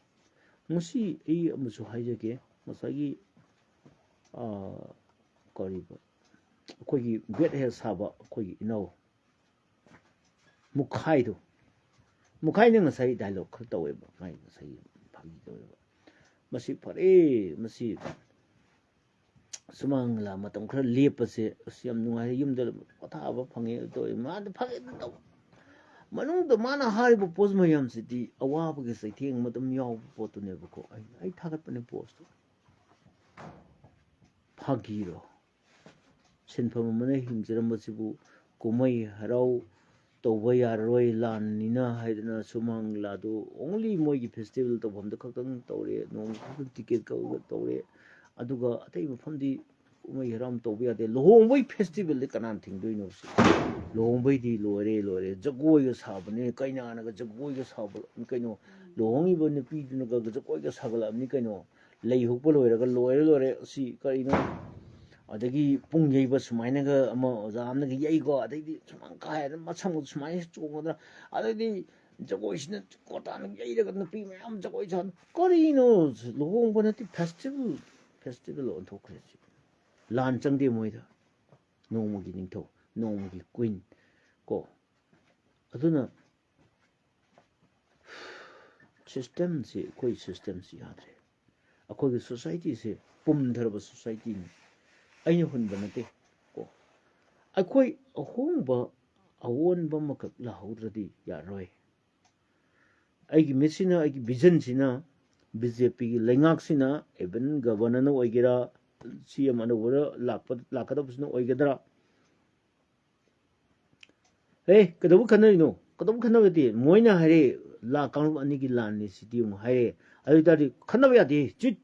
ꯉꯁꯤ ꯑꯩ ꯑꯃꯁꯨ ꯍꯥꯏꯖꯒꯦ, ꯉꯁꯥꯏꯒꯤ, ꯑꯥ, ꯀꯔꯤꯕ, ꯑꯩꯈꯣꯏꯒꯤ ꯕꯦꯠ ꯍꯦꯜ ꯁꯥꯕ ꯑꯩꯈꯣꯏꯒꯤ ꯏꯅꯥꯎ ꯃꯨꯈꯥꯏꯗꯣ, ꯃꯨꯈꯥꯏꯅ ꯉꯁꯥꯏ ꯗꯥꯏꯂꯣꯛ ꯈꯔ ꯇꯧꯋꯦꯕ, ꯃꯥꯏ ꯉꯁꯥꯏꯒꯤ ꯐꯥꯒꯤ ꯇꯧꯋꯦꯕ꯫ ꯃꯁꯤ ꯐꯔꯦ, ꯃꯁꯤ ꯁꯨꯃꯥꯡ ꯂꯤꯂꯥ ꯃꯇꯝ ꯈꯔ ꯂꯦꯞꯄꯁꯦ, ꯑꯁ, ꯌꯥꯝ ꯅꯨꯡꯉꯥꯏꯔꯦ, ꯌꯨꯝꯗ ꯄꯣꯊꯥꯕ ꯐꯪꯉꯦ ꯇꯧꯋꯦ꯫ ꯃꯥꯗꯤ ꯐꯒꯦ ꯇꯧ, ꯃꯅꯨꯡꯗ ꯃꯥꯅ ꯍꯥꯏꯔꯤꯕ ꯄꯣꯠ ꯃꯌꯥꯝꯁꯤꯗꯤ ꯑꯋꯥꯕꯒꯤ ꯆꯩꯊꯦꯡ ꯑꯃ ꯑꯗꯨꯝ ꯌꯥꯎꯕ ꯄꯣꯠꯇꯨꯅꯦꯕꯀꯣ꯫ ꯑꯩ, ꯑꯩ ꯊꯥꯒꯠꯄꯅꯦ ꯄꯣꯁꯇꯣ꯫ ꯐꯥꯒꯤꯔꯣ? ꯁꯤꯟꯐꯝ ꯑꯃꯅ ꯍꯤꯡꯖꯔꯝꯕꯁꯤꯕꯨ ꯀꯨꯝꯍꯩ ꯍꯔꯥꯎ ꯇꯧꯕ ꯌꯥꯔꯔꯣꯏ, ꯂꯥꯟꯅꯤꯅ ꯍꯥꯏꯗꯅ ꯁꯨꯃꯥꯡ ꯂꯤꯂꯥꯗꯨ only ꯃꯣꯏꯒꯤ ꯐꯦꯁꯇꯤꯚꯦꯜ ꯇꯧꯐꯝꯗ ꯈꯛꯇꯪ ꯇꯧꯔꯦ, ꯅꯣꯡꯃ ꯈꯛꯇꯪ ꯇꯤꯀꯦꯠ ꯀꯛꯑꯒ ꯇꯧꯔꯦ꯫ ꯑꯗꯨꯒ ꯑꯇꯩ ꯃꯐꯝꯗꯤ ꯀꯨꯝꯍꯩ ꯍꯔꯥꯎ ꯑꯃ ꯇꯧꯕ ꯌꯥꯗꯦ꯫ ꯂꯨꯍꯣꯡꯕꯒꯤ ꯐꯦꯁꯇꯤꯚꯦꯜꯗꯤ ꯀꯅꯥꯅ ꯊꯤꯡꯗꯣꯏꯅꯣ? ꯁꯤ ꯂꯨꯍꯣꯡꯕꯩꯗꯤ ꯂꯣꯏꯔꯦ, ꯂꯣꯏꯔꯦ, ꯖꯒꯣꯏꯒ ꯁꯥꯕꯅꯦ, ꯀꯩꯅꯥꯅꯒ ꯖꯒꯣꯏꯒ ꯁꯥꯕ ꯀꯩꯅꯣ, ꯂꯨꯍꯣꯡꯉꯤꯕ ꯅꯨꯄꯤꯗꯨꯅꯒ ꯖꯒꯣꯏꯒ ꯁꯥꯒꯠꯂꯛꯑꯕꯅꯤ ꯀꯩꯅꯣ꯫ ꯂꯩ ꯍꯨꯛꯄ ꯂꯣꯏꯔꯒ ꯂꯣꯏꯔꯦ, ꯂꯣꯏꯔꯦ, ꯁꯤ ꯀꯔꯤꯅꯣ? ꯑꯗꯒꯤ ꯄꯨꯡ ꯌꯩꯕ ꯁꯨꯃꯥꯏꯅꯒ ꯑꯃ ꯑꯣꯖꯥ ꯑꯃꯅꯒ ꯌꯩꯀꯣ, ꯑꯗꯩꯗꯤ ꯁꯨꯃꯥꯏꯅ ꯀꯥꯏꯗꯅ ꯃꯁꯝꯒ ꯁꯨꯃꯥꯏꯅ ꯆꯣꯡꯒꯗ꯭ꯔꯥ, ꯑꯗꯩꯗꯤ ꯖꯒꯣꯏꯁꯤꯅ ꯀꯣꯇꯥꯅ ꯌꯩꯔꯒ ꯅꯨꯄꯤ ꯃꯌꯥꯝ ꯖꯒꯣꯏ ꯁꯥ, ꯀꯔꯤꯅꯣ? ꯂꯨꯍꯣꯡꯕ ꯅꯠꯇꯦ, ꯐꯦꯁꯇꯤꯚꯦꯜ, ꯐꯦꯁꯇꯤꯚꯦꯜ ꯑꯣꯟꯊꯣꯛꯈ꯭ꯔꯦ ꯁꯤ꯫ ꯂꯥꯟ ꯆꯪꯗꯦ ꯃꯣꯏꯗ꯫ ꯅꯣꯡꯃꯒꯤ ꯅꯤꯡꯊꯧ, ꯅꯣꯡꯃꯒꯤ ꯀ꯭ꯋꯤꯟ ꯀꯣ꯫ ꯑꯗꯨꯅ ꯁꯤꯁꯇꯦꯝꯁꯤ, ꯑꯩꯈꯣꯏ ꯁꯤꯁꯇꯦꯝꯁꯤ ꯌꯥꯗ꯭ꯔꯦ꯫ ꯑꯩꯈꯣꯏꯒꯤ ꯁꯣꯁꯥꯏꯇꯤꯁꯦ ꯄꯨꯝꯊꯔꯕ ꯁꯣꯁꯥꯏꯇꯤꯅꯤ꯫ ꯑꯩꯅ ꯍꯨꯟꯕ ꯅꯠꯇꯦ ꯀꯣ꯫ ꯑꯩꯈꯣꯏ ꯑꯍꯣꯡꯕ, ꯑꯑꯣꯟꯕ ꯑꯃꯈꯛ ꯂꯥꯛꯍꯧꯗ꯭ꯔꯗꯤ ꯌꯥꯔꯣꯏ꯫ ꯑꯩꯒꯤ ꯃꯤꯠꯁꯤꯅ, ꯑꯩꯒꯤ ꯚꯤꯖꯟꯁꯤꯅ ꯕꯤ ꯖꯦ ꯄꯤꯒꯤ ꯂꯩꯉꯥꯛꯁꯤꯅ, even ꯒꯕꯔꯅꯔꯅ ꯑꯣꯏꯒꯦꯔꯥ, ꯁꯤ ꯑꯦꯝ ꯑꯅꯧꯕꯗ ꯂꯥꯛꯄ, ꯂꯥꯛꯀꯗꯕꯁꯤꯅ ꯑꯣꯏꯒꯗ꯭ꯔꯥ? ꯑꯦ, ꯀꯩꯗꯧꯕ ꯈꯟꯅꯔꯤꯅꯣ? ꯀꯩꯗꯧꯕ ꯈꯟꯅꯕ ꯌꯥꯗꯦ? ꯃꯣꯏꯅ ꯍꯥꯏꯔꯦ, ꯂꯥ ꯀꯥꯡꯂꯨꯞ ꯑꯅꯤꯒꯤ ꯂꯥꯟꯅꯤ ꯁꯤꯗꯤ ꯑꯃꯨꯛ ꯍꯥꯏꯔꯦ꯫ ꯑꯗꯨ ꯑꯣꯏ ꯇꯥꯔꯗꯤ ꯈꯟꯅꯕ ꯌꯥꯗꯦ꯫ ꯆꯤꯠ!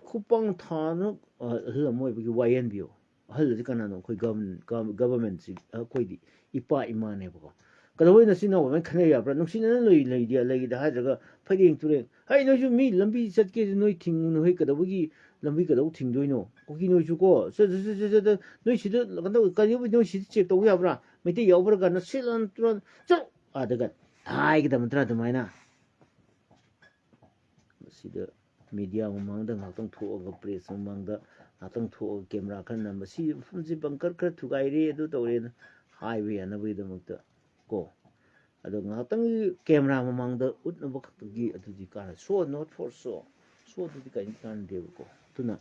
ꯈꯨꯄꯥꯡ ꯊꯥꯅ, ꯑ, ꯑꯍꯜ ꯑꯃ ꯑꯣꯏꯕꯒꯤ ꯋꯥꯌꯦꯟꯕꯤꯌꯨ꯫ ꯑꯍꯜ ꯑꯁꯤ ꯀꯅꯥꯅꯣ? ꯑꯩꯈꯣꯏ ꯒꯚꯔꯟ-, ꯒꯚ-, ꯒꯚꯔꯟꯃꯦꯟꯁꯤ ꯑꯩꯈꯣꯏꯗꯤ ꯏꯄꯥ ꯏꯃꯥꯅꯦꯕꯀꯣ꯫ ꯀꯩꯗꯧꯕꯩ ꯅꯆꯤꯟ ꯅꯅꯥꯎ ꯑꯗꯨꯃꯥꯏꯅ ꯈꯟꯅ ꯌꯥꯕ꯭ꯔꯥ? ꯅꯨꯡꯁꯤꯅꯅ ꯂꯩ-, ꯂꯩꯗꯤ ꯂꯩꯒꯤꯗ ꯍꯥꯏꯗ꯭ꯔꯒ ꯐꯩꯔꯦꯡ ꯇꯨꯔꯦꯡ꯫ ꯍꯩ, ꯅꯣꯏꯁꯨ ꯃꯤ ꯂꯝꯕꯤ ꯆꯠꯀꯦꯁꯨ ꯅꯣꯏ ꯊꯤꯡꯉꯨꯅꯨ ꯍꯩ, ꯀꯩꯗꯧꯕꯒꯤ ꯂꯝꯕꯤ ꯀꯩꯗꯧ ꯊꯤꯡꯗꯣꯏꯅꯣ? ꯀꯨꯀꯤ ꯅꯣꯏꯁꯨ ꯀꯣ, ꯆꯠ-, ꯆꯠ-, ꯆꯠ-, ꯆꯠ-, ꯆꯠ-, ꯅꯣꯏ ꯁꯤꯗ ꯀꯩꯅꯣ ꯀꯔꯤꯕ ꯅꯣꯏ ꯁꯤꯗ ꯆꯦꯛ ꯇꯧꯕ ꯌꯥꯕ꯭ꯔꯥ? ꯃꯩꯇꯩ ꯌꯥꯎꯕ꯭ꯔꯥ ꯀꯥꯏꯅ ꯁꯤꯠ ꯂꯥꯟ ꯇꯨꯔꯥꯟ ꯆꯠꯂꯣ ꯑꯥꯗꯒ ꯍꯥꯏꯒꯗꯕ ꯅꯠꯇ꯭ꯔꯥ ꯑꯗꯨꯃꯥꯏꯅ? ꯃꯁꯤꯗ ꯃꯤꯗꯤꯌꯥ ꯃꯃꯥꯡꯗ ꯉꯥꯏꯍꯥꯛꯇꯪ ꯊꯣꯛꯑꯒ, ꯄ꯭ꯔꯦꯁ ꯃꯃꯥꯡꯗ ꯉꯥꯏꯍꯥꯛꯇꯪ ꯊꯣꯛꯑꯒ ꯀꯦꯃꯦꯔꯥ ꯈꯔ ꯅꯝꯕ, "ꯁꯤ ꯃꯐꯝꯁꯤ ꯕꯪꯀꯔ ꯈꯔ ꯊꯨꯒꯥꯏꯔꯦ, ꯑꯗꯨ ꯇꯧꯔꯦꯅ" ꯍꯥꯏꯕ ꯌꯥꯅꯕꯒꯤꯗꯃꯛꯇ ꯀꯣ꯫ ꯑꯗꯣ ꯉꯥꯏꯍꯥꯛꯇꯪꯒꯤ ꯀꯦꯃꯦꯔꯥ ꯃꯃꯥꯡꯗ ꯎꯠꯅꯕ ꯈꯛꯇꯒꯤ ꯑꯗꯨꯗꯤ ꯀꯥꯟꯅ show, not for show, show ꯑꯗꯨꯗꯤ ꯀꯔꯤꯝ ꯀꯥꯟꯅꯗꯦꯕꯀꯣ꯫ ꯑꯗꯨꯅ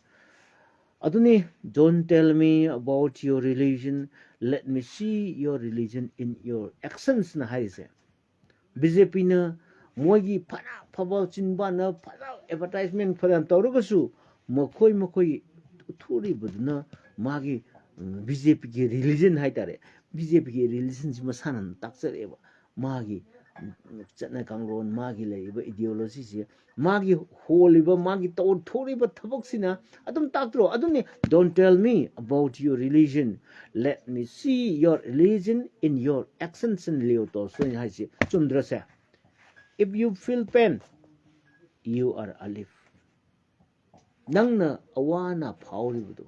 ꯑꯗꯨꯅꯤ, "Don't tell me about your religion, let me see your religion in your actions"ꯅ ꯍꯥꯏꯔꯤꯁꯦ꯫ ꯕꯤ ꯖꯦ ꯄꯤꯅ ꯃꯣꯏꯒꯤ ꯐꯅ ꯐꯕ ꯆꯤꯟꯕꯥꯟꯅ ꯐꯅ advertisement ꯐꯅ ꯇꯧꯔꯒꯁꯨ ꯃꯈꯣꯏ ꯃꯈꯣꯏ ꯎꯠꯊꯣꯔꯤꯕꯗꯨꯅ ꯃꯥꯒꯤ, ꯎꯝ, ꯕꯤ ꯖꯦ ꯄꯤꯒꯤ religion ꯍꯥꯏꯇꯥꯔꯦ꯫ ꯕꯤ ꯖꯦ ꯄꯤꯒꯤ religionꯁꯤ ꯃꯁꯥꯅ ꯇꯥꯛꯆꯔꯛꯑꯦꯕ꯫ ꯃꯥꯒꯤ, ꯎꯝ, ꯆꯠꯅ ꯀꯥꯡꯂꯣꯟ, ꯃꯥꯒꯤ ꯂꯩꯔꯤꯕ ideologyꯁꯦ, ꯃꯥꯒꯤ ꯍꯣꯜꯂꯤꯕ, ꯃꯥꯒꯤ ꯇꯧꯊꯣꯔꯤꯕ ꯊꯕꯛꯁꯤꯅ ꯑꯗꯨꯝ ꯇꯥꯛꯇ꯭ꯔꯣ? ꯑꯗꯨꯅꯤ, "Don't tell me about your religion, let me see your religion in your actions" ꯅ ꯂꯤꯑꯣ ꯇꯣꯜꯁꯇꯣꯏꯅ ꯍꯥꯏꯁꯤ ꯆꯨꯝꯗ꯭ꯔꯁꯦ? "If you feel pain, you are alive." ꯅꯪꯅ ꯑꯋꯥꯅ ꯐꯥꯎꯔꯤꯕꯗꯨ,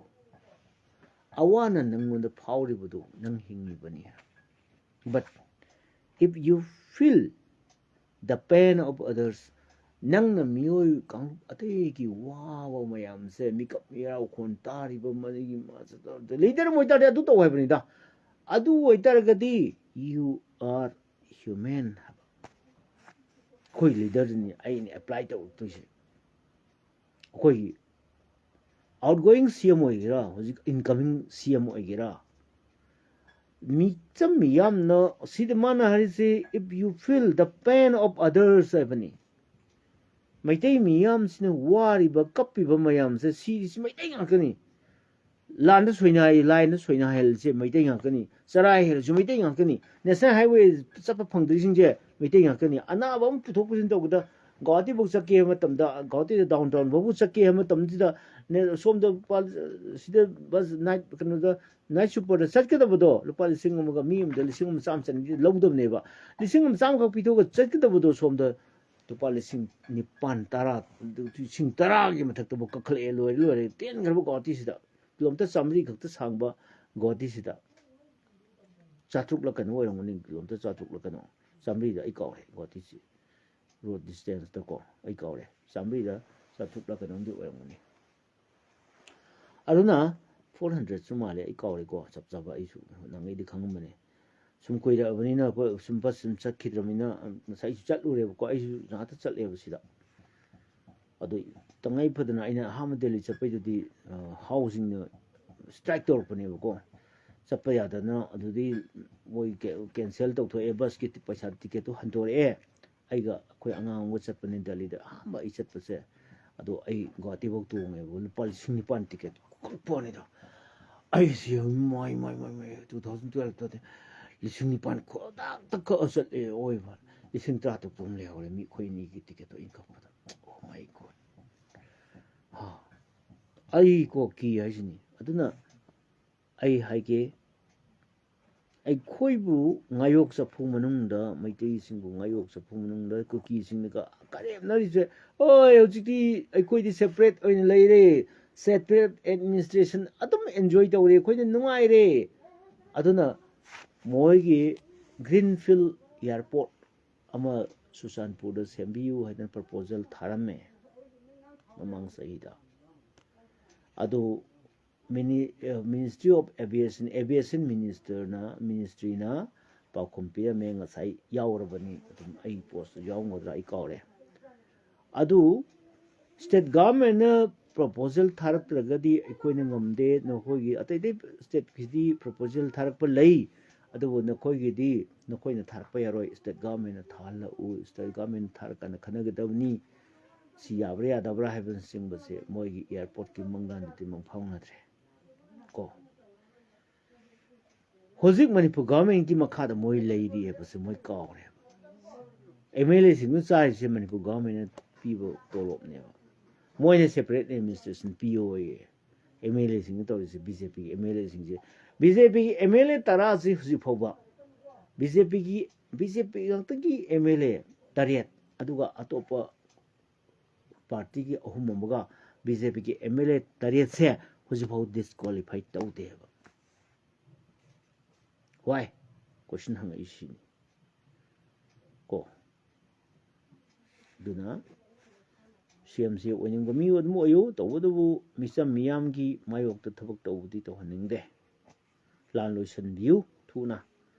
ꯑꯋꯥꯅ ꯅꯪꯉꯣꯟꯗ ꯐꯥꯎꯔꯤꯕꯗꯨ ꯅꯪ ꯍꯤꯡꯉꯤꯕꯅꯤ꯫ But if you feel the pain of others, ꯅꯪꯅ ꯃꯤꯑꯣꯏ ꯀꯥꯡꯂꯨꯞ ꯑꯇꯩꯒꯤ ꯋꯥꯕ ꯃꯌꯥꯝꯁꯦ, ꯃꯤꯀꯞ ꯃꯤꯔꯥꯎ ꯈꯣꯟ ꯇꯥꯔꯤꯕ ꯃꯗꯨꯒꯤ ꯃꯥꯁꯦ leader ꯑꯃ ꯑꯣꯏꯇꯥꯔꯗꯤ ꯑꯗꯨ ꯇꯧ ꯍꯥꯏꯕꯅꯤꯗ꯫ ꯑꯗꯨ ꯑꯣꯏꯇꯥꯔꯒꯗꯤ you are human ꯍꯥꯏꯕ꯫ ꯑꯩꯈꯣꯏ leaderꯅꯤ ꯑꯩꯅ apply ꯇꯧꯔꯛꯇꯣꯏꯁꯦ꯫ ꯑꯩꯈꯣꯏꯒꯤ outgoing C M ꯑꯣꯏꯒꯦꯔꯥ, ꯍꯧꯖꯤꯛ incoming C M ꯑꯣꯏꯒꯦꯔꯥ, ꯃꯤꯆꯝ ꯃꯤꯌꯥꯝꯅ, ꯁꯤꯗ ꯃꯥꯅ ꯍꯥꯏꯔꯤꯁꯦ, "If you feel the pain of others" ꯍꯥꯏꯕꯅꯤ꯫ ꯃꯩꯇꯩ ꯃꯤꯌꯥꯝꯁꯤꯅ ꯋꯥꯔꯤꯕ, ꯀꯞꯄꯤꯕ ꯃꯌꯥꯝꯁꯦ, ꯁꯤꯔꯤꯁꯤ ꯃꯩꯇꯩ ꯉꯥꯛꯇꯅꯤ꯫ ꯂꯥꯟꯗ ꯁꯣꯏꯅꯥꯏ, ꯂꯥꯏꯟꯗ ꯁꯣꯏꯅꯥꯏ ꯍꯥꯏꯔꯤꯁꯦ ꯃꯩꯇꯩ ꯉꯥꯛꯇꯅꯤ꯫ ꯆꯔꯥꯏ ꯍꯦꯜꯂꯁꯨ ꯃꯩꯇꯩ ꯉꯥꯛꯇꯅꯤ꯫ ꯅꯦꯁꯅꯦꯜ ꯍꯥꯏꯋꯦ ꯆꯠꯄ ꯐꯪꯗ꯭ꯔꯤꯁꯤꯡꯁꯦ ꯃꯩꯇꯩ ꯉꯥꯛꯇꯅꯤ꯫ ꯑꯅꯥꯕ ꯑꯃ ꯄꯨꯊꯣꯛ ꯄꯨꯁꯤꯟ ꯇꯧꯕꯗ ꯒꯧꯍꯥꯇꯤꯐꯧ ꯆꯠꯀꯦ ꯍꯥꯏꯕ ꯃꯇꯝꯗ, ꯒꯧꯍꯥꯇꯤꯗ ꯗꯥꯎꯟ ꯇꯥꯎꯟ ꯐꯥꯎꯕ ꯆꯠꯀꯦ ꯍꯥꯏꯕ ꯃꯇꯝꯁꯤꯗ ꯅꯦ-, ꯁꯣꯝꯗ ꯂꯨꯄꯥ, ꯁꯤꯗ ꯕꯁ ꯅꯥꯏꯠ, ꯀꯩꯅꯣꯗ, ꯅꯥꯏꯠ ꯁꯨꯄꯔꯗ ꯆꯠꯀꯗꯕꯗꯣ ꯂꯨꯄꯥ ꯂꯤꯁꯤꯡ ꯑꯃꯒ, ꯃꯤ ꯑꯃꯗ ꯂꯤꯁꯤꯡ ꯑꯃ ꯆꯥꯝꯃ ꯆꯅꯤꯗꯤ ꯂꯧꯗꯕꯅꯦꯕ꯫ ꯂꯤꯁꯤꯡ ꯑꯃ ꯆꯥꯝꯃꯈꯛ ꯄꯤꯊꯣꯛꯑꯒ ꯆꯠꯀꯗꯕꯗꯣ ꯁꯣꯝꯗ ꯂꯨꯄꯥ ꯂꯤꯁꯤꯡ ꯅꯤꯄꯥꯟ, ꯇꯔꯥ, ꯂꯤꯁꯤꯡ ꯇꯔꯥꯒꯤ ꯃꯊꯛꯇꯕꯨ ꯀꯛꯈꯠꯂꯛꯑꯦ꯫ ꯂꯣꯏꯔꯦ, ꯂꯣꯏꯔꯦ, ꯇꯦꯟꯈ꯭ꯔꯕ ꯒꯧꯍꯥꯇꯤꯁꯤꯗ꯫ ꯀꯤꯂꯣꯃꯤꯇꯔ ꯆꯥꯃꯔꯤ ꯈꯛꯇ ꯁꯥꯡꯕ ꯒꯧꯍꯥꯇꯤꯁꯤꯗ ꯆꯥꯇ꯭ꯔꯨꯛꯂ ꯀꯩꯅꯣ ꯑꯣꯏꯔꯝꯒꯅꯤ, ꯀꯤꯂꯣꯃꯤꯇꯔ ꯆꯥꯇ꯭ꯔꯨꯛꯂ ꯀꯩꯅꯣ, ꯆꯥꯃꯔꯤꯗ ꯑꯩ ꯀꯥꯎꯔꯦ ꯒꯧꯍꯥꯇꯤꯁꯤ꯫ ꯔꯣꯗ ꯗꯤꯁꯇꯦꯟꯁꯇꯀꯣ ꯑꯩ ꯀꯥꯎꯔꯦ, ꯆꯥꯃꯔꯤꯗ ꯆꯥꯇ꯭ꯔꯨꯛꯂ ꯀꯩꯅꯣꯝꯗꯤ ꯑꯣꯏꯔꯝꯒꯅꯤ꯫ ꯑꯗꯨꯅ ꯐꯣꯔ ꯍꯟꯗ꯭ꯔꯦꯗꯁꯨ ꯃꯥꯜꯂꯦ, ꯑꯩ ꯀꯥꯎꯔꯦꯀꯣ ꯆꯞ ꯆꯥꯕ, ꯑꯩꯁꯨ ꯅꯍꯥꯟꯉꯩꯗꯤ ꯈꯪꯉꯝꯕꯅꯦ꯫ ꯁꯨꯝ ꯀꯨꯏꯔꯛꯑꯕꯅꯤꯅ ꯑꯩꯈꯣꯏ ꯁꯨꯝ ꯕꯁ ꯁꯨꯝ ꯆꯠꯈꯤꯗ꯭ꯔꯕꯅꯤꯅ, ꯉꯁꯥꯏꯁꯨ ꯆꯠꯂꯨꯔꯦꯕꯀꯣ, ꯑꯩꯁꯨ ꯉꯥꯛꯇ ꯆꯠꯂꯦꯕ ꯁꯤꯗ꯫ ꯑꯗꯨ ꯇꯉꯥꯏ ꯐꯗꯅ ꯑꯩꯅ ꯑꯍꯥꯟꯕ ꯗꯦꯜꯂꯤ ꯆꯠꯄꯩꯗꯨꯗꯤ, ꯑ, ꯍꯥꯎꯁꯤꯡꯅ ꯁ꯭ꯇ꯭ꯔꯥꯏꯛ ꯇꯧꯔꯛꯄꯅꯦꯕꯀꯣ꯫ ꯆꯠꯄ ꯌꯥꯗꯅ ꯑꯗꯨꯗꯤ ꯃꯣꯏ ꯀꯦ-, ꯀꯦꯟꯁꯦꯜ ꯇꯧꯊꯣꯛꯑꯦ, ꯕꯁꯀꯤ ꯇꯤ-, ꯄꯩꯁꯥ ꯇꯤꯀꯦꯠꯇꯨ ꯍꯟꯗꯣꯔꯛꯑꯦ꯫ ꯑꯩꯒ ꯑꯩꯈꯣꯏ ꯑꯉꯥꯡ ꯑꯃꯒ ꯆꯠꯄꯅꯦ ꯗꯦꯜꯂꯤꯗ꯫ ꯑꯍꯥꯟꯕ ꯑꯩ ꯆꯠꯄꯁꯦ, ꯑꯗꯣ ꯑꯩ ꯒꯨꯍꯥꯇꯤꯐꯥꯎ ꯇꯣꯡꯉꯦꯕ, ꯂꯨꯄꯥ ꯂꯤꯁꯤꯡ ꯅꯤꯄꯥꯟ ꯇꯤꯀꯦꯠ ꯀꯛꯄꯅꯤꯗ꯫ ꯑꯩꯁꯦ ꯃꯥꯏ, ꯃꯥꯏ, ꯃꯥꯏ, ꯃꯥꯏ, ꯇꯨ ꯊꯥꯎꯖꯟ ꯇꯨꯋꯦꯜꯐꯇꯗꯤ ꯂꯤꯁꯤꯡ ꯅꯤꯄꯥꯟ ꯈꯨꯗꯛꯇ ꯀꯛꯑ ꯆꯠꯂꯦ꯫ ꯑꯣꯏꯕ ꯂꯤꯁꯤꯡ ꯇꯔꯥꯇꯔꯨꯛꯇ ꯑꯗꯨꯝ ꯂꯩꯍꯧꯔꯦ, ꯃꯤ ꯑꯩꯈꯣꯏ ꯑꯅꯤꯒꯤ ꯇꯤꯀꯦꯠꯇꯣ ꯑꯩꯅ ꯀꯛꯄꯗ꯫ Oh my God. ꯍꯥ꯫ ꯑꯩ ꯀꯣ ꯀꯤ ꯍꯥꯏꯁꯤꯅꯤ꯫ ꯑꯗꯨꯅ ꯑꯩ ꯍꯥꯏꯒꯦ, ꯑꯩꯈꯣꯏꯕꯨ ꯉꯥꯌꯣꯛ ꯆꯐꯨ ꯃꯅꯨꯡꯗ, ꯃꯩꯇꯩꯁꯤꯡꯕꯨ ꯉꯥꯌꯣꯛ ꯆꯐꯨ ꯃꯅꯨꯡꯗ ꯀꯨꯀꯤꯁꯤꯡꯅꯒ ꯀꯔꯦꯝꯅꯔꯤꯁꯦ, "ꯍꯣꯏ, ꯍꯧꯖꯤꯛꯇꯤ ꯑꯩꯈꯣꯏꯗꯤ ꯁꯦꯄꯔꯦꯠ ꯑꯣꯏꯅ ꯂꯩꯔꯦ, ꯁꯦꯄꯔꯦꯠ ꯑꯦꯗꯃꯤꯅꯤꯁꯇ꯭ꯔꯦꯁꯟ ꯑꯗꯨꯝ ꯑꯦꯟꯖꯣꯏ ꯇꯧꯔꯦ, ꯑꯩꯈꯣꯏꯅ ꯅꯨꯡꯉꯥꯏꯔꯦ"꯫ ꯑꯗꯨꯅ ꯃꯣꯏꯒꯤ ꯒ꯭ꯔꯤꯟ ꯐꯤꯜ ꯑꯦꯌꯥꯔꯄꯣꯔꯠ ꯑꯃ ꯆꯨꯔꯆꯥꯟꯄꯨꯔꯗ ꯁꯦꯝꯕꯤꯌꯨ ꯍꯥꯏꯗꯅ ꯄ꯭ꯔꯄꯣꯖꯦꯜ ꯊꯥꯔꯝꯃꯦ ꯃꯃꯥꯡ ꯆꯍꯤꯗ꯫ ꯑꯗꯨ ꯃꯤꯅꯤ-, ꯑ, Ministry of Aviation, Aviation Ministerꯅ, ꯃꯤꯅꯤꯁꯇ꯭ꯔꯤꯅ ꯄꯥꯎꯈꯨꯝ ꯄꯤꯔꯝꯃꯦ, ꯉꯁꯥꯏ ꯌꯥꯎꯔꯕꯅꯤ꯫ ꯑꯗꯨꯝ ꯑꯩ ꯄꯣꯁꯇꯨ ꯌꯥꯎꯔꯝꯒꯗ꯭ꯔꯥ ꯑꯩ ꯀꯥꯎꯔꯦ꯫ ꯑꯗꯨ ꯁ꯭ꯇꯦꯠ ꯒꯚꯔꯟꯃꯦꯟꯠꯅ ꯄ꯭ꯔꯄꯣꯖꯦꯜ ꯊꯥꯔꯛꯇ꯭ꯔꯒꯗꯤ ꯑꯩꯈꯣꯏꯅ ꯉꯝꯗꯦ꯫ ꯅꯈꯣꯏꯒꯤ ꯑꯇꯩ ꯑꯇꯩ ꯁ꯭ꯇꯦꯠꯀꯤꯗꯤ ꯄ꯭ꯔꯄꯣꯖꯦꯜ ꯊꯥꯔꯛꯄ ꯂꯩ, ꯑꯗꯨꯕꯨ ꯅꯈꯣꯏꯒꯤꯗꯤ ꯅꯈꯣꯏꯅ ꯊꯥꯔꯛꯄ ꯌꯥꯔꯣꯏ, ꯁ꯭ꯇꯦꯠ ꯒꯚꯔꯟꯃꯦꯟꯠꯅ ꯊꯥꯍꯜꯂꯛꯎ, ꯁ꯭ꯇꯦꯠ ꯒꯚꯔꯟꯃꯦꯟꯠꯅ ꯊꯥꯔꯀꯥꯟꯗ ꯈꯟꯅꯒꯗꯕꯅꯤ꯫ ꯁꯤ ꯌꯥꯕ꯭ꯔꯥ ꯌꯥꯗꯕ꯭ꯔꯥ ꯍꯥꯏꯕꯅꯆꯤꯡꯕꯁꯦ ꯃꯣꯏꯒꯤ ꯑꯦꯌꯥꯔꯄꯣꯔꯠꯀꯤ ꯃꯪꯂꯥꯟꯗꯗꯤ ꯃꯪꯐꯥꯎꯅꯗ꯭ꯔꯦ꯫ ꯀꯣ꯫ ꯍꯧꯖꯤꯛ ꯃꯅꯤꯄꯨꯔ ꯒꯚꯔꯟꯃꯦꯟꯀꯤ ꯃꯈꯥꯗ ꯃꯣꯏ ꯂꯩꯔꯤ ꯍꯥꯏꯕꯁꯦ ꯃꯣꯏ ꯀꯥꯎꯔꯦꯕ꯫ ꯑꯦꯝ ꯑꯦꯜ ꯑꯦꯁꯤꯡꯗꯨ ꯆꯥꯔꯤꯁꯦ ꯃꯅꯤꯄꯨꯔ ꯒꯚꯔꯟꯃꯦꯟꯅ ꯄꯤꯕ ꯇꯣꯂꯣꯞꯅꯦꯕ꯫ ꯃꯣꯏꯅ ꯁꯦꯄꯔꯦꯠ ꯑꯦꯗꯃꯤꯅꯤꯁꯇ꯭ꯔꯦꯁꯟ ꯄꯤꯌꯣꯌꯦ꯫ ꯑꯦꯝ ꯑꯦꯜ ꯑꯦꯁꯤꯡꯅ ꯇꯧꯔꯤꯁꯦ, ꯕꯤ ꯖꯦ ꯄꯤꯒꯤ ꯑꯦꯝ ꯑꯦꯜ ꯑꯦꯁꯤꯡꯁꯦ, ꯕꯤ ꯖꯦ ꯄꯤꯒꯤ ꯑꯦꯝ ꯑꯦꯜ ꯑꯦ ꯇꯔꯥꯁꯤ ꯍꯧꯖꯤꯛ ꯐꯥꯎꯕ ꯕꯤ ꯖꯦ ꯄꯤꯒꯤ, ꯕꯤ ꯖꯦ ꯄꯤ ꯉꯥꯛꯇꯒꯤ ꯑꯦꯝ ꯑꯦꯜ ꯑꯦ ꯇꯔꯦꯠ, ꯑꯗꯨꯒ ꯑꯇꯣꯞꯄ ꯄꯥꯔꯇꯤꯒꯤ ꯑꯍꯨꯝ ꯑꯃꯒ ꯕꯤ ꯖꯦ ꯄꯤꯒꯤ ꯑꯦꯝ ꯑꯦꯜ ꯑꯦ ꯇꯔꯦꯠꯁꯦ ꯍꯧꯖꯤꯛꯐꯥꯎ ꯗꯤꯁꯀ꯭ꯋꯥꯂꯤꯐꯥꯏ ꯇꯧꯗꯦꯕ꯫ ꯋꯥꯏ? ꯀꯣꯏꯁꯟ ꯍꯪꯉꯛꯏꯁꯤꯅꯤ ꯀꯣ꯫ ꯑꯗꯨꯅ ꯁꯤ ꯑꯦꯝꯁꯤ ꯑꯣꯏꯅꯤꯡꯕ ꯃꯤ ꯑꯗꯨꯝ ꯑꯣꯏꯌꯨ, ꯇꯧꯕꯇꯕꯨ ꯃꯤꯆꯝ ꯃꯤꯌꯥꯝꯒꯤ ꯃꯥꯌꯣꯛꯇ ꯊꯕꯛ ꯇꯧꯕꯗꯤ ꯇꯧꯍꯟꯅꯤꯡꯗꯦ꯫ ꯂꯥꯟ ꯂꯣꯏꯁꯤꯟꯕꯤꯌꯨ ꯊꯨꯅ꯫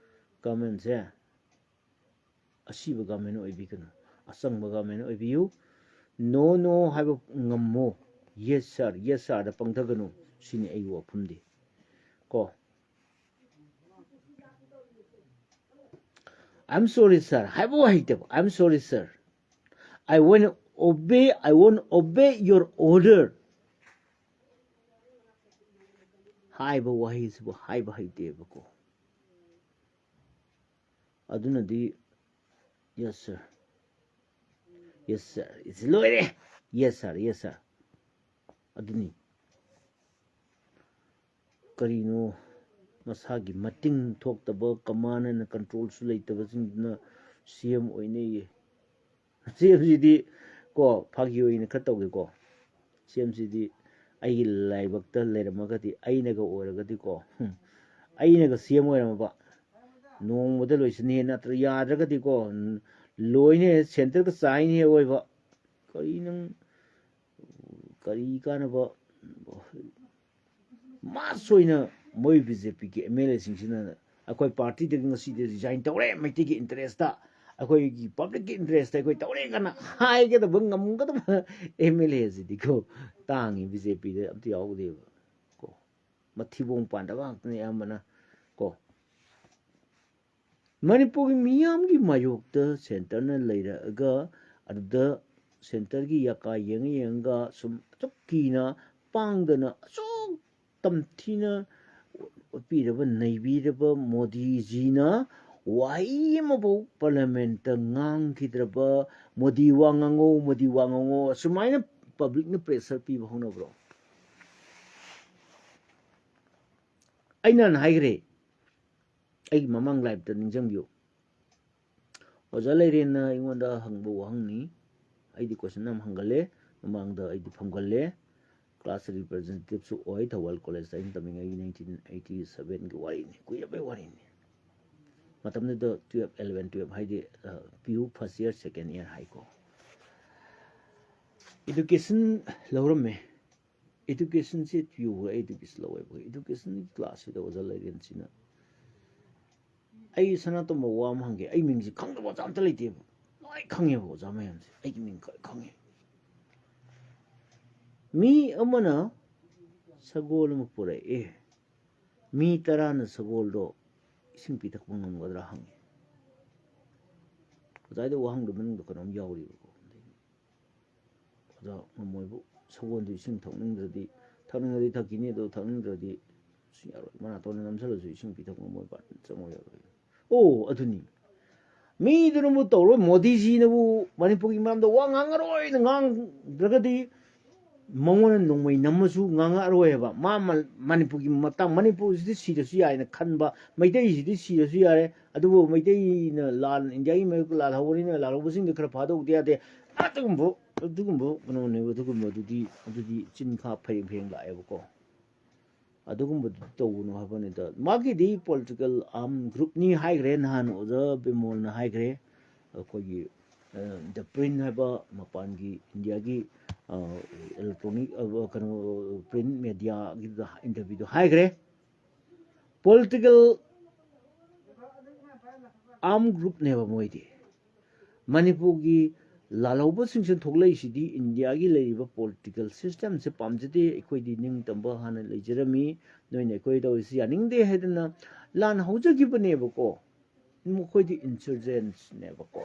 ꯒꯚꯔꯟꯃꯦꯟꯁꯦ ꯑꯁꯤꯕ ꯒꯚꯔꯟꯃꯦꯟ ꯑꯣꯏꯕꯤꯒꯅꯨ, ꯑꯆꯪꯕ ꯒꯚꯔꯟꯃꯦꯟ ꯑꯣꯏꯕꯤꯌꯨ꯫ No, no ꯍꯥꯏꯕ ꯉꯝꯃꯨ, yes sir, yes sirꯗ ꯄꯪꯊꯒꯅꯨ꯫ ꯁꯤꯅꯤ ꯑꯩꯒꯤ ꯋꯥꯐꯝꯗꯤ ꯀꯣ꯫ "I'm sorry sir" ꯍꯥꯏꯕ ꯍꯩꯇꯕ꯫ "I'm sorry sir, I won't obey, I won't obey your order" ꯍꯥꯏꯕ ꯋꯥꯍꯩꯁꯤꯕꯨ ꯍꯥꯏꯕ ꯍꯩꯇꯦꯕꯀꯣ꯫ ꯑꯗꯨꯅꯗꯤ "Yes sir, yes sir" ꯏꯁꯤ ꯂꯣꯏꯔꯦ꯫ "Yes sir, yes sir" ꯑꯗꯨꯅꯤ꯫ ꯀꯔꯤꯅꯣ, ꯃꯁꯥꯒꯤ ꯃꯇꯤꯡ ꯊꯣꯛꯇꯕ, ꯀꯃꯥꯟ ꯑꯦꯟ ꯀꯟꯇ꯭ꯔꯣꯜꯁꯨ ꯂꯩꯇꯕꯁꯤꯡꯗꯨꯅ ꯁꯤ ꯑꯦꯝ ꯑꯣꯏꯅꯩꯌꯦ꯫ ꯁꯤ ꯑꯦꯝꯁꯤꯗꯤ ꯀꯣ, ꯐꯥꯒꯤ ꯑꯣꯏꯅ ꯈꯔ ꯇꯧꯒꯦꯀꯣ꯫ ꯁꯤ ꯑꯦꯝꯁꯤꯗꯤ ꯑꯩꯒꯤ ꯂꯥꯏꯕꯛꯇ ꯂꯩꯔꯝꯃꯒꯗꯤ, ꯑꯩꯅꯒ ꯑꯣꯏꯔꯒꯗꯤꯀꯣ, ꯍꯨꯝ, ꯑꯩꯅꯒ ꯁꯤ ꯑꯦꯝ ꯑꯣꯏꯔꯝꯃꯕ, ꯅꯣꯡꯃꯗ ꯂꯣꯏꯁꯤꯟꯅꯤ ꯅꯠꯇ꯭ꯔ ꯌꯥꯗ꯭ꯔꯒꯗꯤꯀꯣ, ꯂꯣꯏꯅ ꯁꯦꯟꯇꯔꯒ ꯆꯥꯏꯅꯤ ꯑꯣꯏꯕ꯫ ꯀꯔꯤ ꯅꯪ, ꯀꯔꯤ ꯀꯥꯟꯅꯕ? ꯃꯥꯁ ꯑꯣꯏꯅ ꯃꯣꯏ ꯕꯤ ꯖꯦ ꯄꯤꯒꯤ ꯑꯦꯝ ꯑꯦꯜ ꯑꯦꯁꯤꯡꯁꯤꯅ "ꯑꯩꯈꯣꯏ ꯄꯥꯔꯇꯤꯗꯒꯤ ꯉꯁꯤꯗꯤ ꯔꯤꯖꯥꯏꯟ ꯇꯧꯔꯦ, ꯃꯩꯇꯩꯒꯤ ꯏꯟꯇꯔꯦꯁꯇ, ꯑꯩꯈꯣꯏꯒꯤ ꯄꯕ꯭ꯂꯤꯛꯀꯤ ꯏꯟꯇꯔꯦꯁꯇ ꯑꯩꯈꯣꯏ ꯇꯧꯔꯦ" ꯀꯥꯏꯅ ꯍꯥꯏꯒꯗꯕ ꯉꯝꯒꯗꯕ ꯑꯦꯝ ꯑꯦꯜ ꯑꯦꯁꯤꯗꯤꯀꯣ, ꯇꯥꯡꯉꯤ, ꯕꯤ ꯖꯦ ꯄꯤꯗ ꯑꯝꯇ ꯌꯥꯎꯗꯦꯕ ꯀꯣ꯫ ꯃꯊꯤꯕꯣꯡ ꯄꯥꯟꯗꯕ ꯉꯥꯛꯇꯅꯤ ꯑꯌꯥꯝꯕꯅ ꯀꯣ꯫ ꯃꯅꯤꯄꯨꯔꯒꯤ ꯃꯤꯌꯥꯝꯒꯤ ꯃꯥꯌꯣꯛꯇ ꯁꯦꯟꯇꯔꯅ ꯂꯩꯔꯛꯑꯒ, ꯑꯗꯨꯗ ꯁꯦꯟꯇꯔꯒꯤ ꯌꯥꯀꯥ ꯌꯦꯡꯉ ꯌꯦꯡꯉꯒ ꯁꯨꯝ ꯑꯁꯨꯛ ꯀꯤꯅ ꯄꯥꯡꯗꯅ ꯑꯁꯨꯛ ꯌꯥꯝ ꯊꯤꯅ ꯎꯠꯄꯤꯔꯕ, ꯅꯩꯕꯤꯔꯕ ꯃꯣꯗꯤꯖꯤꯅ ꯋꯥꯍꯩ ꯑꯃꯐꯥꯎ ꯄꯥꯔꯂꯤꯌꯥꯃꯦꯟꯠꯇ ꯉꯥꯡꯈꯤꯗ꯭ꯔꯕ, "ꯃꯣꯗꯤ ꯋꯥ ꯉꯥꯡꯉꯣ, ꯃꯣꯗꯤ ꯋꯥ ꯉꯥꯡꯉꯣ", ꯑꯁꯨꯃꯥꯏꯅ ꯄꯕ꯭ꯂꯤꯛꯅ ꯄ꯭ꯔꯦꯁꯔ ꯄꯤꯕ ꯍꯧꯅꯕ꯭ꯔꯣ? ꯑꯩꯅ ꯅꯍꯥꯟ ꯍꯥꯏꯈ꯭ꯔꯦ, ꯑꯩꯒꯤ ꯃꯃꯥꯡ ꯂꯥꯏꯞꯇ ꯅꯤꯡꯁꯤꯡꯕꯤꯌꯨ꯫ ꯑꯣꯖꯥ ꯂꯩꯔꯦꯟꯅ ꯑꯩꯉꯣꯟꯗ ꯍꯪꯕ ꯋꯥꯍꯪꯅꯤ꯫ ꯑꯩꯗꯤ ꯀꯣꯏꯁꯟ ꯌꯥꯝ ꯍꯪꯒꯜꯂꯦ, ꯃꯃꯥꯡꯗ ꯑꯩꯗꯤ ꯐꯝꯒꯜꯂꯦ, ꯀ꯭ꯂꯥꯁ ꯔꯤꯄ꯭ꯔꯖꯦꯟꯇꯦꯇꯤꯞꯁꯨ ꯑꯣꯏ, ꯊꯧꯕꯥꯜ ꯀꯣꯂꯦꯖꯇ ꯑꯩꯅ ꯇꯝꯃꯤꯉꯩꯒꯤ ꯅꯥꯏꯟꯇꯤꯟ ꯑꯩꯠꯇꯤ ꯁꯕꯦꯟꯒꯤ ꯋꯥꯔꯤꯅꯤ, ꯀꯨꯏꯔꯕꯩ ꯋꯥꯔꯤꯅꯤ꯫ ꯃꯇꯝꯗꯨꯗ ꯇꯨꯌꯦꯜꯞ, ꯑꯦꯂꯚꯦꯟ, ꯇꯨꯌꯦꯜꯞ ꯍꯥꯏꯗꯤ, ꯑ, ꯄꯤ ꯌꯨ ꯐꯥꯔꯁ ꯏꯌꯔ, ꯁꯦꯀꯦꯟ ꯏꯌꯔ ꯍꯥꯏꯀꯣ꯫ ꯏꯗꯨꯀꯦꯁꯟ ꯂꯧꯔꯝꯃꯦ꯫ ꯏꯗꯨꯀꯦꯁꯟꯁꯤ ꯄꯤ ꯌꯨ ꯑꯩ ꯏꯗꯨꯀꯦꯁꯟ ꯂꯧꯋꯦꯕ꯫ ꯏꯗꯨꯀꯦꯁꯟꯒꯤ ꯀ꯭ꯂꯥꯁꯁꯤꯗ ꯑꯣꯖꯥ ꯂꯩꯔꯦꯟꯁꯤꯅ ꯑꯩ ꯁꯅꯥꯇꯣꯝꯕ ꯋꯥ ꯑꯃ ꯍꯪꯒꯦ, ꯑꯩ ꯃꯤꯡꯁꯦ ꯈꯪꯗꯕ ꯑꯣꯖꯥ ꯑꯝꯇ ꯂꯩꯇꯦꯕ, ꯂꯣꯏ ꯈꯪꯉꯦꯕ ꯑꯣꯖꯥ ꯃꯌꯥꯝꯁꯦ, ꯑꯩꯒꯤ ꯃꯤꯡ ꯈꯔ ꯈꯪꯉꯦ꯫ ꯃꯤ ꯑꯃꯅ ꯁꯒꯣꯜ ꯑꯃ ꯄꯨꯔꯛꯑꯦ, ꯃꯤ ꯇꯔꯥꯅ ꯁꯒꯣꯜꯗꯣ ꯏꯁꯤꯡ ꯄꯤꯊꯛꯄ ꯉꯝꯒꯗ꯭ꯔꯥ ꯍꯪꯉꯦ꯫ ꯑꯣꯖꯥ, ꯑꯗꯨ ꯋꯥꯍꯪꯗꯨ ꯃꯅꯨꯡꯗ ꯀꯩꯅꯣꯝ ꯌꯥꯎꯔꯤꯕꯀꯣ꯫ ꯑꯣꯖꯥ, ꯉꯝꯃꯣꯏꯕꯨ, ꯁꯒꯣꯜꯗꯨ ꯏꯁꯤꯡ ꯊꯛꯅꯤꯡꯗ꯭ꯔꯗꯤ, ꯊꯛꯅꯤꯡꯉꯗꯤ ꯊꯛꯈꯤꯅꯤ, ꯑꯗꯣ ꯊꯛꯅꯤꯡꯗ꯭ꯔꯗꯤ ꯁꯤ ꯌꯥꯔꯣꯏ, ꯃꯅꯥꯇꯣꯟꯅ ꯅꯝꯁꯤꯜꯂꯁꯨ ꯏꯁꯤꯡ ꯄꯤꯊꯛ ꯉꯝꯃꯣꯏ, ꯕꯥꯔꯇꯟ ꯆꯪꯉꯣꯏ, ꯌꯥꯔꯣꯏ꯫ ꯑꯣ, ꯑꯗꯨꯅꯤ꯫ ꯃꯤꯗꯨꯅꯕꯨ ꯇꯧꯔꯣꯏ, ꯃꯣꯗꯤꯖꯤꯅꯕꯨ ꯃꯅꯤꯄꯨꯔꯒꯤ ꯃꯔꯝꯗ ꯋꯥ ꯉꯥꯡꯉꯔꯣꯏꯅ ꯉꯥꯡꯗ꯭ꯔꯒꯗꯤ ꯃꯉꯣꯟꯗ ꯅꯣꯡꯃꯩ ꯅꯝꯃꯁꯨ ꯉꯥꯡꯉꯛꯑꯔꯣꯏ ꯍꯥꯏꯕ꯫ ꯃꯥ ꯃ-, ꯃꯅꯤꯄꯨꯔꯒꯤ ꯃꯇꯥꯡ, ꯃꯅꯤꯄꯨꯔꯁꯤꯗꯤ ꯁꯤꯔꯁꯨ ꯌꯥꯏꯅ ꯈꯟꯕ, ꯃꯩꯇꯩꯁꯤꯗꯤ ꯁꯤꯔꯁꯨ ꯌꯥꯔꯦ, ꯑꯗꯨꯕꯨ ꯃꯩꯇꯩꯅ ꯂꯥꯟ, ꯏꯟꯗꯤꯌꯥꯒꯤ ꯃꯥꯌꯣꯛꯇ ꯂꯥꯜꯍꯧꯕꯅꯤꯅ ꯂꯥꯜꯍꯧꯕꯁꯤꯡꯗꯣ ꯈꯔ ꯐꯥꯗꯣꯛꯇ ꯌꯥꯗꯦ꯫ ꯑꯗꯨꯒꯨꯝꯕ, ꯑꯗꯨꯒꯨꯝꯕ ꯀꯩꯅꯣꯅꯦꯕ, ꯑꯗꯨꯒꯨꯝꯕꯗꯨꯗꯤ, ꯑꯗꯨꯗꯤ ꯆꯤꯟ ꯈꯥ ꯐꯩꯔꯦꯡ ꯐꯩꯔꯦꯡ ꯂꯥꯛꯑꯦꯕꯀꯣ꯫ ꯑꯗꯨꯒꯨꯝꯕꯗꯨ ꯇꯧꯒꯅꯨ ꯍꯥꯏꯕꯅꯤꯗ꯫ ꯃꯥꯒꯤꯗꯤ political armed group ꯅꯤ ꯍꯥꯏꯈ꯭ꯔꯦ ꯅꯍꯥꯟ ꯑꯣꯖꯥ ꯕꯤꯃꯣꯜꯅ ꯍꯥꯏꯈ꯭ꯔꯦ꯫ ꯑꯩꯈꯣꯏꯒꯤ, ꯑ, The Print ꯍꯥꯏꯕ ꯃꯄꯥꯟꯒꯤ ꯏꯟꯗꯤꯌꯥꯒꯤ, ꯑ, electronic, ꯑ, ꯀꯩꯅꯣ, print media ꯒꯤꯗ interview ꯗꯣ ꯍꯥꯏꯈ꯭ꯔꯦ꯫ Political armed group ꯅꯦꯕ ꯃꯣꯏꯗꯤ꯫ ꯃꯅꯤꯄꯨꯔꯒꯤ ꯂꯥꯜꯍꯧꯕꯁꯤꯡꯁꯤ ꯊꯣꯛꯂꯛꯏꯁꯤꯗꯤ ꯏꯟꯗꯤꯌꯥꯒꯤ ꯂꯩꯔꯤꯕ political system ꯁꯦ ꯄꯥꯝꯖꯗꯦ, ꯑꯩꯈꯣꯏꯗꯤ ꯅꯤꯡꯇꯝꯕ ꯍꯥꯟꯅ ꯂꯩꯖꯔꯝꯃꯤ, ꯅꯣꯏꯅ ꯑꯩꯈꯣꯏ ꯇꯧꯔꯤꯁꯤ ꯌꯥꯅꯤꯡꯗꯦ ꯍꯥꯏꯗꯅ ꯂꯥꯟ ꯍꯧꯖꯈꯤꯕꯅꯦꯕꯀꯣ꯫ ꯃꯈꯣꯏꯗꯤ insurgents ꯅꯦꯕꯀꯣ꯫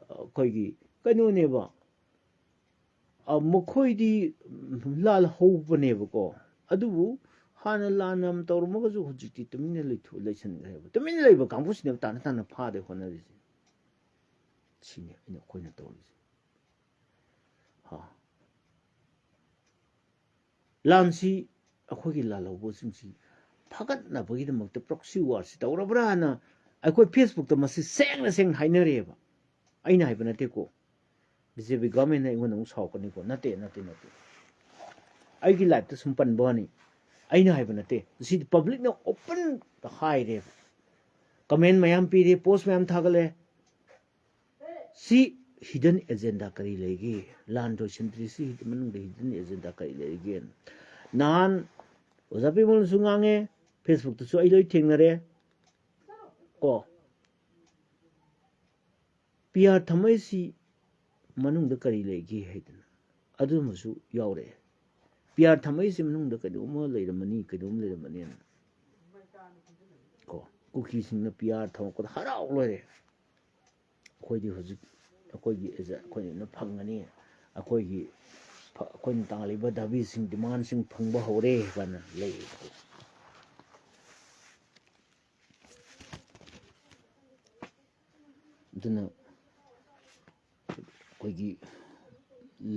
ꯑꯩꯈꯣꯏꯒꯤ ꯀꯩꯅꯣꯅꯦꯕ, ꯑ, ꯃꯈꯣꯏꯗꯤ, ꯎꯝ, ꯂꯥꯜ ꯍꯧꯕꯅꯦꯕꯀꯣ꯫ ꯑꯗꯨꯕꯨ ꯍꯥꯟꯅ ꯂꯥꯟ ꯌꯥꯝ ꯇꯧꯔꯝꯃꯒꯁꯨ ꯍꯧꯖꯤꯛꯇꯤ ꯇꯨꯃꯤꯟꯅ ꯂꯩꯊꯣꯛ-, ꯂꯩꯁꯟꯈ꯭ꯔꯦꯕ꯫ ꯇꯨꯃꯤꯟꯅ ꯂꯩꯕ ꯀꯥꯡꯕꯨꯁꯤꯅꯦꯕ ꯇꯥꯅ ꯇꯥꯅ ꯐꯥꯗꯦ ꯍꯣꯠꯅꯔꯤꯁꯦ꯫ ꯁꯤꯅꯤ ꯑꯩꯅ, ꯑꯩꯈꯣꯏꯅ ꯇꯧꯔꯤꯁꯦ꯫ ꯍꯥ꯫ ꯂꯥꯟꯁꯤ ꯑꯩꯈꯣꯏꯒꯤ ꯂꯥꯜꯍꯧꯕꯁꯤꯡꯁꯤ ꯐꯒꯠꯅꯕꯒꯤꯗꯃꯛꯇ proxy war ꯁꯤ ꯇꯧꯔꯕ꯭ꯔꯥꯅ ꯑꯩꯈꯣꯏ Facebook ꯇ ꯃꯁꯤ ꯁꯦꯡꯅ ꯁꯦꯡꯅ ꯍꯥꯏꯅꯔꯦꯕ꯫ ꯑꯩꯅ ꯍꯥꯏꯕ ꯅꯠꯇꯦꯀꯣ꯫ BJP government ꯅ ꯑꯩꯉꯣꯟꯗ ꯑꯃꯨꯛ ꯁꯥꯎꯔꯛꯀꯅꯤꯀꯣ꯫ ꯅꯠꯇꯦ, ꯅꯠꯇꯦ, ꯅꯠꯇꯦ꯫ ꯑꯩꯒꯤ live ꯇ ꯁꯨꯝ ꯄꯟꯕ ꯋꯥꯅꯤ꯫ ꯑꯩꯅ ꯍꯥꯏꯕ ꯅꯠꯇꯦ꯫ ꯁꯤꯗꯤ public ꯅ open ꯇ ꯍꯥꯏꯔꯦꯕ꯫ Comment ꯃꯌꯥꯝ ꯄꯤꯔꯦ, post ꯃꯌꯥꯝ ꯊꯥꯒꯠꯂꯦ꯫ ꯁꯤ hidden agenda ꯀꯔꯤ ꯂꯩꯒꯦ? ꯂꯥꯟ ꯂꯣꯏꯁꯤꯟꯗ꯭ꯔꯤꯁꯤ ꯃꯅꯨꯡꯗ hidden agenda ꯀꯔꯤ ꯂꯩꯒꯦ? ꯅꯍꯥꯟ ꯑꯣꯖꯥ ꯄꯤꯃꯣꯜꯅꯁꯨ ꯉꯥꯡꯉꯦ, Facebook ꯇꯁꯨ ꯑꯩ ꯂꯣꯏ ꯊꯦꯡꯅꯔꯦ꯫ ꯀꯣ, PR ꯊꯝꯃꯛꯏꯁꯤ ꯃꯅꯨꯡꯗ ꯀꯔꯤ ꯂꯩꯒꯦ ꯍꯥꯏꯗꯅ ꯑꯗꯨꯃꯁꯨ ꯌꯥꯎꯔꯛꯑꯦ꯫ PR ꯊꯝꯃꯛꯏꯁꯤ ꯃꯅꯨꯡꯗ ꯀꯩꯅꯣꯝꯃ ꯂꯩꯔꯝꯃꯅꯤ, ꯀꯩꯅꯣꯝ ꯂꯩꯔꯝꯃꯅꯤꯅ꯫ ꯀꯣ, ꯀꯨꯀꯤꯁꯤꯡꯅ PR ꯊꯝꯃꯛꯄꯗ ꯍꯔꯥꯎ ꯂꯣꯏꯔꯦ꯫ ꯑꯩꯈꯣꯏꯗꯤ ꯍꯧꯖꯤꯛ ꯑꯩꯈꯣꯏꯒꯤ ꯑꯦꯖ-, ꯑꯩꯈꯣꯏꯅ ꯐꯪꯒꯅꯤ, ꯑꯩꯈꯣꯏꯒꯤ ꯐ-, ꯑꯩꯈꯣꯏꯅ ꯇꯥꯜꯂꯤꯕ ꯗꯥꯕꯤꯁꯤꯡ, demand ꯁꯤꯡ ꯐꯪꯕ ꯍꯧꯔꯦ ꯀꯥꯏꯅ ꯂꯩ꯫ ꯑꯗꯨꯅ ꯑꯩꯈꯣꯏꯒꯤ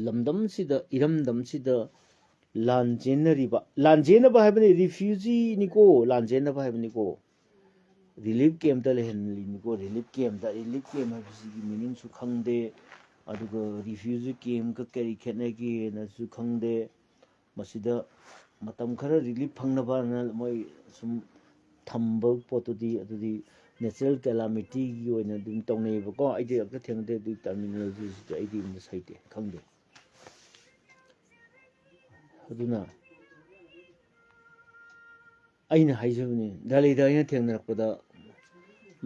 ꯂꯝꯗꯝꯁꯤꯗ, ꯏꯔꯝꯗꯝꯁꯤꯗ ꯂꯥꯟ ꯆꯦꯟꯅꯔꯤꯕ, ꯂꯥꯟ ꯆꯦꯟꯅꯕ ꯍꯥꯏꯕꯅꯤ, refugee ꯅꯤꯀꯣ, ꯂꯥꯟ ꯆꯦꯟꯅꯕ ꯍꯥꯏꯕꯅꯤꯀꯣ꯫ Relief camp ꯇ ꯂꯩꯍꯜꯂꯤꯅꯤꯀꯣ, relief camp ꯇ꯫ Relief camp ꯍꯥꯏꯕꯁꯤꯒꯤ meaning ꯁꯨ ꯈꯪꯗꯦ, ꯑꯗꯨꯒ refugee camp ꯀ ꯀꯔꯤ ꯈꯦꯠꯅꯒꯦꯅꯁꯨ ꯈꯪꯗꯦ꯫ ꯃꯁꯤꯗ ꯃꯇꯝ ꯈꯔ relief ꯐꯪꯅꯕꯅ ꯃꯣꯏ ꯁꯨꯝ ꯊꯝꯕ ꯄꯣꯠꯇꯨꯗꯤ, ꯑꯗꯨꯗꯤ natural calamity ꯒꯤ ꯑꯣꯏꯅ ꯑꯗꯨꯝ ꯇꯧꯅꯩꯌꯦꯕꯀꯣ꯫ ꯑꯩꯗꯤ ꯑꯝꯇ ꯊꯦꯡꯅꯗꯦ ꯑꯗꯨꯒꯤ terminology ꯁꯤꯗꯤ, ꯑꯩꯗꯤ ꯑꯃꯨꯛ ꯍꯩꯇꯦ, ꯈꯪꯗꯦ꯫ ꯑꯗꯨꯅ ꯑꯩꯅ ꯍꯥꯏꯖꯕꯅꯤ, ꯗꯦꯜꯂꯤꯗ ꯑꯩꯅ ꯊꯦꯡꯅꯔꯛꯄꯗ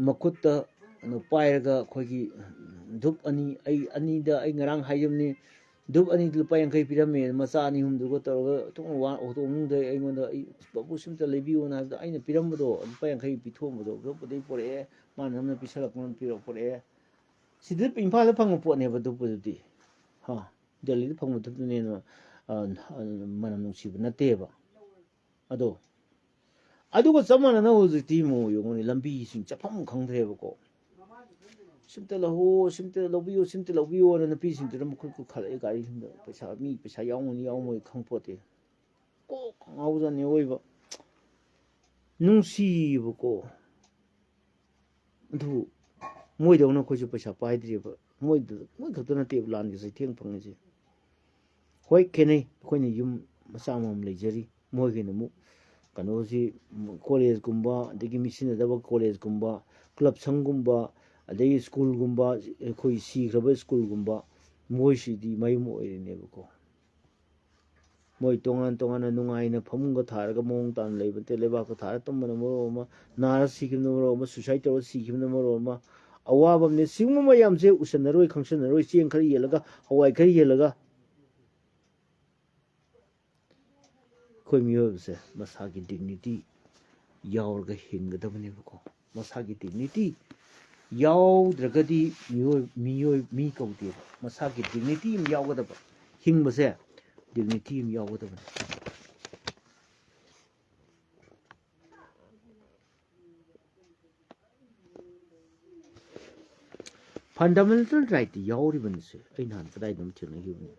ꯃꯈꯨꯠꯇ ꯀꯩꯅꯣ ꯄꯥꯏꯔꯒ ꯑꯩꯈꯣꯏꯒꯤ ꯙꯨꯞ ꯑꯅꯤ, ꯑꯩ ꯑꯅꯤꯗ, ꯑꯩ ꯉꯔꯥꯡ ꯍꯥꯏꯖꯕꯅꯤ, ꯙꯨꯞ ꯑꯅꯤꯗꯨ ꯂꯨꯄꯥ ꯌꯥꯡꯈꯩ ꯄꯤꯔꯝꯃꯦ, ꯃꯆꯥ ꯑꯅꯤ ꯑꯍꯨꯝꯗꯨꯒ ꯇꯧꯔꯒ ꯑꯗꯨꯝ ꯋꯥ-, ꯑꯣꯇꯣ ꯃꯅꯨꯡꯗ ꯑꯩꯉꯣꯟꯗ, "ꯑꯩ ꯕꯥꯕꯨ ꯁꯤꯝꯇ ꯂꯩꯕꯤꯌꯣꯅ" ꯍꯥꯏꯕꯗ ꯑꯩꯅ ꯄꯤꯔꯝꯕꯗꯣ, ꯂꯨꯄꯥ ꯌꯥꯡꯈꯩ ꯄꯤꯊꯣꯛꯑꯝꯕꯗꯣ, ꯙꯨꯞꯄꯨꯗꯤ ꯄꯨꯔꯛꯑꯦ, ꯃꯥꯅ ꯅꯝꯅ ꯄꯤꯁꯜꯂꯛꯄꯅ ꯄꯤꯔꯛ-, ꯄꯨꯔꯛꯑꯦ꯫ ꯁꯤꯗ ꯏꯝꯐꯥꯜꯗ ꯐꯪꯕ ꯄꯣꯠꯅꯦꯕ ꯙꯨꯞꯄꯨꯗꯨꯗꯤ꯫ ꯍꯥ? ꯗꯦꯜꯂꯤꯗ ꯐꯪꯕ ꯙꯨꯞꯇꯨꯅ ꯍꯦꯟꯅ, ꯑ, ꯃꯅꯝ ꯅꯨꯡꯁꯤꯕ ꯅꯠꯇꯦꯕ꯫ ꯑꯗꯣ, ꯑꯗꯨꯒ ꯆꯞ ꯃꯥꯟꯅꯅ ꯍꯧꯖꯤꯛꯇꯤ ꯑꯃꯨꯛ ꯌꯦꯡꯉꯨꯅꯦ, ꯂꯝꯕꯤꯁꯤꯡ ꯆꯠꯐꯝ ꯈꯪꯗ꯭ꯔꯦꯕꯀꯣ꯫ "ꯁꯤꯝꯇ ꯂꯧꯍꯧꯑꯣ, ꯁꯤꯝꯇ ꯂꯧꯕꯤꯌꯨ, ꯁꯤꯝꯇ ꯂꯧꯕꯤꯌꯨ" ꯍꯥꯏꯅ ꯅꯨꯄꯤꯁꯤꯡꯗꯨꯅ ꯃꯈꯨꯠ ꯈꯨꯠ ꯈꯜꯂꯛꯑꯦ ꯒꯥꯔꯤꯁꯤꯡꯗ꯫ ꯄꯩꯁꯥ, ꯃꯤ ꯄꯩꯁꯥ ꯌꯥꯎꯔꯝꯒꯅꯤ ꯌꯥꯎꯔꯝꯃꯣꯏ ꯈꯪꯄꯣꯠꯇꯦ꯫ ꯀꯣꯛ ꯉꯥꯎꯖꯥꯠꯅꯤ ꯑꯣꯏꯕ꯫ ꯅꯨꯡꯁꯤꯌꯦꯕꯀꯣ꯫ ꯑꯗꯨꯕꯨ ꯃꯣꯏꯗꯧꯅ ꯑꯩꯈꯣꯏꯁꯨ ꯄꯩꯁꯥ ꯄꯥꯏꯗ꯭ꯔꯤꯕ꯫ ꯃꯣꯏꯗ, ꯃꯣꯏ ꯈꯛꯇ ꯅꯠꯇꯦꯕ ꯂꯥꯟꯒꯤ ꯆꯩꯊꯦꯡ ꯐꯪꯉꯤꯁꯦ꯫ ꯍꯣꯏ, ꯈꯦꯠꯅꯩ꯫ ꯑꯩꯈꯣꯏꯅ ꯌꯨꯝ ꯃꯆꯥ ꯑꯃꯃꯝ ꯂꯩꯖꯔꯤ꯫ ꯃꯣꯏꯒꯤꯅ ꯑꯃꯨꯛ ꯀꯩꯅꯣꯁꯤ, ꯀꯣꯂꯦꯖꯀꯨꯝꯕ, ꯑꯗꯒꯤ ꯃꯤ ꯁꯤꯖꯤꯟꯅꯗꯕ ꯀꯣꯂꯦꯖꯀꯨꯝꯕ, ꯀ꯭ꯂꯕ ꯁꯪꯒꯨꯝꯕ, ꯑꯗꯒꯤ ꯁ꯭ꯀꯨꯜꯒꯨꯝꯕ, ꯑꯩꯈꯣꯏ ꯁꯤꯈ꯭ꯔꯕ ꯁ꯭ꯀꯨꯜꯒꯨꯝꯕ, ꯃꯣꯏꯁꯤꯗꯤ ꯃꯌꯨꯝ ꯑꯣꯏꯔꯤꯅꯦꯕꯀꯣ꯫ ꯃꯣꯏ ꯇꯣꯉꯥꯟ ꯇꯣꯉꯥꯟꯅ ꯅꯨꯡꯉꯥꯏꯅ ꯐꯃꯨꯡꯒ ꯊꯥꯔꯒ ꯃꯑꯣꯡ ꯇꯥꯅ ꯂꯩꯕ ꯅꯠꯇꯦ꯫ ꯂꯩꯕꯥꯛꯇ ꯊꯥꯔ ꯇꯨꯝꯕꯅ ꯃꯔꯣꯜ ꯑꯃ, ꯅꯥꯔ ꯁꯤꯈꯤꯕꯅ ꯃꯔꯣꯜ ꯑꯃ, ꯁꯨꯏꯁꯥꯏꯠ ꯇꯧꯔ ꯁꯤꯈꯤꯕꯅ ꯃꯔꯣꯜ ꯑꯃ, ꯑꯋꯥꯕ ꯑꯃꯅꯤ꯫ ꯁꯤꯒꯨꯝꯕ ꯃꯌꯥꯝꯁꯦ ꯎꯁꯟꯅꯔꯣꯏ, ꯈꯪꯁꯟꯅꯔꯣꯏ, ꯆꯦꯡ ꯈꯔ ꯌꯦꯜꯂꯒ, ꯍꯋꯥꯏ ꯈꯔ ꯌꯦꯜꯂꯒ꯫ ꯑꯩꯈꯣꯏ ꯃꯤꯑꯣꯏꯕꯁꯦ ꯃꯁꯥꯒꯤ ꯗꯤꯒꯅꯤꯇꯤ ꯌꯥꯎꯔꯒ ꯍꯤꯡꯒꯗꯕꯅꯦꯕꯀꯣ꯫ ꯃꯁꯥꯒꯤ ꯗꯤꯒꯅꯤꯇꯤ ꯌꯥꯎꯗ꯭ꯔꯒꯗꯤ ꯃꯤꯑꯣꯏ, ꯃꯤꯑꯣꯏ, ꯃꯤ ꯀꯧꯗꯦꯕ꯫ ꯃꯁꯥꯒꯤ ꯗꯤꯒꯅꯤꯇꯤ ꯑꯃ ꯌꯥꯎꯒꯗꯕ꯫ ꯍꯤꯡꯕꯁꯦ ꯗꯤꯒꯅꯤꯇꯤ ꯑꯃ ꯌꯥꯎꯒꯗꯕꯅꯤ꯫ ꯐꯟꯗꯥꯃꯦꯟꯇꯦꯜ ꯔꯥꯏꯠꯇꯤ ꯌꯥꯎꯔꯤꯕꯅꯤꯁꯦ꯫ ꯑꯩ ꯅꯍꯥꯟ ꯀꯗꯥꯏꯗꯅꯣ ꯊꯦꯡꯅꯈꯤꯕꯅꯤ꯫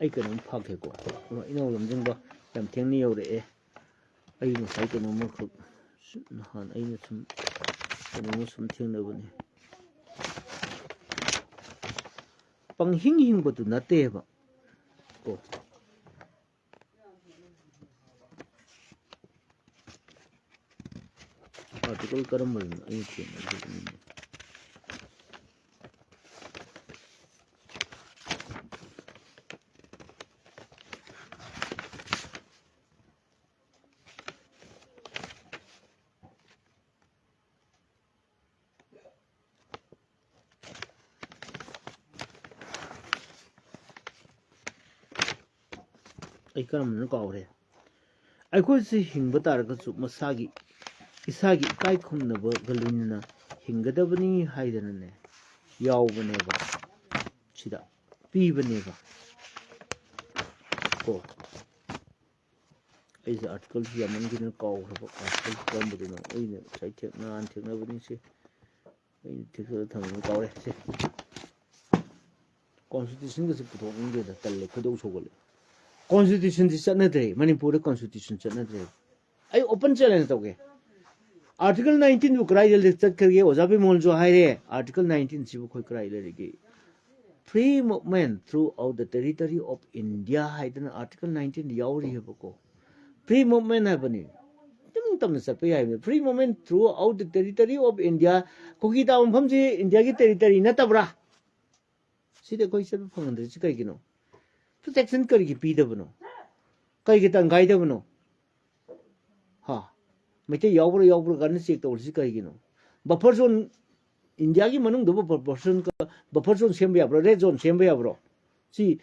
ꯑꯩ ꯀꯩꯅꯣꯝ ꯐꯥꯛꯀꯦꯀꯣ꯫ ꯏꯅꯧ ꯂꯝꯖꯤꯡꯕ ꯌꯥꯝ ꯊꯦꯡꯅ ꯌꯧꯔꯛꯑꯦ꯫ ꯑꯩ ꯉꯁꯥꯏ ꯀꯩꯅꯣꯝꯃꯈꯛ, ꯅꯍꯥꯟ ꯑꯩꯅ ꯁꯨꯝ ꯀꯩꯅꯣꯝꯃ ꯁꯨꯝ ꯊꯦꯡꯅꯕꯅꯤ꯫ ꯄꯪꯍꯤꯡ ꯍꯤꯡꯕꯗꯨ ꯅꯠꯇꯦꯕ ꯀꯣ꯫ ꯑꯥꯔꯇꯤꯀꯜ ꯀꯔꯝꯕꯅꯣ ꯑꯩꯅ ꯊꯦꯡꯅꯔꯤꯁꯦ? ꯑꯩ ꯀꯔꯝꯕꯅꯣ ꯀꯥꯎꯔꯦ꯫ ꯑꯩꯈꯣꯏꯁꯦ ꯍꯤꯡꯕ ꯇꯥꯔꯒꯁꯨ ꯃꯁꯥꯒꯤ, ꯏꯁꯥꯒꯤ ꯏꯀꯥꯏ ꯈꯨꯝꯅꯕꯒ ꯂꯣꯏꯅꯅ ꯍꯤꯡꯒꯗꯕꯅꯤ ꯍꯥꯏꯗꯅꯅꯦ ꯌꯥꯎꯕꯅꯦꯕ, ꯁꯤꯗ ꯄꯤꯕꯅꯦꯕ꯫ ꯀꯣ, ꯑꯩꯁꯦ ꯑꯥꯔꯇꯤꯀꯜꯁꯤ ꯌꯥꯝꯃꯟꯈꯤꯗꯅ ꯀꯥꯎꯈ꯭ꯔꯕ꯫ ꯑꯥꯔꯇꯤꯀꯜ ꯀꯔꯝꯕꯗꯅꯣ? ꯑꯩꯅ ꯉꯁꯥꯏ ꯊꯦꯡ-, ꯅꯍꯥꯟ ꯊꯦꯡꯅꯕꯅꯤ ꯁꯤ꯫ ꯑꯩꯅ ꯊꯦꯡꯅꯕ ꯊꯝꯕꯅꯤ, ꯀꯥꯎꯔꯦ ꯁꯤ꯫ ꯀꯣꯟꯁꯇꯤꯇ꯭ꯌꯨꯁꯟꯒꯁꯦ ꯄꯨꯊꯣꯛꯅꯤꯡꯗꯦꯗ, ꯇꯜꯂꯦ, ꯈꯣꯏꯗꯧ ꯁꯧꯒꯠꯂꯦ꯫ ꯀꯣꯟꯁꯇꯤꯇ꯭ꯌꯨꯁꯟꯁꯤ ꯆꯠꯅꯗ꯭ꯔꯦ, ꯃꯅꯤꯄꯨꯔꯗ ꯀꯣꯟꯁꯇꯤꯇ꯭ꯌꯨꯁꯟ ꯆꯠꯅꯗ꯭ꯔꯦ꯫ ꯑꯩ ꯑꯣꯄꯟ ꯆꯦꯂꯦꯟꯖ ꯇꯧꯒꯦ꯫ ꯑꯥꯔꯇꯤꯀꯜ ꯅꯥꯏꯟꯇꯤꯟꯕꯨ ꯀꯗꯥꯏꯗ ꯆꯠꯈ꯭ꯔꯒꯦ? ꯑꯣꯖꯥ ꯕꯤꯃꯣꯜꯁꯨ ꯍꯥꯏꯔꯦ, ꯑꯥꯔꯇꯤꯀꯜ ꯅꯥꯏꯟꯇꯤꯟꯁꯤꯕꯨ ꯑꯩꯈꯣꯏ ꯀꯗꯥꯏ ꯂꯩꯔꯤꯒꯦ? Free movement throughout the territory of India ꯍꯥꯏꯗꯅ ꯑꯥꯔꯇꯤꯀꯜ ꯅꯥꯏꯟꯇꯤꯟꯗ ꯌꯥꯎꯔꯤꯑꯕꯀꯣ꯫ Free movement ꯍꯥꯏꯕꯅꯤ꯫ ꯏꯇꯝ ꯇꯝꯅ ꯆꯠꯄ ꯌꯥꯏꯕꯅꯤ꯫ Free movement throughout the territory of India꯫ ꯀꯨꯀꯤ ꯇꯥꯕ ꯃꯐꯝꯁꯤ ꯏꯟꯗꯤꯌꯥꯒꯤ ꯇꯦꯔꯤꯇꯔꯤ ꯅꯠꯇꯕ꯭ꯔꯥ? ꯁꯤꯗꯤ ꯑꯩꯈꯣꯏ ꯆꯠꯄ ꯐꯪꯍꯟꯗ꯭ꯔꯤꯁꯤ ꯀꯩꯒꯤꯅꯣ? ꯄ꯭ꯔꯣꯇꯦꯛꯁꯟ ꯀꯔꯤꯒꯤ ꯄꯤꯗꯕꯅꯣ? ꯀꯔꯤꯒꯤ ꯇꯪꯈꯥꯏꯗꯕꯅꯣ? ꯍꯥ? ꯃꯩꯇꯩ ꯌꯥꯎꯕ꯭ꯔꯥ ꯌꯥꯎꯕ꯭ꯔꯥ ꯀꯥꯏꯅ ꯆꯦꯛ ꯇꯧꯔꯤꯁꯤ ꯀꯔꯤꯒꯤꯅꯣ? ꯕꯐꯔ ꯖꯣꯟ, ꯏꯟꯗꯤꯌꯥꯒꯤ ꯃꯅꯨꯡꯗꯕꯨ ꯕꯐꯔ ꯖꯣꯟ, ꯕꯐꯔ ꯖꯣꯟ ꯁꯦꯝꯕ ꯌꯥꯕ꯭ꯔꯣ? ꯔꯦꯗ ꯖꯣꯟ ꯁꯦꯝꯕ ꯌꯥꯕ꯭ꯔꯣ? ꯁꯤ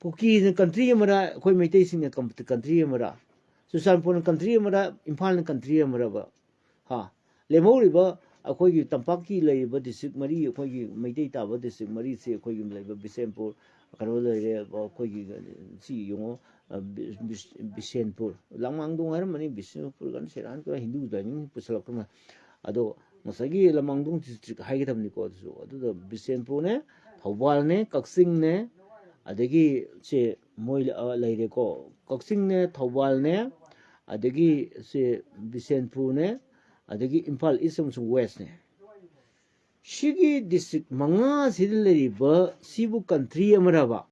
ꯀꯨꯀꯤꯅ ꯀꯟꯇ꯭ꯔꯤ ꯑꯃꯔ, ꯑꯩꯈꯣꯏ ꯃꯩꯇꯩꯁꯤꯡꯅ ꯀꯝ-, ꯀꯟꯇ꯭ꯔꯤ ꯑꯃꯔ, ꯆꯨꯔꯆꯥꯟꯄꯨꯔꯅ ꯀꯟꯇ꯭ꯔꯤ ꯑꯃꯔ, ꯏꯝꯐꯥꯜꯅ ꯀꯟꯇ꯭ꯔꯤ ꯑꯃꯔꯕ? ꯍꯥ? ꯂꯦꯝꯍꯧꯔꯤꯕ ꯑꯩꯈꯣꯏꯒꯤ ꯇꯝꯄꯥꯛꯀꯤ ꯂꯩꯔꯤꯕ ꯗꯤꯁꯇ꯭ꯔꯤꯛ ꯃꯔꯤ, ꯑꯩꯈꯣꯏꯒꯤ ꯃꯩꯇꯩ ꯇꯥꯕ ꯗꯤꯁꯇ꯭ꯔꯤꯛ ꯃꯔꯤꯁꯤ, ꯑꯩꯈꯣꯏꯒꯤ ꯂꯩꯕ ꯕꯤꯁꯦꯝꯄꯨꯔ, ꯀꯩꯅꯣ ꯂꯩꯔꯦ, ꯑꯩꯈꯣꯏꯒꯤ ꯁꯤ ꯌꯦꯡꯉꯣ, ꯑ, ꯕꯤ-, ꯕꯤꯁ-, ꯕꯤꯁꯦꯟꯄꯨꯔ, ꯂꯥꯡꯃꯥꯡꯗꯣꯡ ꯍꯥꯏꯔꯝꯃꯅꯤ, ꯕꯤꯁꯅꯨꯄꯨꯔ ꯀꯥꯏꯅ ꯁꯦꯔꯥꯟ ꯇꯨꯔꯥꯟ ꯍꯤꯟꯗꯨ ꯇꯥꯏꯃꯤꯡ ꯄꯨꯁꯜꯂꯛꯄ ꯑꯃ꯫ ꯑꯗꯣ ꯉꯁꯥꯏꯒꯤ ꯂꯃꯥꯡꯗꯣꯡ ꯗꯤꯁꯇ꯭ꯔꯤꯛ ꯍꯥꯏꯒꯗꯕꯅꯤꯀꯣ, ꯑꯗꯨꯁꯨ꯫ ꯑꯗꯨꯗ ꯕꯤꯁꯦꯟꯄꯨꯔꯅꯦ, ꯊꯧꯕꯥꯜꯅꯦ, ꯀꯛꯆꯤꯡꯅꯦ, ꯑꯗꯒꯤ ꯁꯦ ꯃꯣꯏ, ꯑ, ꯂꯩꯔꯦꯀꯣ꯫ ꯀꯛꯆꯤꯡꯅꯦ, ꯊꯧꯕꯥꯜꯅꯦ, ꯑꯗꯒꯤ ꯁꯦ ꯕꯤꯁꯦꯟꯄꯨꯔꯅꯦ, ꯑꯗꯒꯤ ꯏꯝꯐꯥꯜ ꯏꯁ ꯑꯃꯁꯨꯡ ꯋꯦꯁꯅꯦ꯫ ꯁꯤꯒꯤ ꯗꯤꯁꯇ꯭ꯔꯤꯛ ꯃꯉꯥꯁꯤꯗ ꯂꯩꯔꯤꯕ ꯁꯤꯕꯨ ꯀꯟꯇ꯭ꯔꯤ ꯑꯃꯔꯕ?